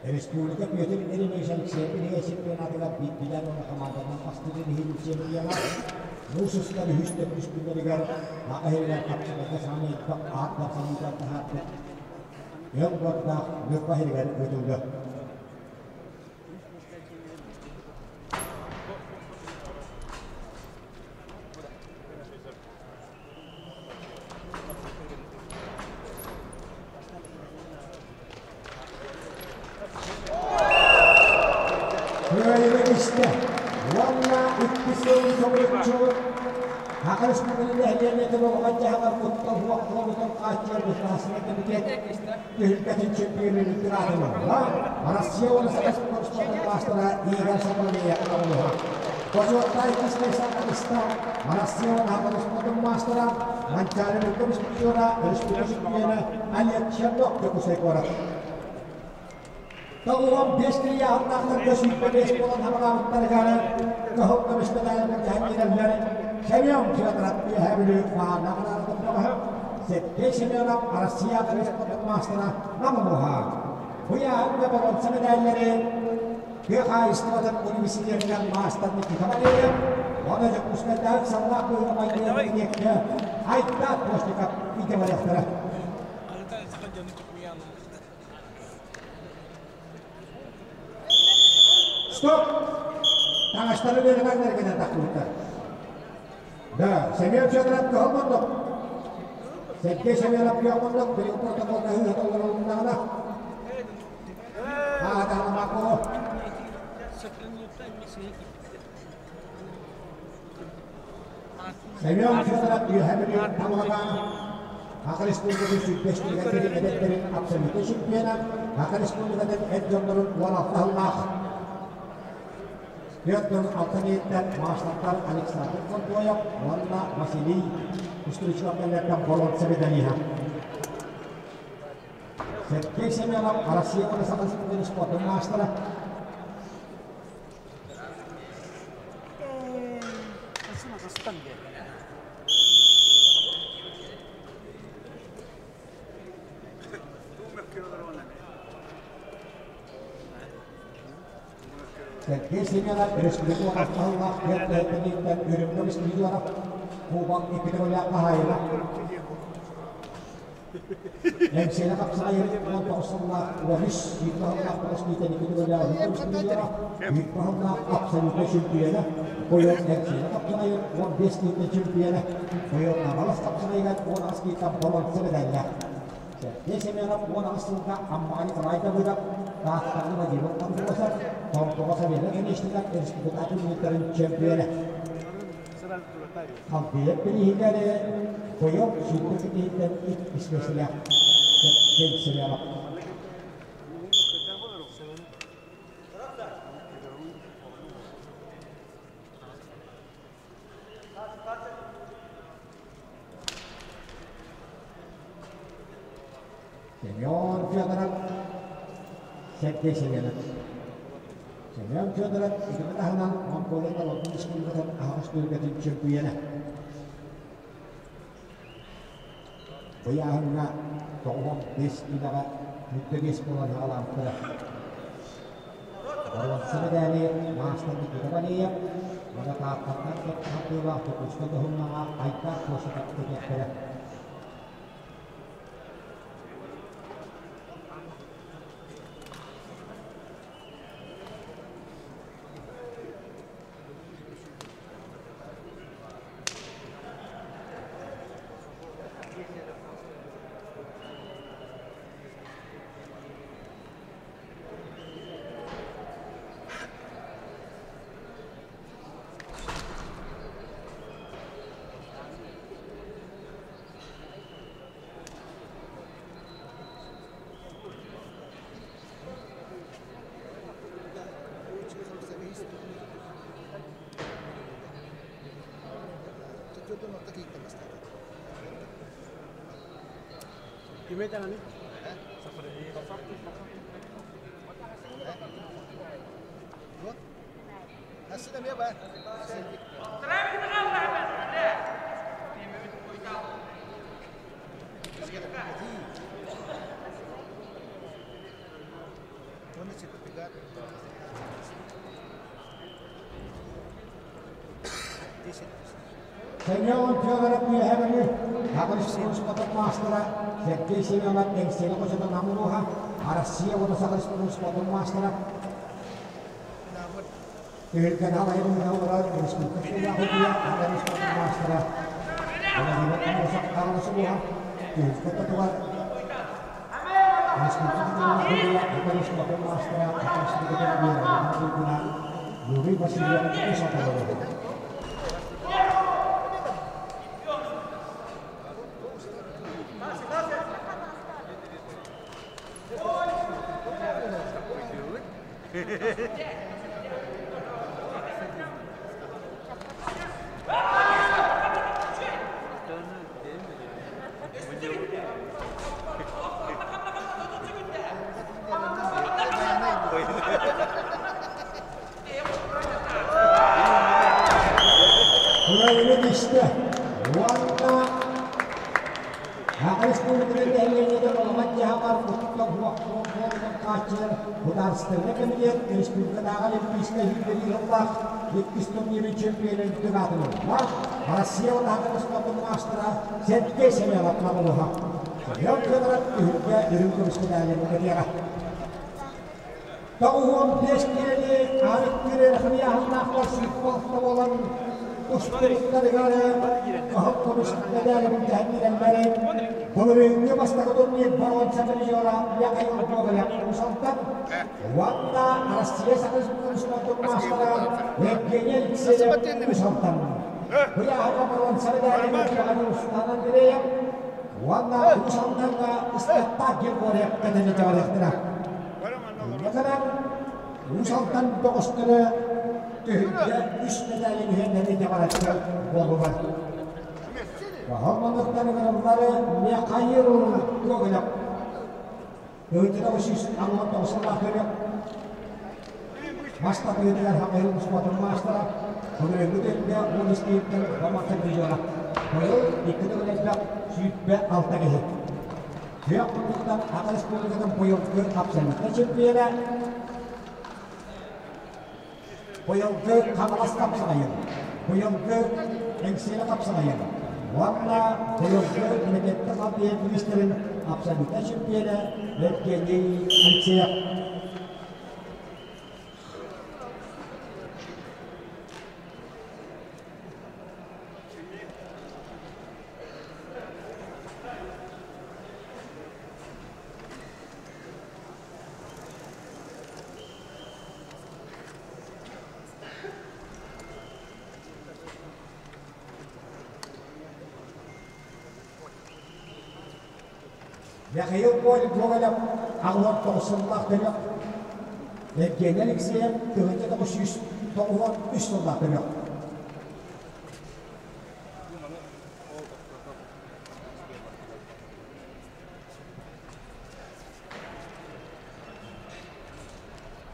Республика Петр Еремеевич Алексеев Илия чемпионатыгар биирдиилээн уонна хамаанданан бастыыр иһин чемпиона муус устар үһүс төрдүс күннэригэр Аҕа иһигэр хапсаҕайга саамай элбэх аат барсаныытан таһаарбыт Өҥ уоттаах Ньурба иһигэр ыытыллыа. Кыайыыны истэ уонна икки сыл соһуччу Саха Республикатын нэһилиэнньэтин олоҕун-дьаһаҕар куттал суох буолуутун хааччыйар государственнай комитет түһүлгэтин чемпионун аатын ылла. Россия уонна Саха Республикатын маастара Игорь Соколовия оҕолоро. Бочуоттаах иккис саҥарыста Россия уонна Саха Республикатын маастара Манчаары Мөлтөх чемпиона, республика чемпиона Олег Чернов Дьокуускай куорат. 95 килийааһыннаахтарга 25 буолан хамаҕаабыттарыгар кыһыл көмүс медаль былдьаһан киирэллэр. Семен Федоров Үөһээ Бүлүү Хааннаах Араартын Сергей Семенов Россия спортун маастара Нам улууһа. Бу ыйааһыҥҥа боруонса медаллары тыа хаһаайыстыбатын университетыгар маастар Никита Валерьев уонна Дьокуускайдааҕы ыксаллаах быһыыга-майгыга кабинекка Айдаат Постников иитэ барыахтара. Стоп! Таҥастары үөрэнэннэр гынан тахсыбыттар. Да, Семен Федоров кыһыл муннук. Сергей Семенов күөх муннук, билигин протоколга ыыта олорулуннаҕына. Ааталамакко. Семен Федоров Үөһээ Бүлүү Тамалакаан Саха Республикатын сүүрбэстэригэр эдэрдэрин абсолютнай чемпиона, Саха Республикатын эр дьоннорун 16 сыллаах 46 миэттэн маастардар Александр Контоев уонна Василий Кустричев кэллэртэн боруонса медалиһа. Сергей Семенов Россия уонна Саха Республикатын спордун маастара. Сергей Семенов республика хаһыллаах түөрт үрүҥ көмүс миллионов кубок икки төгүллээх хаһаайына. Эҥсиэли хапсаҕайын 19 сыллаах 13 сүүрбэ сыллаах 9 миитэн икки төгүллээх көмүс миллиона, сүүрбэ сыллаах абсолютнай чемпиона, Бойон Эҥсиэли хапсаҕайын 15 миитэн чемпиона, Бойон Аҕалас хапсаҕайыгар 18 миитэн боруонса медаллаах. Сергей Семенов 18 сылга Аммаҕа Николай Давыдов, Тааттаҕа Владимир Андросов, Томтоҕо Савелий Конечников республика турнирдарын чемпиона. Халбыйар бирииһигэр Бойом сүүрбэ киһиттэн иккис миэстэлээх Сергей Семенов. Семен Федоров, Сергей Семенов. Семен Федоров итини таһынан Монголия норуотун республикатын аһаҕас түһүлгэтин чөмпүйүөнэ. Ыйааһыҥҥа 95 киилэҕэ 105 буолан аҕалаабыттара. Боруонса мэдээли маастар Никита Валеев уонна Тааттаттан хардыылаах Дьокуускай Дьоһуннаҕа Айдар Косиков кэтиэхтэрэ. Семен Федоров үөһэ Бүлүү Саха маастара Сергей Семенов Эҥсиэли хочотун Амуруһа Россия уонна Саха Республикатын маастара Түһүлгэни алайын олорор республика суолаах Саха Республикатын маастара Владимир Аммосов Хаҥалас улууһа Түһүлгэ ортотугар Республика Саха Республикатын маастара Саха Республикатын үөрэҕин Юрий Васильев үс аталары. Кыайыыны истэ уонна Саха Республикатын нэһилиэнньэтэ олоҕун-дьаһаҕар куттал суох буолуон хааччыйар Судаарыстыбаннай кэмитиэт республикатааҕы олимпийскай сүүрдэрии сыллаах иккис турнирын чемпионун үрдүк аатын ылла. Россия уонна спордун маастара Сергей Семенов Мамулуһа. Семен Федоров түһүлгэ үрүҥ көмүс медалын ылыаҕа. 95 киилэни арыттыыр ыарахан ыйааһыннаахтар сүүрбэ буолан устубуттарыгар кыһыл көмүс мэдээли былдьаһан киирэллэрин былырыыҥҥы бастакы турнир боруонса призера Михаил Гоголев Усалтан уонна Россия Саха Республикатын маастара Евгений Алексеев Усалтан ыйааһыҥҥа боруонса мэдээлин Руслан Андреев уонна Уус Алдаҥҥа Ыстаппаат Григорьев кэтэнэ дьаҕалыахтара. Инньэ Уус Алдан бөҕөстөрө түһүлгэ үс мэтээлин үһүөннэрин дьаҕалаччы буоллулар. Баһыл манныктан ыҥырыллары Михаил Гоголев Ыытыга үсүс аллан тоҕусалаах көрүөх мас тардыытыгар Хахайыл успуотун маастара былырыыҥҥы түһүлгэ уон истииттэн Роман призера. Быйыл икки төгүл элбэх 26 киһи. Күөх муннуктан Саха Республикатын быйылгы абсолютнай чемпиона, быйылгы Хаҥалас хапсаҕайын, быйылгы Эҥсиэли хапсаҕайын уонна быйылгы Мемлекеттик халбыйар министрин абсолютнай чемпиона Евгений Алексеев. Михаил Гоголев аҕылар тоҕус сыллаах төрүөх, Евгений Алексеев 1993 сыллаах төрүөх.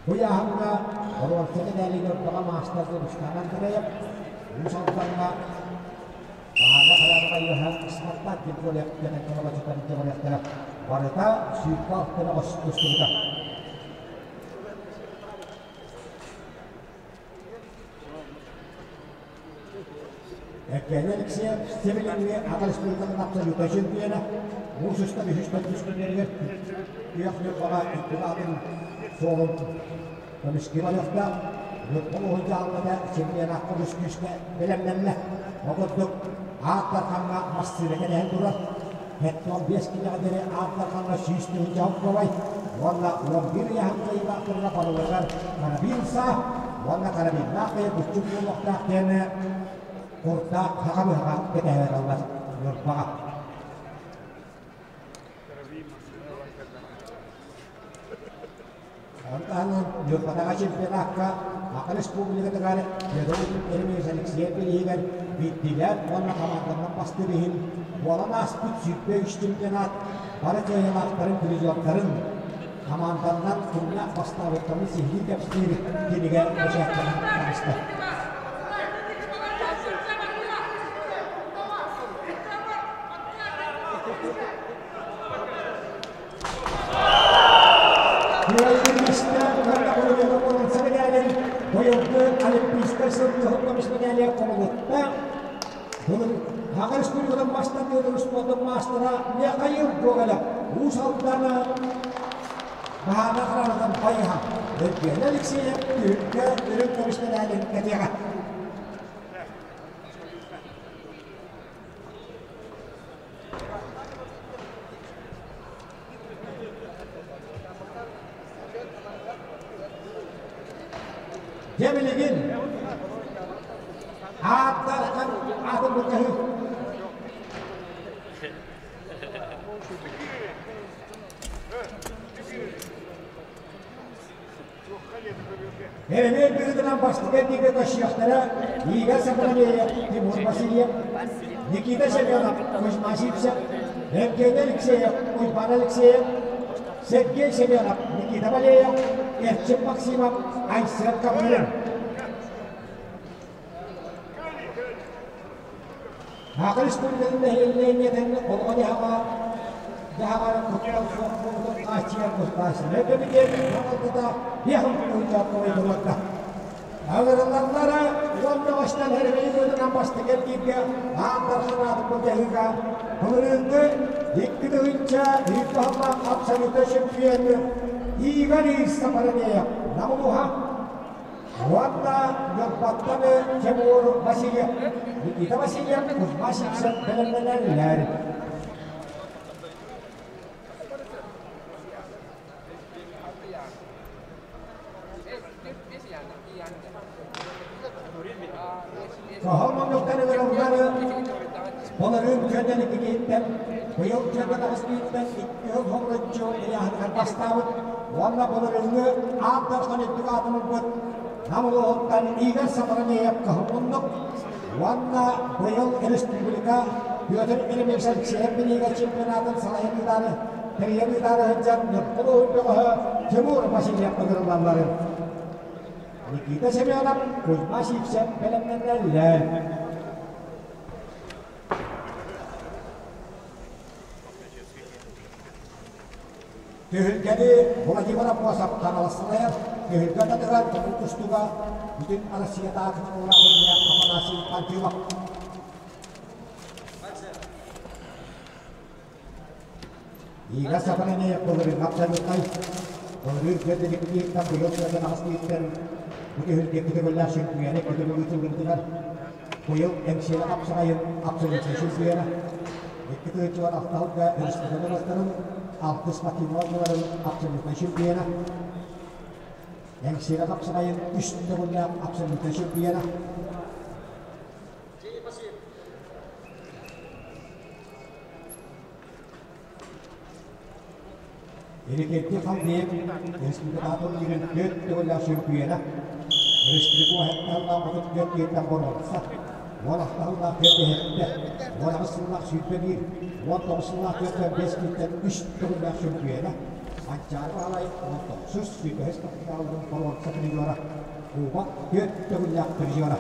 Бу ыйааһыҥҥа боруонса мэтээлин ырбаҕа маастарга Рустам Андреев, Уус Алдаҥҥа Баһаарга хайаабыта үөһэ Исматтаах Григорьев диэн толороччутар дьаҕырыахтара барыта 26 көстүбүтэ. Евгений Алексеев Севилиҥҥи Ата Республикатын абсолютнай чемпиона, муус устар үһүс төрдүс күннэригэр күөх Ньурбаҕа икки атын суолун көмүскүү барыахтаах. Ньурба улууһун дьаһалтата чемпионакка үс күүскэ бэлэмнэннэ. Ол курдук, Аат Дархаҥҥа массыына кэлэһэн турар. 75 киилэҕэ диэри Аат Дархаҥҥа 100 тыһыынча солкуобай уонна 11 ыйааһын кыайыылаахтарга барыларыгар карабин саа уонна карабиннаах бэйэ буччук буолуохтаах диэн курдаах хаҕа быһаҕа кэтэһэр аллар Ньурбаҕа. Ону таһынан Ньурбатааҕы чемпионакка Саха Республикатыгар Федор Еремеевич Алексеев бирииһигэр биирдиилээн уонна хамаанданан бастыыр иһин буолан ааспыт 23 чемпионат бары кыайыылаахтарын, призердарын хамаанданнан кимҥэ бастаабыттарын сиһилии кэпсиир кинигэ бэчээттэнэн таҕыста. Быйылгы Олимпийскай сыл кыһыл көмүс медалия хомулутта. Саха Республикатын бастакы спордун маастара Михаил Гоголев Уус Алдана Баһаана Харанатан Байыһа Евгений Алексеев түһүлгэ үрүҥ көмүс медалин кэтиэҕэ. Дьэ билигин ааттархан атын былдьаһыы. Эрэмиэн быһыытынан бастакы этиигэ көрсүөхтэрэ Игорь Сапронеев, Тимур Васильев, Никита Семенов, Кузьма Сивцев, Евгений Алексеев, Уйбан Алексеев, Сергей Семенов, Никита Валеев, Эрчим Максимов, Айсен Копырин. Саха Республикатын нэһилиэнньэтин олоҕо-дьаһаҕа дьаһаҕар куттал суох буолуутун хааччыйар государственнай кэмитиэт салалтата биэһин туруорда. Ыҥырыллаллара уонна баштан эрэмэйи быһыытынан бастакы эргииргэ аан дархан аатын былдьаһыыга былырыыҥҥы 2000 баһыллаах абсолютнай чемпион Игорь Сапаранеев Намулуха Уонна Ньурбаттан Тимур Васильев, Никита Васильев, Кузьма Сивцев бэлэмнэнэллэр. Тоһол муннуктан ыҥырыллары былырыын күөннэн иккититтэн, быйыл күөннэн аҕыс бииртэн икки сыл хомуруччу ыйааһыныгар бастаабыт уонна былырыыҥҥы аан дархан үрдүк аатын ылбыт Нам улууһуттан Игорь Сапронеев кыһыл муннук уонна быйыл республика Петр Еремеевич Алексеев бириигэ чемпионатын салайан ыытаары тэрийэн ыытаары сылдьан Ньурба улууһун бөҕөһө Тимур Васильев ыҥырыллалларын Никита Семенов, Кузьма Сивцев бэлэмнэнэллэр. Түһүлгэни Владимир Аммосов Хаҥалас салайар, түһүлгэ аттатыгар көҥүл тустууга бүтүн Россиятааҕы ураабылыйа Афанасий Панфилов. Иигэ Сапарани былырыын абсолютнай, былырыын түөрт быйыл түөртэн аҕыс бииртэн бу түһүлгэ көтөҕүллээх чөмпүйүөнэ көтөҕү ыытыллыбытыгар быйыл Эҥсиэли хапсаҕайын абсолютнай чөмпүйүөнэ икки тыһыынча алта сылга республика норуоттарын алтыс спортивнай абсолютнай чемпиона Эҥсиэли хапсаҕайын үс төгүллээх абсолютнай чемпиона Эрикетти Халдеев республикатын иһин түөрт төгүллээх чөмпүйүөнэ, республика уһаттааллаах 34 киһиттэн боруонса, 16 сыллаах түөрт иһиттэ, 18 сыллаах 21, 19 сыллаах 45 киһиттэн үс төгүллээх чөмпүйүөнэ, Манчаары Баһылай 19 сүүрбэһис капиталын боруонса призера, Кубок түөрт төгүллээх призера.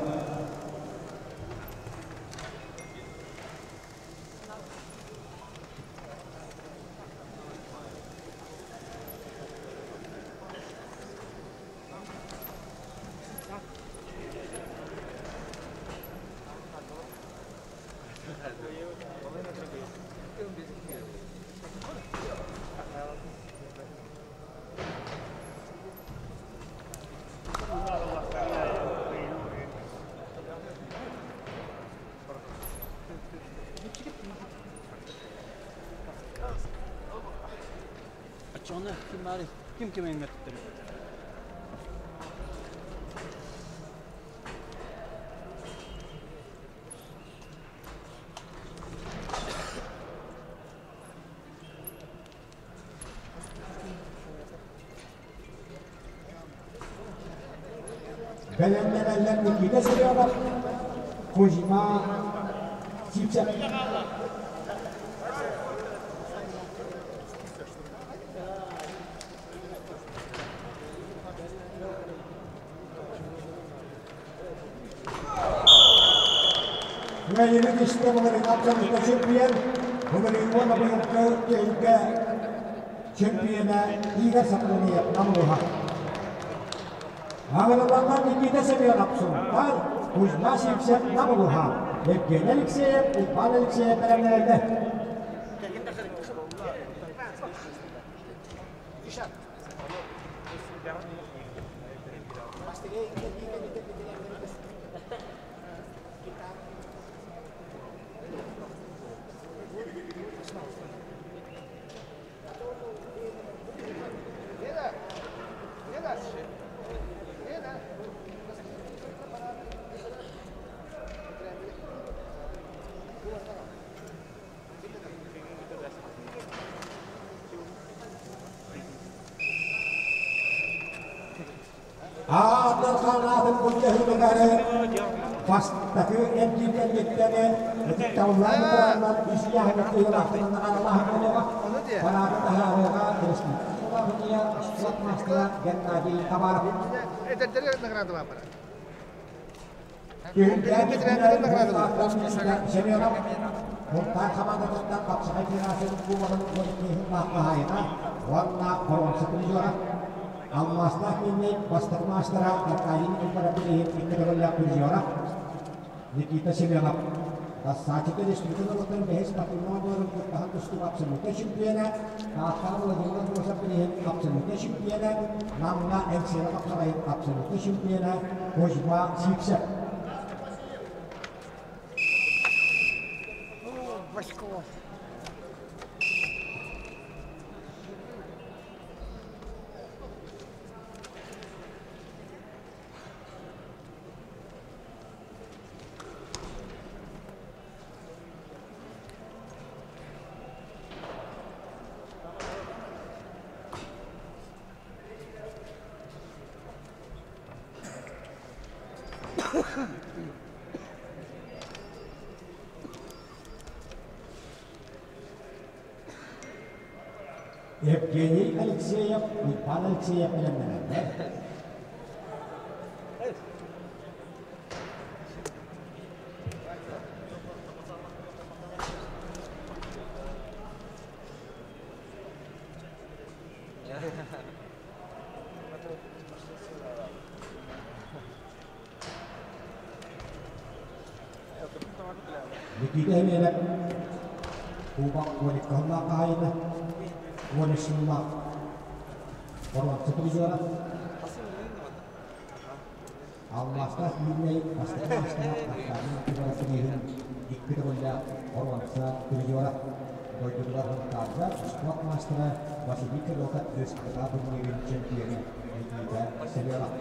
Оччоҕуна ким баарый? Ким ким эҥэртэрий? Бэлэмнэнэллэр Никита Семенов, Кузьма Сивцев. Кыайыыны истэ былырыын абсолютно чемпион, былырыын уонна быйылгы түһүлгэ чемпиона Игорь Сапрониев Намылыха. Аҕырылланнар Никита Семенов Сунтаар, Кузьма Сивцев Намылыха, Евгений Алексеев, Иван Алексеев бэлэмнэнэллэр. Аатар ханаатын былдьаһыытыгар бастакы эргиирдэргиттэн ытыктабыллаах ветераннар үс ыйааһыҥҥа кыайыылаахтарынан наҕараалааһын буолуоҕа. Параады таһаарыыга республика спорт маастара Геннадий Хабаров. Семенов Мултаан хамаандатыттан хапсаҕай федерациятын кубогын уон икки хаһаайына уонна боруонса призера Алмаастаах Мииннэй бастакы маастара Аркадий Никифоров иһин икки төгүллээх призера Никита Семенов Дассааччыта республика норуоттарын бэһис спортивнай оонньууларын кыттаһан тустууга абсолютнай чемпиона, Тааттаҕа Владимир Андросов иһин абсолютнай чемпиона, Намҥа Энсиэла хапсаҕайын абсолютнай чемпиона Кузьма Сивцев. Евгений Алексеев, Уйбаан Алексеев бэлэмнэнэллэр. Никита Эмиэнэп Кубок 12 сыллаах хаһаайына, 13 сыллаах боруонса призера. Алмаастаах Миирнэй бастакы маастара Аркадий Никифоров бирииһин икки төгүллээх боруонса призера. Дойдутугар Сунтаарга спорт маастара Василий Федотов республика турнирын чемпиона Никита Семенов.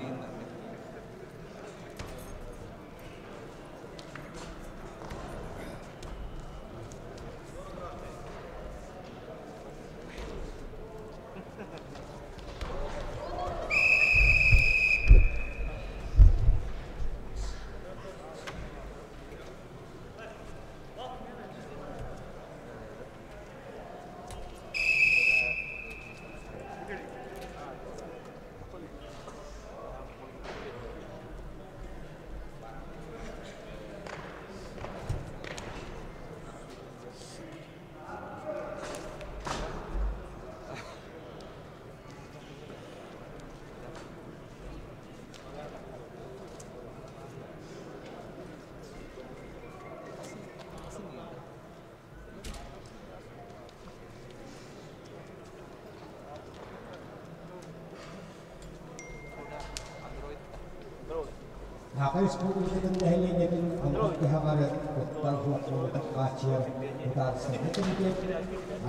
Саха Республикатын нэһилиэнньэтин алгыс тыһаҕар куттал суох буолуутун хааччыйар Судаарыстыбаннай кэмитиэт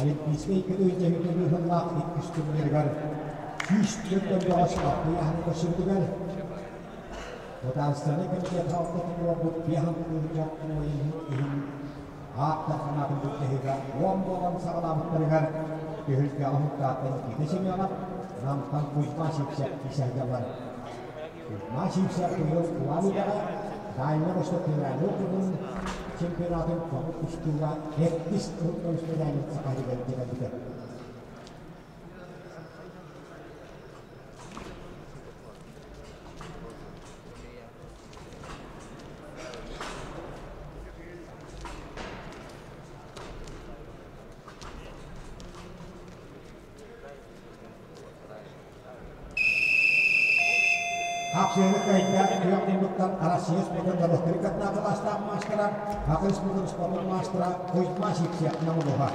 Олимпийскай икки быыһыллаах иккис турнирыгар 104 бөҕөс алтыйааһыны көрсүбүтүгэр Судаарыстыбаннай кэмитиэт салалтатын уорбут биэһ тыһыынча иһин ааттар санаатын былдьаһыыга уон буолан саҕалаабыттарыгар түһүлгэҕэ уһуктааттан Никита Семенов, Намтан Кузьма Сивцев киирсэллэр. Кузьма Сивцев быйыл Улан-Удэҕэ Дальнай Восток федеральнай округун чемпионатын көҥүл тустууга эрдис кыһыл көмүс медалын Саха сиригэр кэлбитэ. Хапсыһыны кыайда күөх ньымыттан Россия спордун норуоттарын кытта кылаастаах маастара, Саха Республикатын спордун маастара Кузьма Сивцев Намылуха.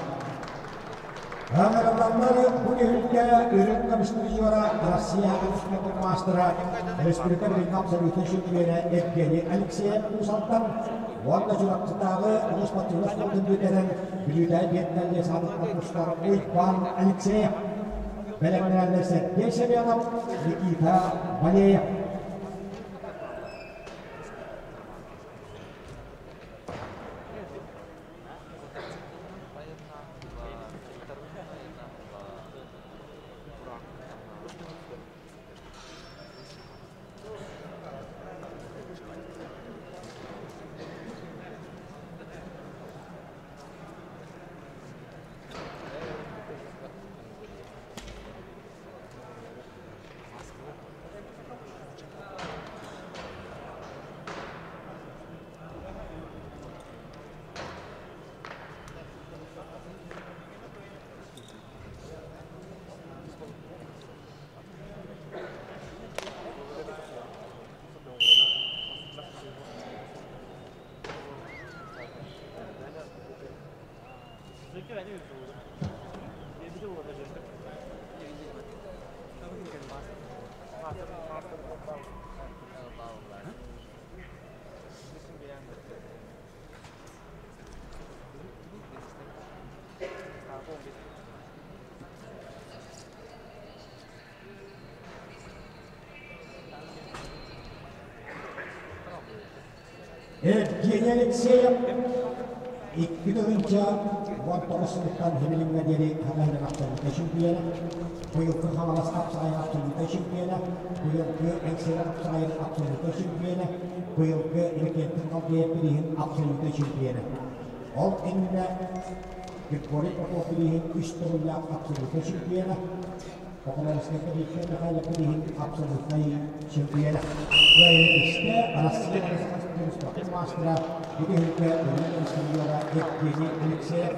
Ыҥырыллаллар бу түһүлгэ үрүҥ көмүс призера Россия спордун маастара, республика билиҥҥи абсолютнай чемпиона Евгений Алексеев Уус-Алдан уонна Чурапчытааҕы улуус спортивнай спордун бүтэрэн Бүлүүтээҕи биэннэллиэ саалатынан тустар Уйбаан Алексеев. Бэлэмнэнэллэр Сергей Семенов, Никита Валеев. Евгений Алексеев 2019 сылыттан Химилиҥҥэ диэри Хаҥаһынан абсолютнай чемпиона, быйылгы Хаҥалас хапсаҕайын абсолютнай чемпиона, быйылгы Эҥсиэлэр хапсаҕайын абсолютнай чемпиона, быйылгы Иннокентий Халдеев бирииһин абсолютнай чемпиона. Ол иннинэ Григорий Попов бирииһин үс төгүллээх абсолютнай чемпиона, Покровскайга Виктор Михайлов бирииһин абсолютнай чемпиона. Кыайыытыста Россия спортын маастара, бүтэһиккэ Өлүөн Александрова Евгений Алексеев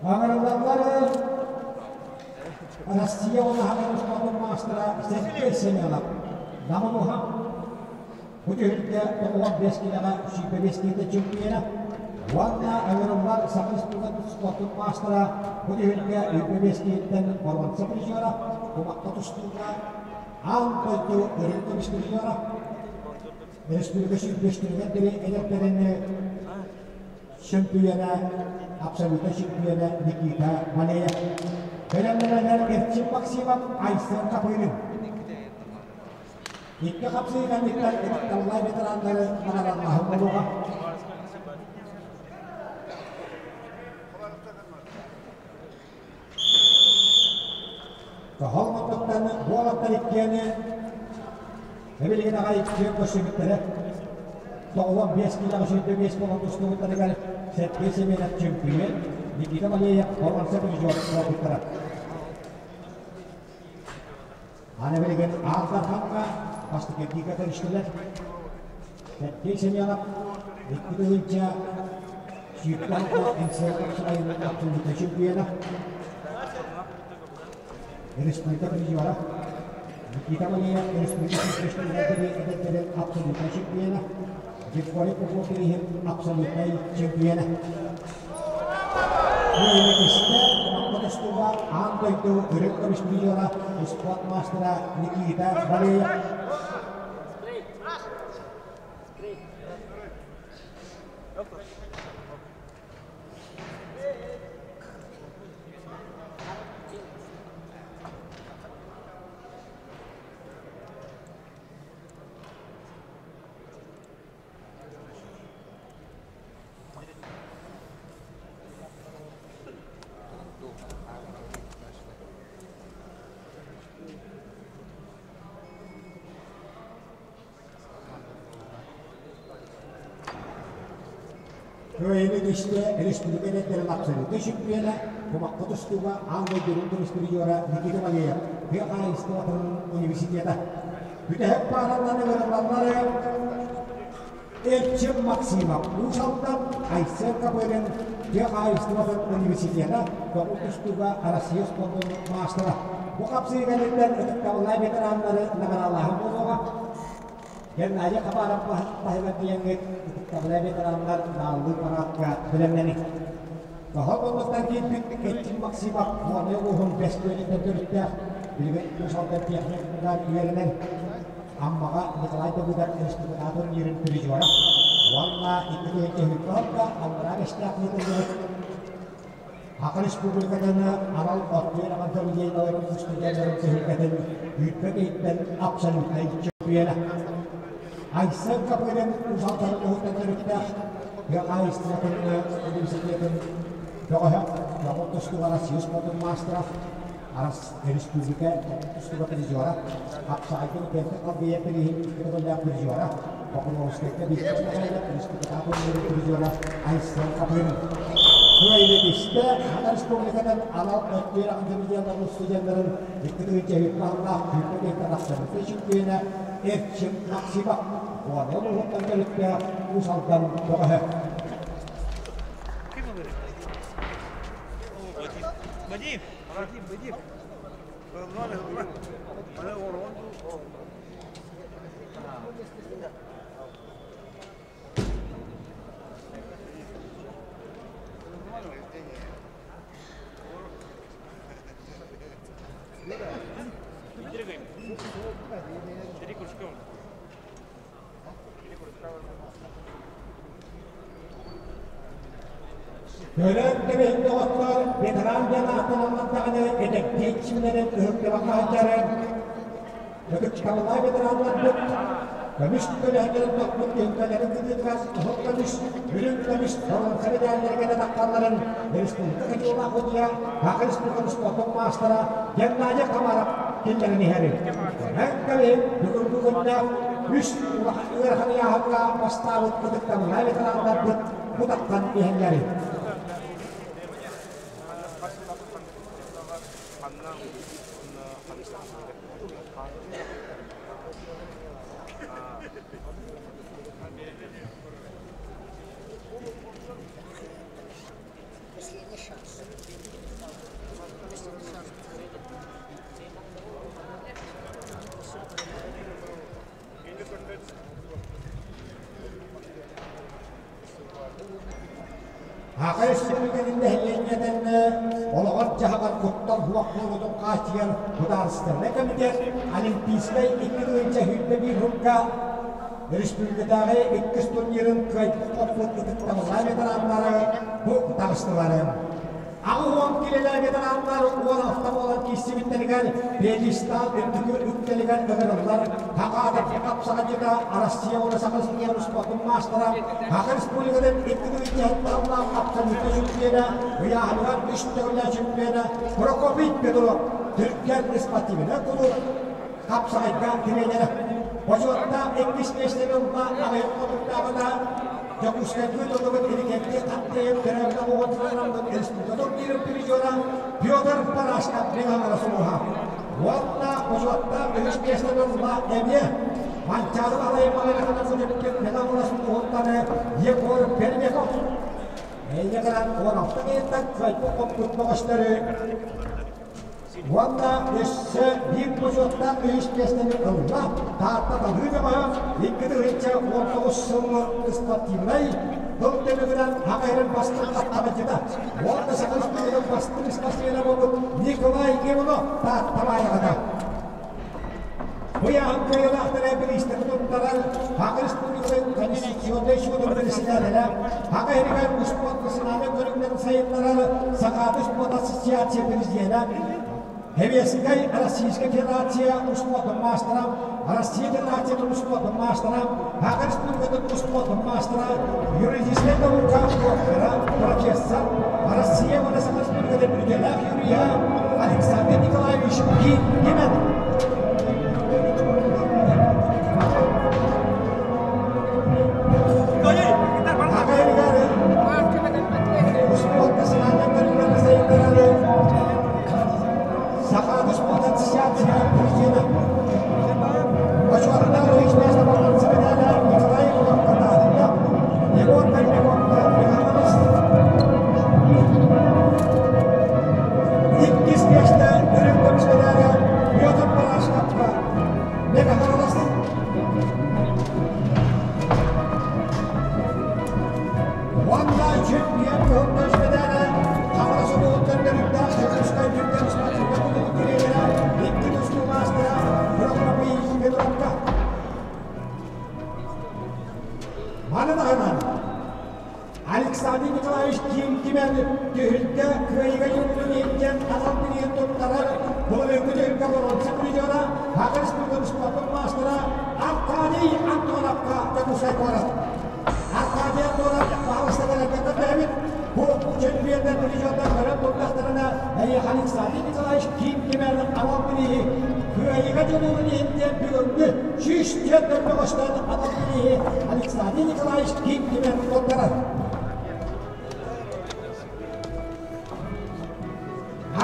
Аҥарыллаллар Россия улахан спортун маастара Сергей Семенов Намылуха Бу түһүлгэ 95 киилэҕэ 105 киилэ чемпиона уонна ыҥырыллар Саха Республикатын спортун маастара бу түһүлгэ 25 киилэттэн боруонса призера, кумахха тустууга аан дойду үрүҥ көмүс призера, республика сүүрбэстэригэр диэри эдэрдэрин чемпиона, абсолютнай чемпиона Никита Малеев. Бэлэмнэнэллэр Эрчим Максимов, Айсен Капырин. Икки хапсыы кэнниттэн ытыктабыллаах ветераннары наҕараадалааһын буолуоҕа. Тоһол муттуктан буолаттар иккиэни эбилигин аҕай иккиэн көрсүбүттэрэ. 95 киилэҕэ 105 буолан тустубуттарыгар Сергей Семенов чемпион, Никита Валеев боруонса призер буолбуттара. Аны билигин Аал Дархаҥҥа бастакы этиигэ көрүстүлэр. Сергей Семенов 2 тыһыынча сүүрбэ НСК сайынын абсолютнай чемпиона, республика призера, Никита Валеев республика эдэрдэрин абсолютнай чемпиона, Григорий Попов абсолютнай чемпиона. Үөрэтистэ Маттатастыга аан дойду үрүҥ көмүс призера, спорт маастара Никита Валеев. Кыайыыны тистэ республика эдэрдэрин абсолютнай чемпиона, кумахха тустууга аан дойду урут призера Никита Валеев тыа хаһаайыстыбатын университета. Бүтэһик паараннан ыҥырыллаллар Эрчим Максимов Уус Алдан, Айсен Копырин тыа хаһаайыстыбатын университета көҥүл тустууга Россия спордун маастара. Бу хапсыы кэнниттэн ытыктабыллаах ветераннары наҕараалааһын буолуоҕа. Геннадий Хабаров таһыгар тиийэҥҥит ытыктабыллаах ветераннар нааллыы параадка бэлэмнэниҥ. Тоһо оннуктан киирбит Эрчим Максимов Горнай улууһун Бэс Күөлүттэн төрүттээх, билигин Уус Алдан техникумугар үөрэнэн Аммаҕа Николай Давыдов республикаҕа турнирын призера уонна 2 тыһыынча сылга Аллараа Бэстээх ыытыллыбыт Саха Республикатын анал орто үөрэҕин Давыденова студеннарын түһүлгэтин үүппэ киһиттэн абсолютнай чөмпүйүөнэ. Айсен Копырин Уус Алдан улууһуттан төрүттээх тыа хаһаайыстыбатын университетын бөҕөһө, Дьоҕур тустууга Россия спордун маастара, Арас Республика тустууга призера, Хапсаҕайга Кэнтик Алгыйа бирииһин икки призера, Покровскайга бииргэ республика призера Айсен Копырин. Кыайыытистэ Саха Республикатын анал өттүөр академияларын студеннарын 2 тыһыынча аллаах күүппэ киһиттэн абсолютнай чемпиона Эрчим Максимов Горнай улууһуттан төрүттээх Уус Алдан бөҕөһө. Вадим! Вадим, Вадим! Көрөн кэбиһин доҕоттор, ветеран диэн ааттаналлар даҕаны эдэрдии иччилэрин ыһыктыбакка сылдьарын, ытыктабыллаах ветераннарбыт көмүс көлөһөлөрүн топпут түһүлгэлэрин кытыытыгар кыһыл көмүс, үрүҥ көмүс боруонса мэдээллэргэ да таххалларын республика Кадьолаах Удья, Саха Республикатын спордун маастара Геннадий Комаров киллэрэн иһэрин. Көрөн кэбиһин бүгүҥҥү күннэ үс улахан ыарахан ыйааһыҥҥа бастаабыт ытыктабыллаах ветераннарбыт бутахтан иһэллэрин. Последний шанс. Последний шанс. Саха Республикатын нэһилиэнньэтин олоҕор-дьаһаҕар куттал суох буолуутун хааччыйар Судаарыстыбаннай комитет Олимпийскай 2021 сылга республикатааҕы иккис турнирын кыайбыт-хотпут ытыктабыллаах ветераннары бу таҕыстылар. 80 килэлээх ветераннар 16 буолан киирсибиттэригэр пьедестал үрдүкү үктэлигэр ыҥырыллар Хакаатар хапсаҕайдьыта Россия уонна Саха Республикатын спордун маастара, Саха Республикатын 2 тыһыынча сыллаах абсолютнай чемпиона, ыйааһыныгар үс төгүллээх чемпиона Прокопий Петров Түргэн спортивнай кулууп хапсаҕайга тренерэ. Бочуоттаах иккис миэстэни ылла аҕыйах хонуктааҕыта Дьокуускайга ыытыллыбыт Иликэнти Аттыйын төрөөбүт оҕотунан республика турнирын призера Петр Парашков Мегаҥара сулуһа. Уонна бочуоттаах үһүс миэстэни ылла эмиэ Манчаары Алайын Малайханан сылдьыбыт Мегаҥара сулуһуттан Егор Пермяков. Эйне гынан 16 киһиттэн кыайбыт хоппут бөҕөстөрү Уонна өссө биир бочуоттаах үһүс миэстэни ылла Таатта Талыы бөҕөһө 2019 сыл спортивнай тыл түмүгүнэн Саха сирин бастыҥ хаттаҕыччыта уонна Саха Республикатын бастыҥ спортсмена буолбут Николай Иванов Таатта баайаҕата. Бу ыйааһын кыайыылаахтара бириистэри туттарар Саха Республикатын Конституционнай суутун председателэ, Саха сиригэр успуорт национальнай көрүҥнэрин сайыннарар Сахааты спорт ассоциация президенэ, Советскай Российскай Федерация успуордун маастара, Россия Федерациятын успуордун маастара, Саха Республикатын успуордун маастара, юридическай наука доктора, профессор, Россия уонна Саха Республикатын үтүөлээх юриһа Александр Николаевич Гимен. Саха сиригэр спорт ассоциация президента. Бочуоттаах үһүс миэстэ боруонса медаля Николай Егоровка таһынна. Егор Пермяковка Михайлович. Иккис миэстэ үрүҥ көмүс медаля Петр Барашковка Михайлович. Уонна чемпион кыһыл медаля Хаҥалас улууһуттан төрүттээх Дьокуускай түргэн спортивнай кулуубун тренерэ, икки тустуу маастара Прокопий Федоровка. Маны таһынан Александр Николаевич Ким Кимэн түһүлгэ кыайыыга дьулуурун иһиттэн анал бирииһин туттарар былырыыҥҥы түһүлгэ боруонса призера, Саха Республикатын спордун маастара Аркадий Антоновка Дьокуускай куорат. Аркадий Антонов баһылыста кэлэргэ көрдөһөбүт. Бу чемпионнар призердар көрөн турдахтарына эйиэхэ Александр Николаевич Ким Кимэн анал бирииһи кыайыыга дьулуурун иһиттэн бүгүҥҥү 104 бөҕөстөн анал бирииһи Александр Николаевич Ким Кимэн туттарар.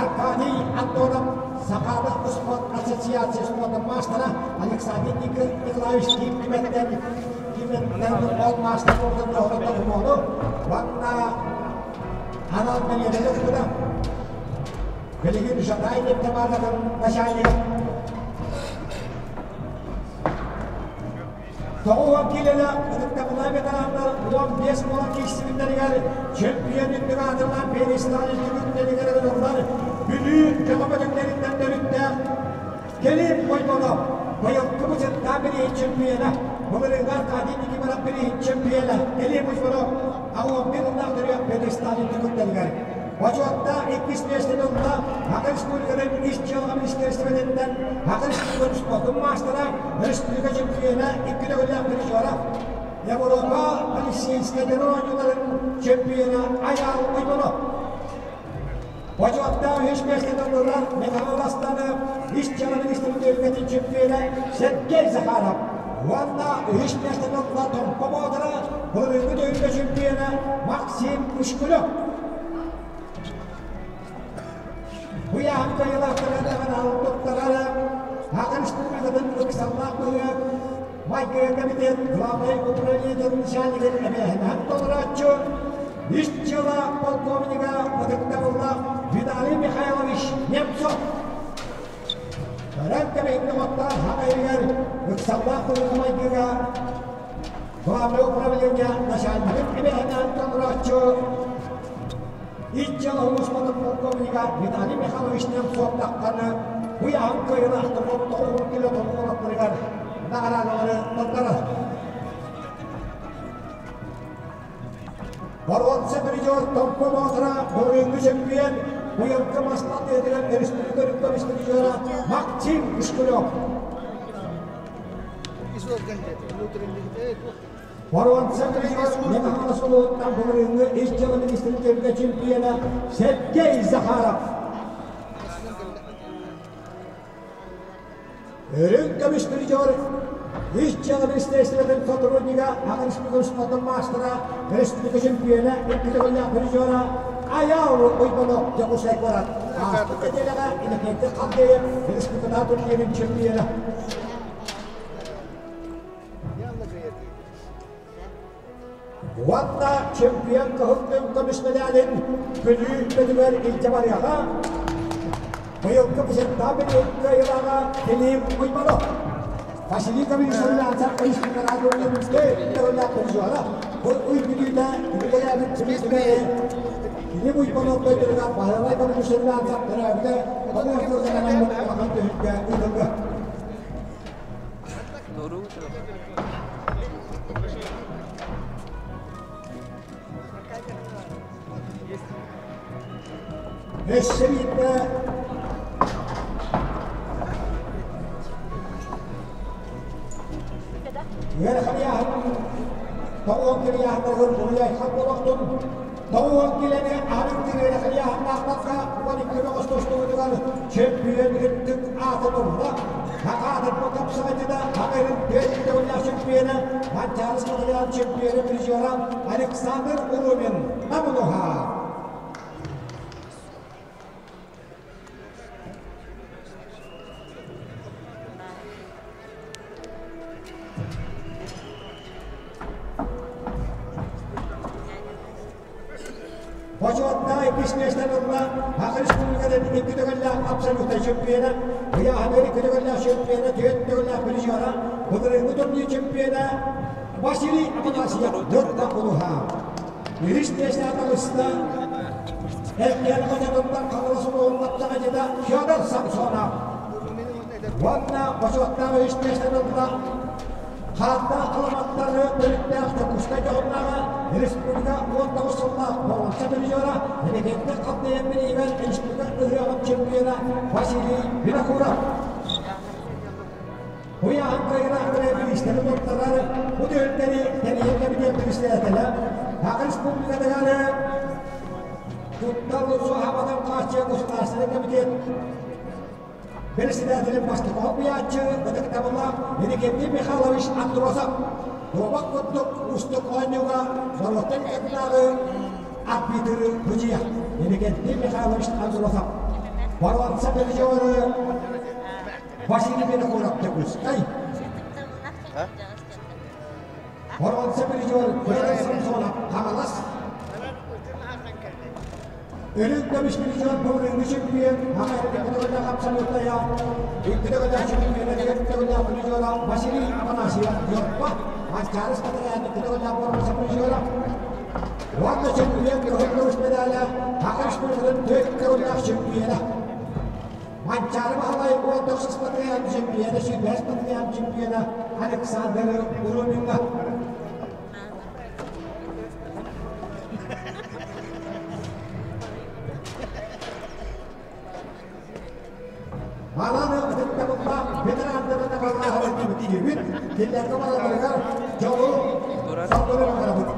Аркадий Антонов Сахаада спорт ассоциация спордун маастара Александр Николаевич Ким Кимэттэн Кимэттэн ол маастар буолбутун туһунан уонна анал бэлиэтэни ылбыта. Билигин Жатай нефтебазатын начальнига. 90 киилэлээх ытыктабыллаах ветераннар 15 буолан киирсибиттэригэр чемпион үрдүк аатырынан пьедестал түмүктэригэр ылыллар Бүлүү көҕө бөтүҥнэриттэн төрүттээх Кэлим Бойбонов быйылгы бычыттаан бирииһин чемпиона, былырыыҥҥы Аркадий Никифоров бирииһин чемпиона Кэлим Бойбонов 81 ыллаах төрүөх пьедестал түмүктэригэр Бочуоттаах иккис миэстэни ылла Саха Республикатын Ис дьыалаҕа министиэристибэтиттэн Саха Республикатын спордун маастара, республика чемпиона, икки төгүллээх призера, Европа полицейскайдарын оонньууларын чемпиона Айаал Ойбонов. Бочуоттаах үһүс миэстэни ыллылар Михаил Астанов, Ис дьыала министрин түһүлгэтин чемпиона Сергей Захаров уонна үһүс миэстэни ылла Томпо Боотура, былырыыҥҥы түһүлгэ чемпиона Максим Ушкулев. Бу ыйааһын кыайыылаахтара даҕаны туттарара Саха Республикатын ыксаллаах быһыы майгы комитет главнай управлениетын начальнигын эбээһинэһин толорооччу, ис дьыала полковнига ытыктабыллаах Виталий Михайлович Немцов. Көрөн кэбиһин доҕоттор Саха иһигэр ыксаллаах быһыы майгыга главное управление начальнигын эбээһинэһин толорооччу Ис дьыала улууспатын полковнига Виталий Михайлович Немцов тахханы бу ыйааһын кыайыылаахтар тоҕуһун кило толкуолаттарыгар наҕараадалары туттарар. Боруонса призер Томпо Боотура былырыыҥҥы чемпион быйылгы мас тардыытыгар республика көмүс призера Максим Ушкулев. Боруонса призер Михаил Соловоттан былырыыҥҥы ис дьыала министрин көргө чемпиона Сергей Захаров. Үрүҥ көмүс призер Ис дьыала министерствотын сотруднига, Аҕа республика спордун маастара, республика чемпиона, икки төгүллээх призера Айаал Уйбанов Дьокуускай куорат. Ааспыт нэдиэлэҕэ Иннокентий Халдеев республикатааҕы турнирын чемпиона. Уонна чемпион кыһыл көмүс мэдээлин Бүлүү бөтүгэр илдьэ барыаҕа. Быйылгы Пысыттаах билигин кыайыылааҕа Филипп Уйбанов. Василий Гаврильевич призера. Бу ый бүтүүтэ үбүлээбит Филипп Филипп Уйбанов дойдутугар Баһылай Гаврильевич төрөөбүтэ 9 сылынан улахан түһүлгэ ыытыллыа. Өссө биирдэ үөрэх ыйааһын тоҕуон кирийааһыннарыгар буруйайхан олохтун тоҕуон килэни аһарын үөрэх ыйааһыннаахтарга 12 бөҕөс тустубутугар чөмпүйүөн үрдүк аатын ылла. Хакаатырба тапсаҕайдыда Хаҥырын түөрт төгүллээх чемпиона, Манчаары спортивнай чемпиона призера Александр Урумин Намулуха. Бочуоттаах иккис миэстэни ылла Саха Республикатын икки төгүллээх абсолютнай чемпиона, ыйааһыныгар икки төгүллээх чемпиона, түөрт төгүллээх призера, былырыыҥҥы турнир чемпиона Василий Афанасьев Ньурба улууһа. Үһүс миэстэҕэ таҕыста Эркээн хочотуттан Хаҥалас улууһун баттаҕадьыта Федор Самсонов. Уонна бочуоттаах үһүс миэстэни ылла Хааттаах халаматтары төрүттээх Дьокуускай дьоһуннааҕа республика 19 сыллаах боруонса призера, легенда халтайан бирииһигэр республика ыһыаҕын чемпиона Василий Винокуров. Уйаһын кыайыылаахтары бириистэри туттарар бу түһүлгэни тэрийэр кэмитиэт председателэ Саха Республикатыгар куттал суоһаабатын хааччыйар государственнай комитет Председателин бастакы солбуйааччы ытыктабыллаах Иннокентий Михайлович Андросов дуобат курдук уустук оонньууга норуоттан ытынааҕы арбитры судьуйа Иннокентий Михайлович Андросов боруонса призеры Василий Винокуров Дьокуускай боруонса призер Федор Самсонов Хаҥалас Үрүҥ көмүс призер былырыыҥҥы чемпион Аҕа Петровна абсолютная икки төгүллээх чемпиона түөрт төгүллээх призера Василий Афанасьев Дьорпо Манчаары спартакиада икки төгүллээх боруонса призера уонна чемпион кыһыл көмүс медаля Саха Республикатын түөрт төгүллээх чемпиона Манчаары Баһылай 19 спартакиада чемпиона 25 спартакиада чемпиона Александр Уроминга. Манан ытыктабыллаах ветераннары табаллааһын түмүктүүбүт. Кинилэргэ барыларыгар дьолу, соргуну баҕарабыт.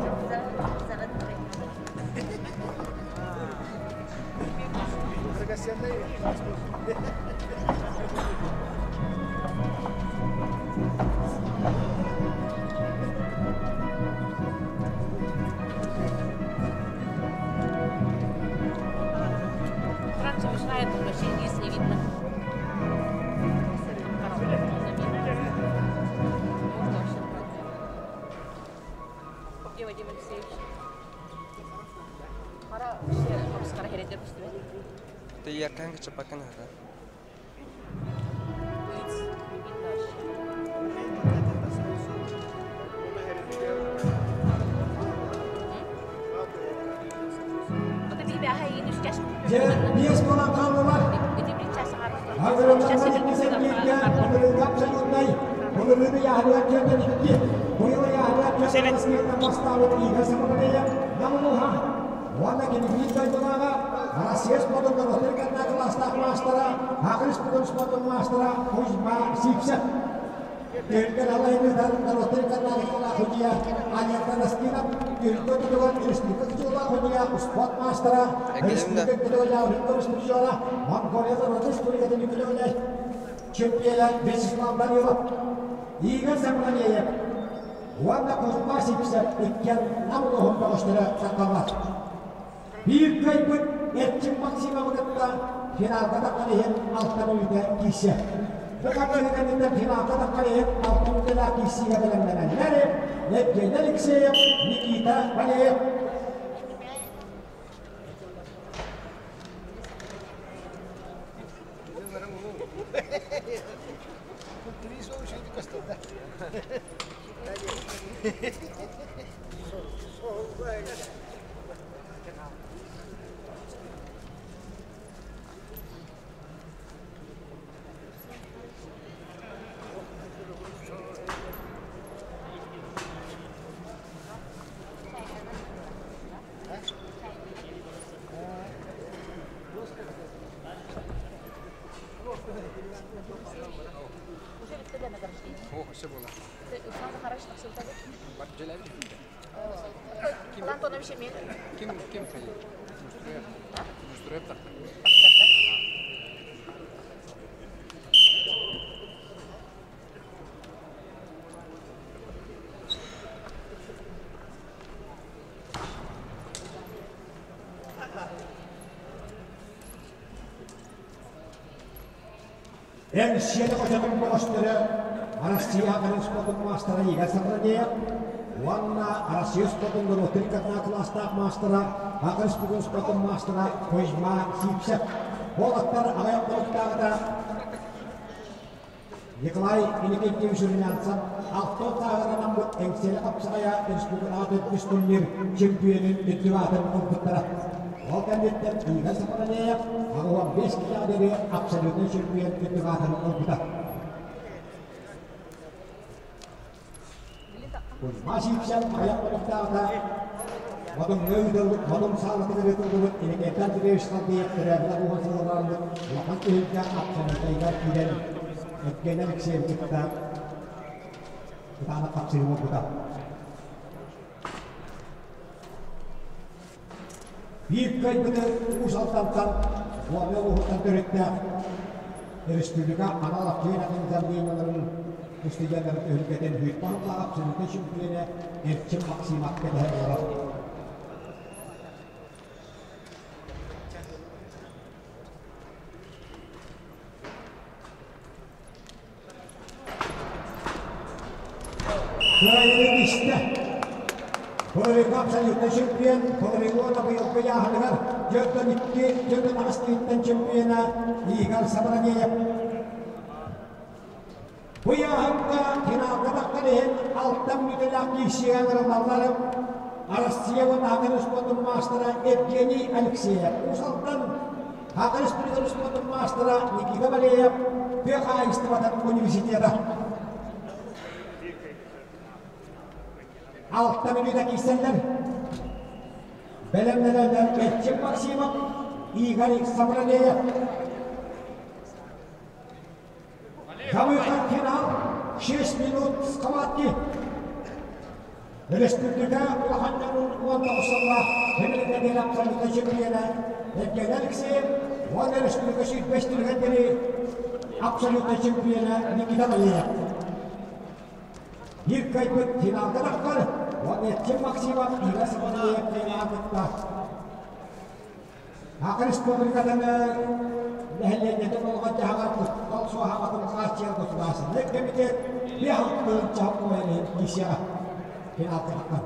Франция мешает, вообще низ не видно. Где Вадим Алексеевич? Хара вообще хара хереттер түстүбэ. Ты ярканга чапакан хара. Лиц не видно вообще. Вот это бяха и нүс Дьэ, биэс буолан хааллылар. Агырылларга иккисэн бииргэ, былырыыга абсолютнай, былырыыны яһыныгар түөртэн икки, быйыл яһыныгар түөртэн Арассыыйаттан бастаабыт Игорь Самогалеев Намылуха уонна кини биир дойдулааҕа Россия спордун норуоттар кэннэ кылаастаах маастара, Саха Республикатын спордун маастара Кузьма Сивцев. Түһүлгэн алайыныытан норуоттар кэннэ судьуйа Алерта Наскинов, түһүлгэ тутугар республика кытыылаах судьуйа, спорт маастара, республика кытыылаах призера, Монголия норуотун республикатын үкүлээх чемпиона Вячеслав Данилов, Игорь Самгалеев уонна Кузьма Сивцев иккиэн Нам улууһун бөҕөстөрө сахаллар. Биир кыайбыт Эрчим Максимовы кытта финалга таххан иһин алтан өлүүтэ киирсиэ. Бу хардыы кэнниттэн финалга таххан иһин алтан өлүүлээх киирсиигэ бэлэмнэнэллэр Евгений Алексеев, Никита Валеев. Уже bitti награждение. О, все было. Руслан Захарович тахсыбыта. Ким Антонович эмиэ. Ким ким хайы? Мустуруев. Мустуруев тахта. Тахсарда. Эн сиэни хочотун бөҕөстөрө Россия спортун маастара Игорь Савранеев, уонна Россия спортун норуоттар иккардына кылаастаах маастара, Саха Республикатын спортун маастара Кузьма Сивцев. Уолаттар аҕыйах хонуктааҕыта Николай Иннокентьевич Румянцев алтан сааһыранаммыт Эҥсиэли хапсаҕайа республикаҕа төрдүс турнир чемпионун үрдүк аатын ылбыттара. Ол кэнниттэн Игорь Сафронеев 85 киилэҕэ диэри абсолютнай чемпион үрдүк аатын ылбыта. Кузьма Сивцев аҕыйах хонуктааҕыта Модуҥҥа ыытыллыбыт Модун саалатыгар ыытыллыбыт Иннокентий Андреевич Халдеев төрөөбүт улууһун сылларыгар улахан түһүлгэ абсолютнайыгар киирэн Евгений Алексеевич кытта кытаанах хапсыһыы буолбута. Биир кыайбыты Уус Алдантан, Гомель улууһуттан төрүттээх республика анал активнай заявлениеларын устудьуоннарын түһүлгэтин Бүйтэн абсолютнай чемпиона Эрчим Максимов кэтэһэ олорор. Кыайыыны истэ. Половика абсолютнай чемпион, Половикона быйылгы ыйааһыныгар 42, 48 киһиттэн чемпиона Игорь Сабранеев. Бу ыйааһыҥҥа финалга тахсан иһин алта мүнүүтэлээх киирсиигэ ыҥырыллаллар Россия уонна Саха Республикатын маастара Евгений Алексеев, Уус Алдан Саха Республикатын спордун маастара Никита Валеев, тыа хаһаайыстыбатын университета. Алта мүнүүтэ киирсэллэр. Бэлэмнэнэллэр Эрчим Максимов, Игорь Савралеев. За выход в финал 6 минут схватки. Республика улахан дьонун 19 сыллаах Хемилиннэдиэн абсолютнай чемпиона Евгений Алексеев уонна республика сүүрбэс түргэндэри абсолютнай чемпиона Никита Валерьев. Биир кыайбыт финалга тахсар уонна Эрчим Максимов Игорь Савалеев кытта Саха Республикатын нэһилиэнньэтин олоҕун-дьаһаҕар куттал суоһаабатын хааччыйар государственнай комитет 5 тыһыынча миссияҕа финалга тахсан.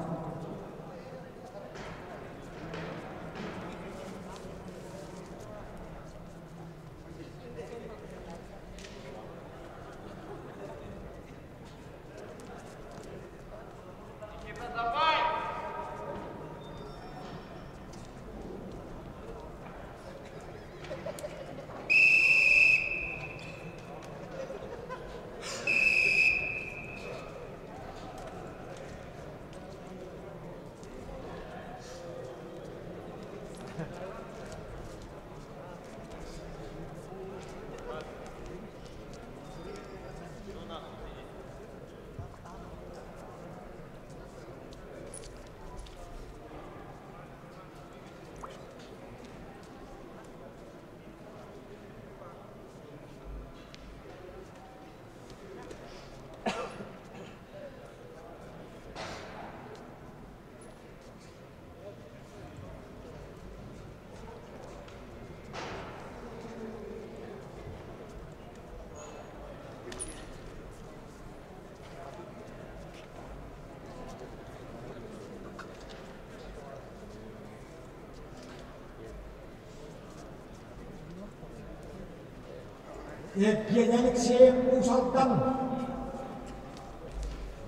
Евгений Алексеев Уус Алдан,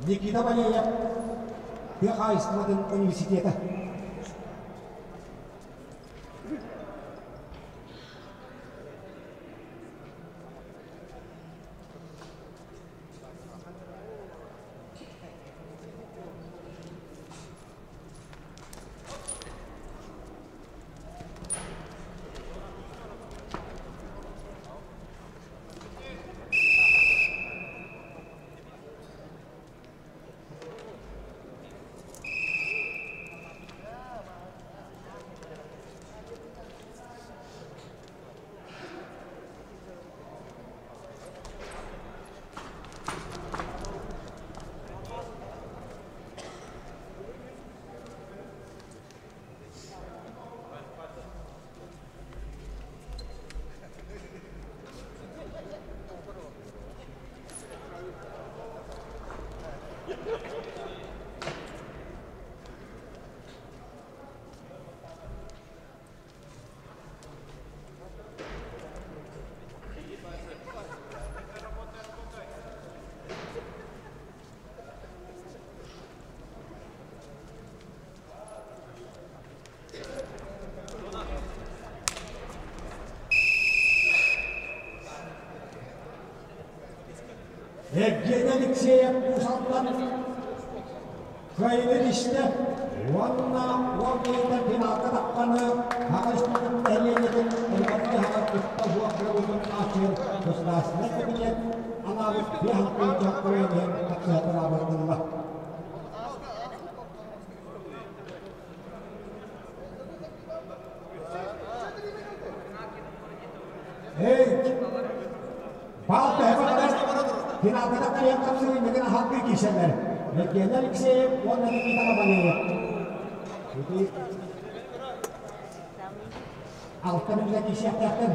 Никита Валеев тыа хаһаайыстыбатын университета. Евгений Алексеев Уус-Алдан кыайыыны истэ уонна уол киһитэ финалга тахханы Саха Республикатын нэһилиэнньэтин улахан кытта суох буолуутун хааччыйар Государственнай кабинет анаабыт 5 тыһыынча иһин тахсыһа Эй, бал төһө баҕарар финалга тахсыан тахсыы иннигин аһалгыы киирсэллэр. Евгений Алексеев уонна Никита Лобанеев. Ити алта мүнүүтэ киирсиэхтээхтэр.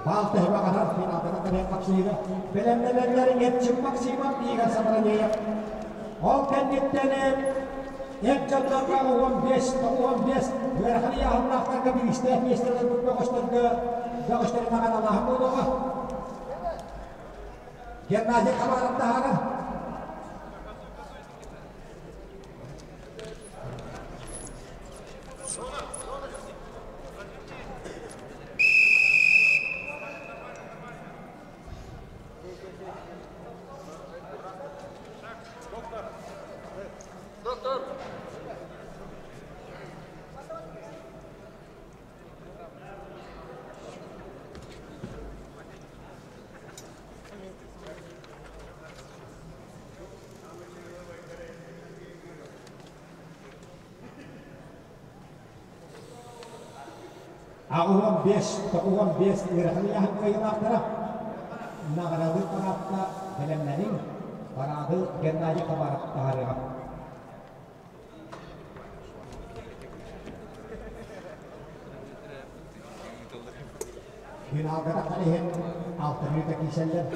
Бал төһө баҕарар финалга тахсыан тахсыыга бэлэмнэнэллэр Эрчим Максимов, Игорь Сабранеев. Ол кэнниттэн Эр дьоннорго 15, 95 ыарахан ыйааһыннаахтарга бириистээх миэстэлэрбит бөҕөстөргө бөҕөстөрү наҕараалааһын буолуоҕа. Геннадий Хабаров таһаарар. 85, 95 ыарахан ыйааһын кыайыылаахтара наҕараадалыыр параадка бэлэмнэниҥ, параады Геннадий Хабаров таһаарыаҕа. Финалга тахсан иһин алта мүнүүтэ киирсэллэр.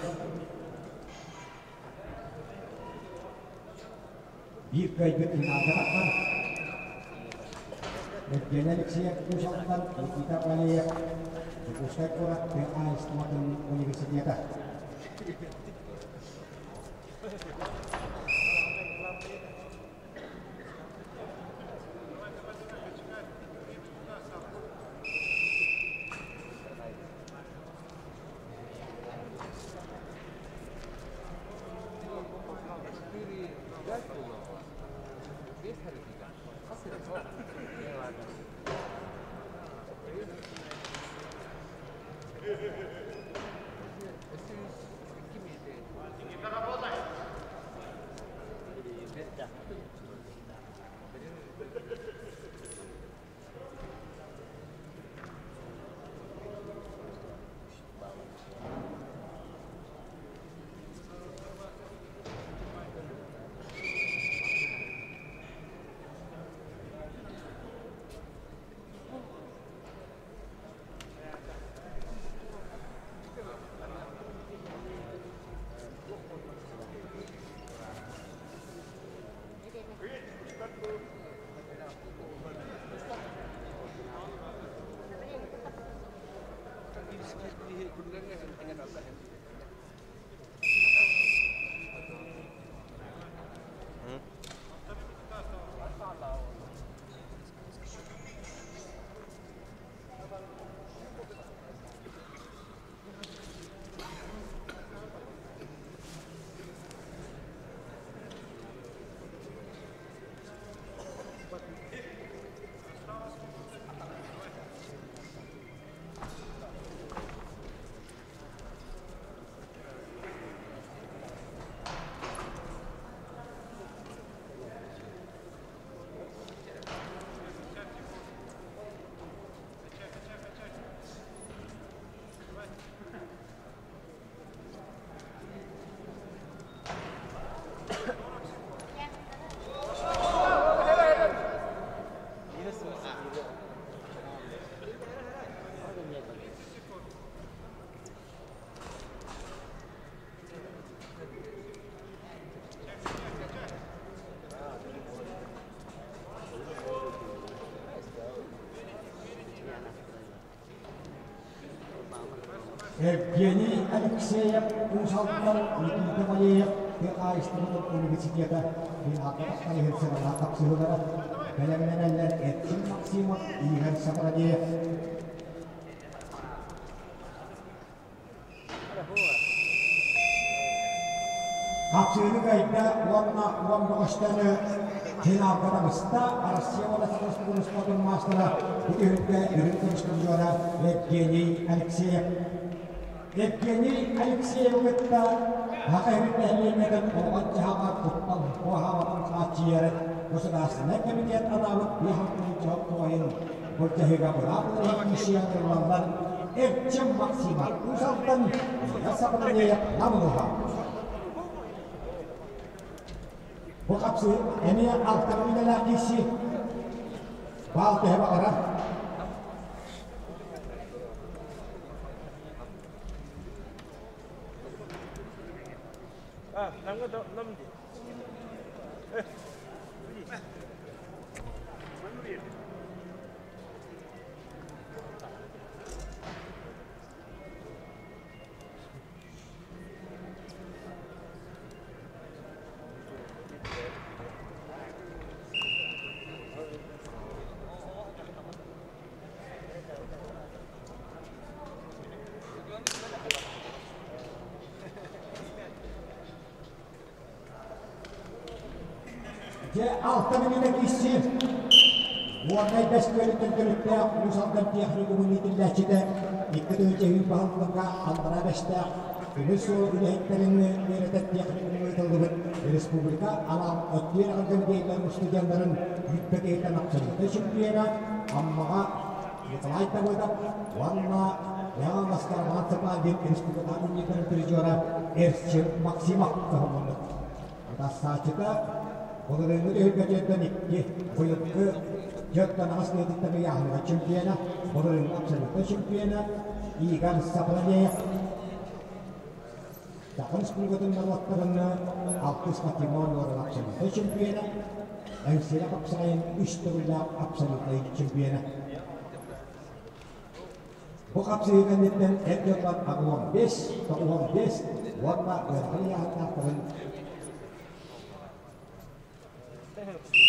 Биир кыайбыт финалга тахсар. Евгений Алексеев Уус-Алдан, Никита Валеев, Дьокуускай куорат тыа хаһаайыстыбатын университета. Евгений Алексеев Уус-Алдан, Никита Валеев тыа хаһаайыстыбатын университета финалга тахсан иһин сыаналаах хапсыһыылара бэлэмнэнэллэр Эрчим Максимов, Игорь Саврадеев. Хапсыыны кыайда уонна уон бөҕөстөнү финалга таҕыста. Россия уонна Саха Республикатын маастара бу түһүлгэ үрүҥ көмүс призера Евгений Алексеев. Евгений Алексеевы кытта Саха Сирин нэһилиэнньэтин олоҕун-дьаһаҕар куттал куоһаабатын хааччыйар Государственнай комитет анаабыт биэс тоҕойун былдьаһыыга быраап ылар миссияларыллан Эрчим Максимов Уус Алдан Сахалинеев Намылыха. Бу хапсыы эмиэ алта үлэлээх киирсии. Баал төһө баҕарар. А, намга да нам ди. Дьэ, алта мүнүүтэ киирсии. Уоннай бэс күөлүттэн төрүттээх Уус Алдан техникумун иитиллээччитэ 2 тыһыынча баһылыга Аллараа Бэстээх тимир суол үлэһиттэрин үөрэтэр техникумҥа ыытыллыбыт республика анал өттүгэр гвардеялар устудьуоннарын бүппэт иһиттэн абсолютнай чемпиона Аммаҕа Николай Давыдов уонна Леон Ласкарман Цыпандин республикатааҕы турнирдарын призера Эрчим Максимов туһаммыт. Утарсааччыта былырыыҥҥы түһүлгэтиттэн икки, быйылгы дьөртөн аҕыс лиэтиттэн ыйааһыныгар чемпиона, былырыыҥҥы абсолютнай чемпиона Игорь Сапланеев. Саха Республикатын норуоттарын алтыс спортивнай оонньууларын абсолютнай чемпиона, Эҥсиэлэ хапсаҕайын үс төгүллээх абсолютнай чемпиона. Бу хапсыһыы кэнниттэн эр дьоннор 85, 95 уонна ыарахан ыйааһыннаахтарын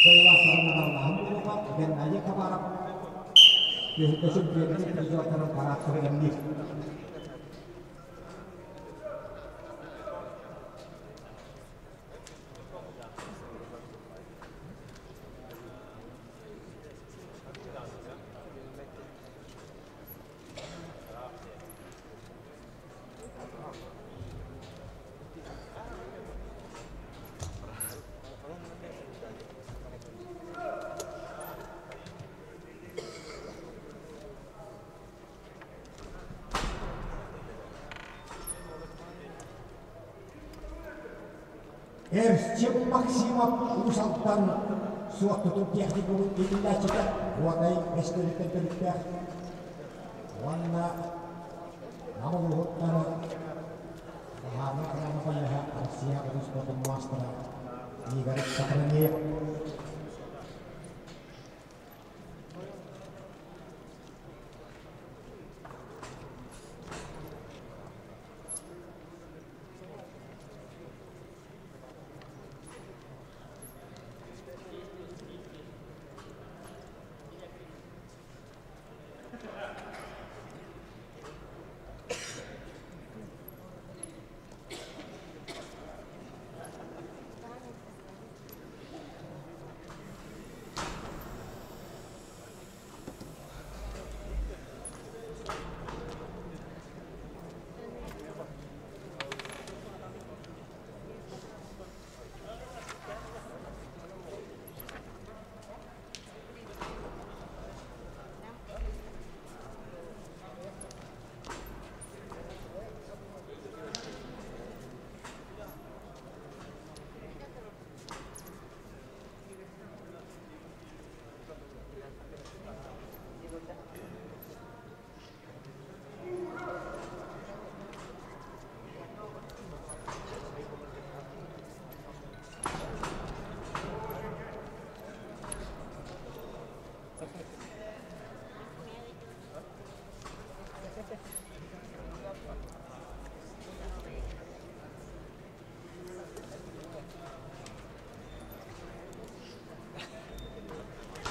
кыайыылаахтарын наҕараалааһын буолуоҕа. Геннадий Хабаров түһүлгэ чемпионатын призердарын параадтара кэмниир. Эрчим Максимов Уус Алдан Суоттутун техникумун иитиллээччитэ Уодай Бэскөлүттэн төрүттээх уонна Нам улууһуттан Баһаарынай охрана коллеһа Россия спортун маастара Игорь Сахаранеев.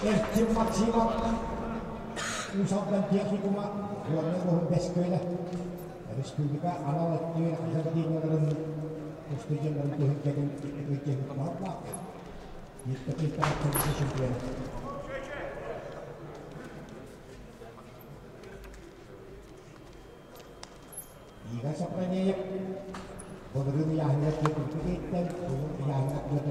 Эрчим Максимов Уус Алдан техникума Горнай улууһун Бэс Күөлэ республика анал өттүгэр заведениеларын Устудьуоннарын түһүлгэтин икки Икки чемпион. Игорь Сапранеев былырыын ыйааһыҥҥа түөрт былыр ыйааһыҥҥа түөрт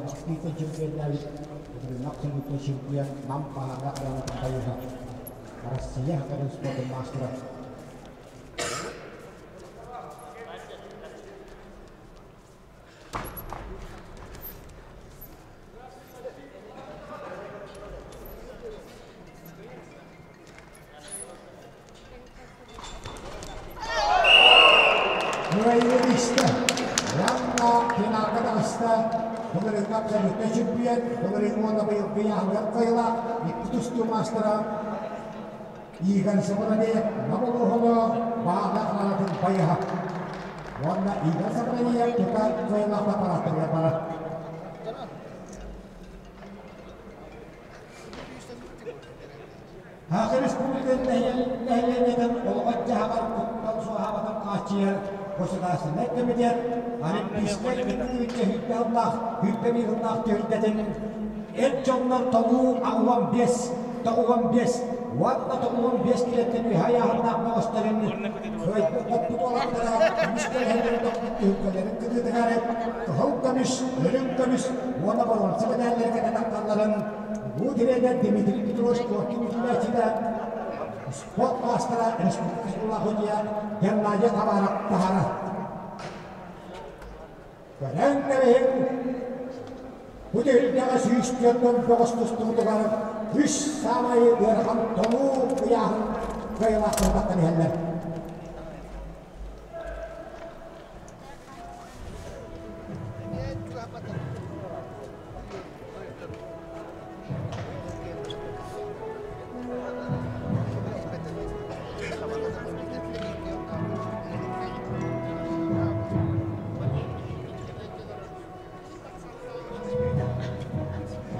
чемпионнаабыт, былырыын абсолютнай чемпион Нам баһаарга кыраанатын байыһа, Россия хакарын спордун маастара. Кыайыы истэ. Уонна финалга таҕыста. Былырыыҥҥы абсолютнай чемпион, былырыыҥҥы уонна быйылгы ыйааһыныгар кыайыылаах икки тустуу маастара Игорь Савранеев Намолуоһуна баана хаанатын байыһа. Уонна Игорь Савранеев тута кыайыылаах аппарааттарыгар барар. Саха Республикатын нэһилиэнньэтин олоҕор-дьаһаҕар куттал суоһаабатын хааччыйар Государственнай комитет Олимпийскай кыттыытыгар сүүрбэ сыллаах, 21 сыллаах түһүлгэтин эр дьоннор толуу 85, 95 уонна 95 килэттэн үһэ айааһыннаах бөҕөстөрүн кыайбыт-хоппут уолаттара көмүс көлөһөлөрүн түһүлгэлэрин кытыытыгар кыһыл көмүс, үрүҥ көмүс уонна боруонса мэдээллэри кэтэн таххалларын бу тренер Дмитрий Петрович Коркин үтүлээччитэ, спорт маастара Республика Якутия Геннадий Хабаров таһаарар. Көрөн кэбиһиҥ, бу түһүлгэҕэ 149 тустуутугар үс саамай ыарахан толуу ыйааһын кыайыылаахтары тахсан иһэллэр.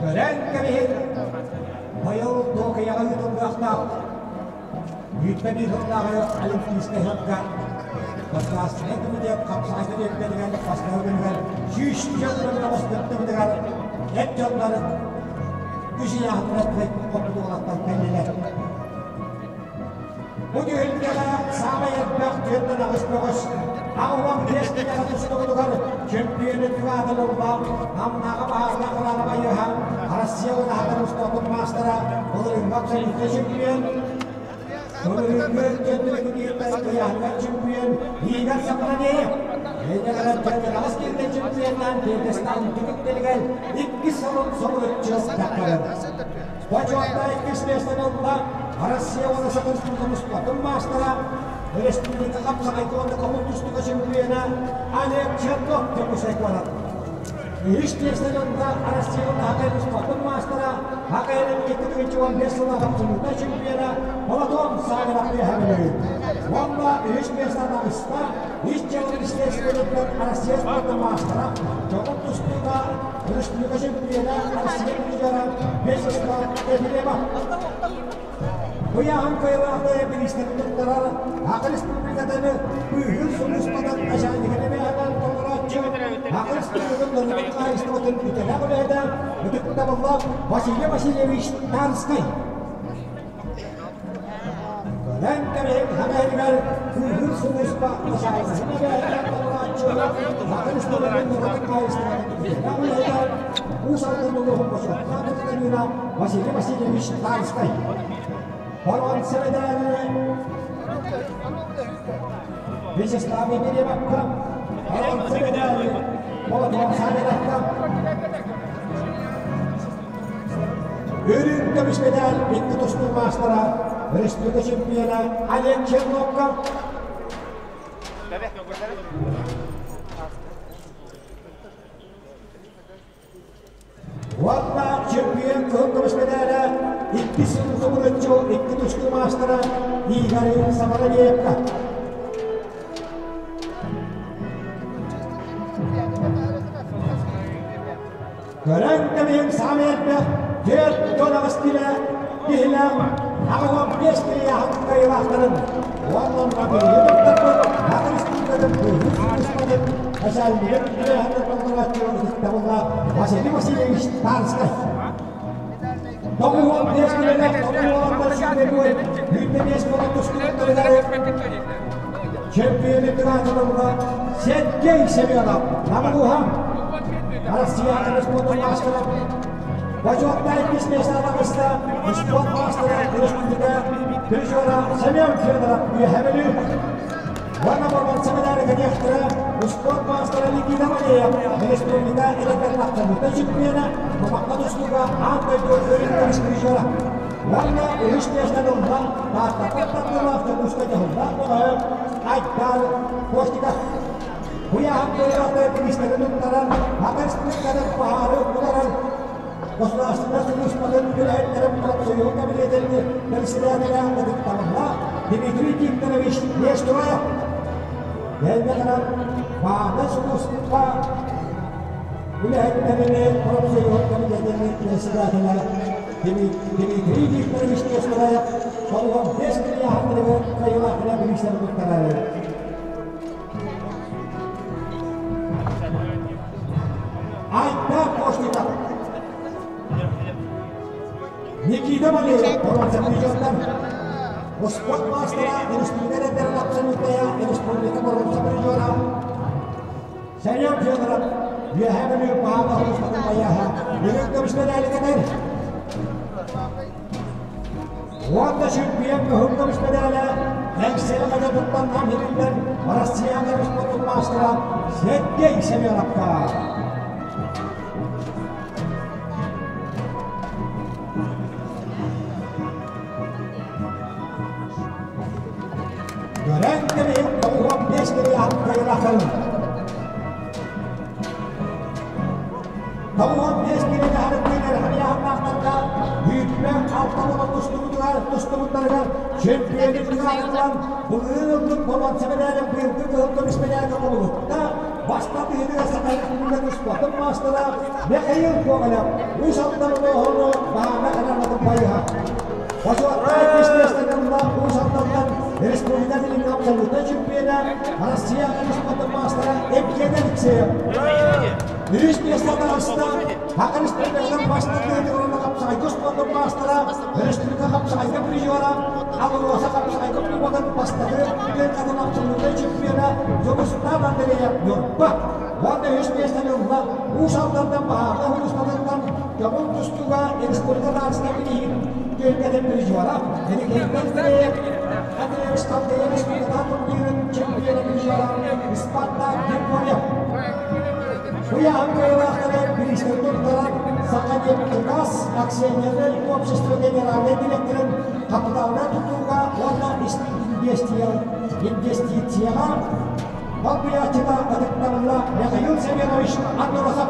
Көрөн кэбиһиҥ, быйыл Токиоҕа ыытыллыахтаах 21 сыллааҕы Олимпийскай ыһыахха Государственнай комитет хапсаҕай тэрилтэтигэр бастакы күнүгэр 149 кыттыбытыгар эр дьоннор үс ыйааһыннар хоту уолаттар кэллилэр. Бу түһүлгэҕэ саамай элбэх 48 бөҕөс 85 киилэҕэ тустубутугар чөмпүйүөнү аатын ылла Намнааҕы баһаарга кылаабайыһа Россия унаһатын устуотун маастара, былырыыҥҥы абсолютнай чемпион, былырыыҥҥы ыйааһыҥҥа чемпион Игорь Сапранеев. Эйнэҕэр 48 киилэ чемпионнаан пьедестал үрдүк үктэлигэр иккис сылын соһуччу таххарар. Бочуотта иккис миэстэни ылла Россия уонна Саха Республикатын спордун маастара, республика хапсаҕайга уонна көҥүл тустууга чемпиона Олег Чернов Дьокуускай куорат. Үһүс миэстэни ылла Россия уонна Саха спордун маастара, ХКЛ 2015 сыллаах абсолютнай чемпиона Платон Савинов Бүлүү. Уонна үһүс миэстэни таҕыста ис дьыала министиэристибэтиттэн Россия спордун маастара, көҥүл тустууга республика чемпиона, Россия призера Вячеслав Ефремов. Ыйааһын кыайыылаахтары бириистэри туттарар Саха Республикатын быыһыыр сулууспатын начальнигын эбээһинэн толорооччу, Саха Республикатын норуотун хаһаайыстыбатын үтэлээх үлэһитэ, ытыктабыллаах Василий Васильевич Тарскай. Көрөн кэбиһиҥ Саха иһигэр быыһыыр сулууспа начальнигын эбээһинэн толорооччу, Саха Республикатын норуотун хаһаайыстыбатын үтэлээх үлэһитэ, Уус Алдан улууһун бочуоттаах гражданина Василий Васильевич Тарскай. Боруонса мэдээлини Вячеслав Егорьевка, боруонса мэдээли Платон Савиновка, үрүҥ көмүс мэдээл икки тустуу маастара, республика чемпиона Олег Черновка. Уонна чемпион кыһыл көмүс мэдээлэ иккис сыл тумулуччу икки тустуу маастара Игорь Самаралиевка. Көрөн кэбиһиҥ саамай элбэх 48 киилэ киһилээх 85 киилээх кыайыылаахтарын уонна биһиги туттарбыт Саха Республикатын быыһыыр сулууспатын Василий Васильевич Тарскай. Чемпионы Сергей Семенов, Намгухан, Россия спорт мастера, Бочетная письместна спорт мастера республика призера Семен Федоров Юхамелю, Вана Барбанцамедали Гадехтера, спорт мастера Никита Малеев, республика Электрлактамута чемпиона, Мамакадустуга Антай Дорферин призера. Ванна Улишнештанылла, Тартапаттанылла, Автобуска Жахулла, Айдар Костика. Дмитрий Викторович Нестроев. Дмитрий Викторович Нестроев. Солуған 5 километр кайылахына билиштерин туттарары. Айта Костика. Никита Малеев, Баронца Спорт мастера, республика абсолютная, республика Баронца призера. Сәлем Федоров, Юхамелю Пахана Хусматаяха, Юрий Медали Уонна чемпион көһүн медали, Әкселеге туттан намхириннен Россияның спорт мастера Сергей Семеновка. Görен кеби тоғуан бес кеби аттайрақын. Тоғуан бес кеби тахарыттыйлар ханияхнақтарға Hüyütme altta tustumular, tustumularga чемпионы бұлырылдық болан семелерін бұйырды кылды мисмелерге болуқта бастап үйді сақай күнге спортын мастера Михаил Ковалев Усалдан оғыны бағана қараматын байыға. Башуаттай песнестен Усалдандан республика тілінің абсолютный чемпионы Россия спортын мастера Евгений Алексеев. Үш местен арасында Хақы республикадан бастырды қапсағайғы спортын мастера республика қапсағайғы призера Алроса қапсағайғы кубогын бастады Белкадан абсолютный чемпионы Жогустан Андреев Нұрба. Онда үш местен ұлла Усалдардан баға Ұлыстардан Жабыл тұстуға республика арасында білейін Белкадан призера Андреев Андреев Сталдеев республикадан турнирін чемпионы призера Спартак Германия. Саханептегаз акционерное общество генеральный директорын капиталына тутууга уонна инвестицияга Балбуячыда ытыктабылла Михаил Семенович Андросов.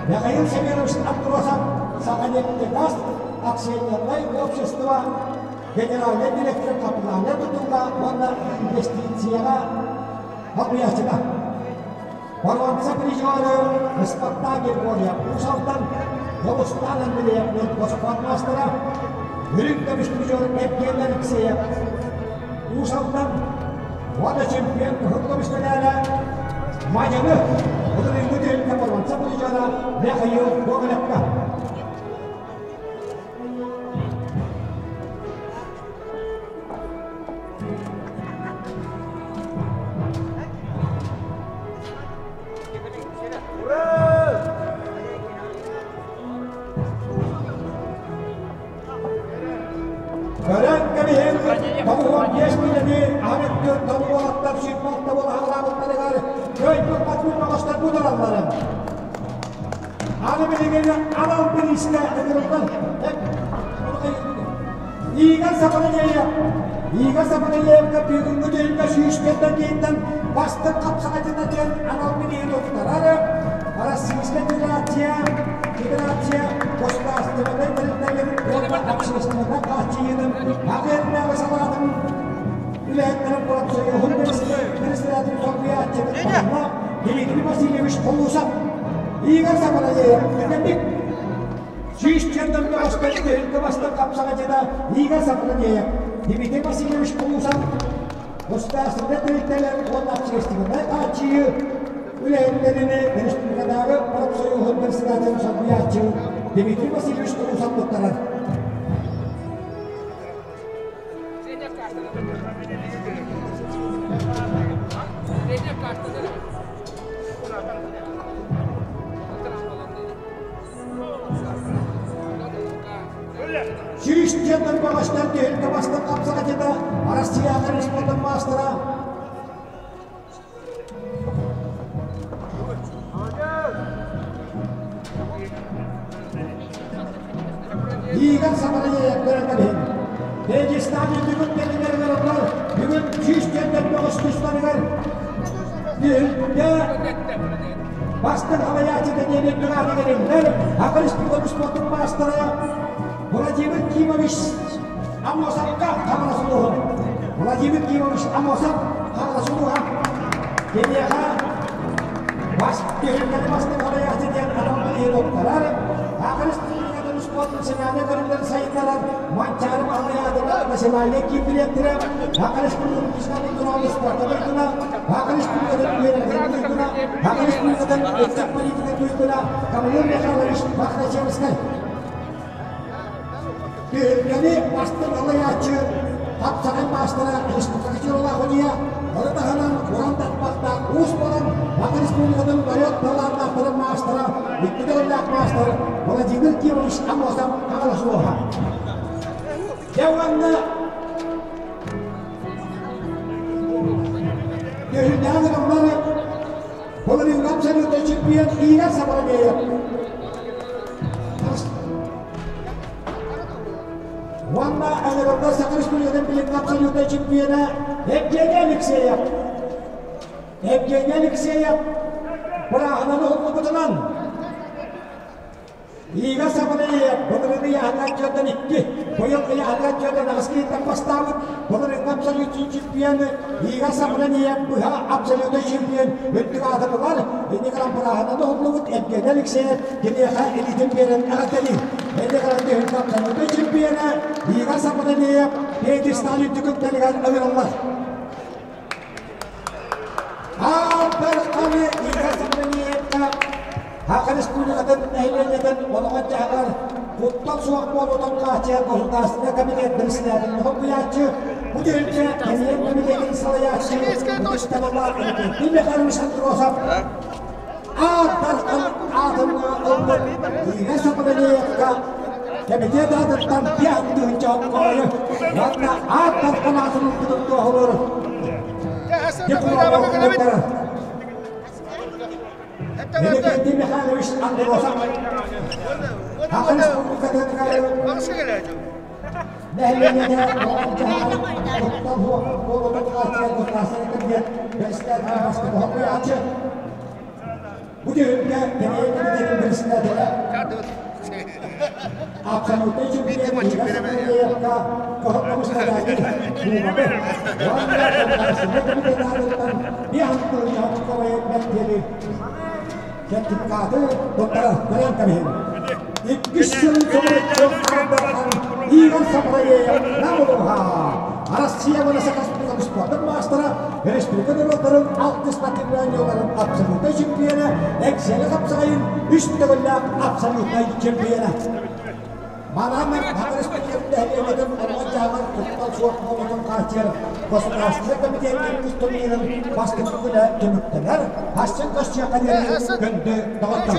Михаил Семенович Андросов Саханептегаз акционерное общество генеральный директор капиталына тутууга уонна инвестицияга Балбуячыда. Барванца призеры Спартак Георгия Усалтан, Голостан Андреев, Господ мастера, Үрүк призер Евгений Алексеев, Усалтан, Вада чемпион Хыткамыш медаля, Мажаны, Удырынгы түйінке барванца призера Михаил Гоголевка. Дмитрий Васильевич Полусов, Игорь Сапанаев, Дмитрий Васильевич Полусов. Государственнай тэрилтэлэр уонна общественнай хааччыйыы үлэһиттэрини республикатааҕы профсоюһун председателин солбуйааччы Дмитрий Васильевич Трусов туттарар. Сүүс диэн баҕастар түһүлгэ бастыҥ хапсаҕайдьыта Россияҕа республикатын маастара Игорь Сабарыев көрөн кэбиһин. Дагестан бүгүн кэлинэр олорор. Бүгүн 100 бөҕөс тустарыгар түһүлгэ бастыҥ халайааччыта диэн үрдүк ааты Саха Республикатын спортун маастара Владимир Кимович Аммосовка Хаҥалас улууһун Владимир Кимович Аммосов Хаҥалас улууһа киниэхэ бас түһүлгэни бастыҥ халайааччы диэн анал бэлиэ туттарар. Саха Республикатын спортун национальнай көрүҥнэрин сайыннарар Манчаары Баһылай аатынан национальнай киин дириэктэрэ, Саха Республикатын культуралын спорта туйгуна, Саха Республикатын үөрэҕин туйгуна, Саха Республикатын ыччат политика туйгуна Гаврил Михайлович Мохначевскай. Түһүлгэни бастыҥ алайааччы, хапсаҕай маастара Республика Чуралаах Удьуйа, ону таһынан уран тарбахтаах уус буолан Саха Республикатын норуот талааннаахтарын маастара, икки төгүллээх маастар Владимир Кимович Аммосов Хаҥалас улууһа. Дьэ уонна түһүлгэҕэ ыҥырыллар былырыыҥҥы абсолютнай чемпион Игорь Сабарабеев. Уонна ыҥырыллар Саха Республикатын билиҥҥи абсолютнай чемпиона Евгений Алексеев. Евгений Алексеев бырааһынан уһуллубутунан Лига Сабарыйа былырыын ыйааһыҥҥа отчуотан икки, быйыл ыйааһыҥҥа отчуотан аҕыс киһиттэн бастаабыт. Былырыыҥҥы абсолютнай чемпионы Лига Сабарыйа быһа абсолютнай чемпион үрдүк аатын ылар. Инники гынан бырааһынан уһуллубут Евгений Алексеев киниэхэ илиитин биэрэн эҕэрдэлиир. Инники гынан түһүлгэ абсолютнай чемпиона Лига Сабарыйа пьедестал үрдүк үктэлигэр ыҥырыллар. Аан Дарханы Игорь Сабраниевка Саха Республикатын нэһилиэнньэтин олоҕун-дьаһаҕар куттал суох буолуутун хааччыйар государственнай комитет председателин солбуйааччы, бу түһүлгэ кэмиэн комитетин салайааччы ытыктабыллаах Иннокентий Михайлович Андросов Аан Дархан аатын ылбыт Игорь Сабраниевка комитет аатыттан 5000 оҥкойу уонна Аан Дархан аатын ылбытын туоһулуур Иннокентий Михайлович Андросов Саха Республикатыгар нэһилиэнньэтэ олоҕун-дьаһаҕын куттал суох буолуутун хааччыйар государственнай кабинет председателэ бастакы солбуйааччы. Бу түһүлгэ Кэбээйи комитетин председателэ абсолютнай чемпион Игорь Савельевка кыһыл көмүс медали кубогы уонна Государственнай комитет аатыттан 50 очковай мэктиэни сертификаты туттарар көрөн кэбиһин. Иккис сылын соҕуруччу Ардархан Игорь Сапраеев Нам улууһа Россия уонна Саха Республикатын спордун маастара, республика норуоттарын алтыс спортивнай оонньууларын абсолютнай чемпиона, Эксели хапсаҕайын үс төгүллээх абсолютнай чемпиона. Манан Саха Республикатын нэһилиэнньэтин олоҕун-дьаһаҕар куттал суох буолуутун хааччыйар Государственнай комитет иккис турнирын бастакы күнэ түмүктэнэр. Хассын көстүөххэ диэри күндү доҕоттор!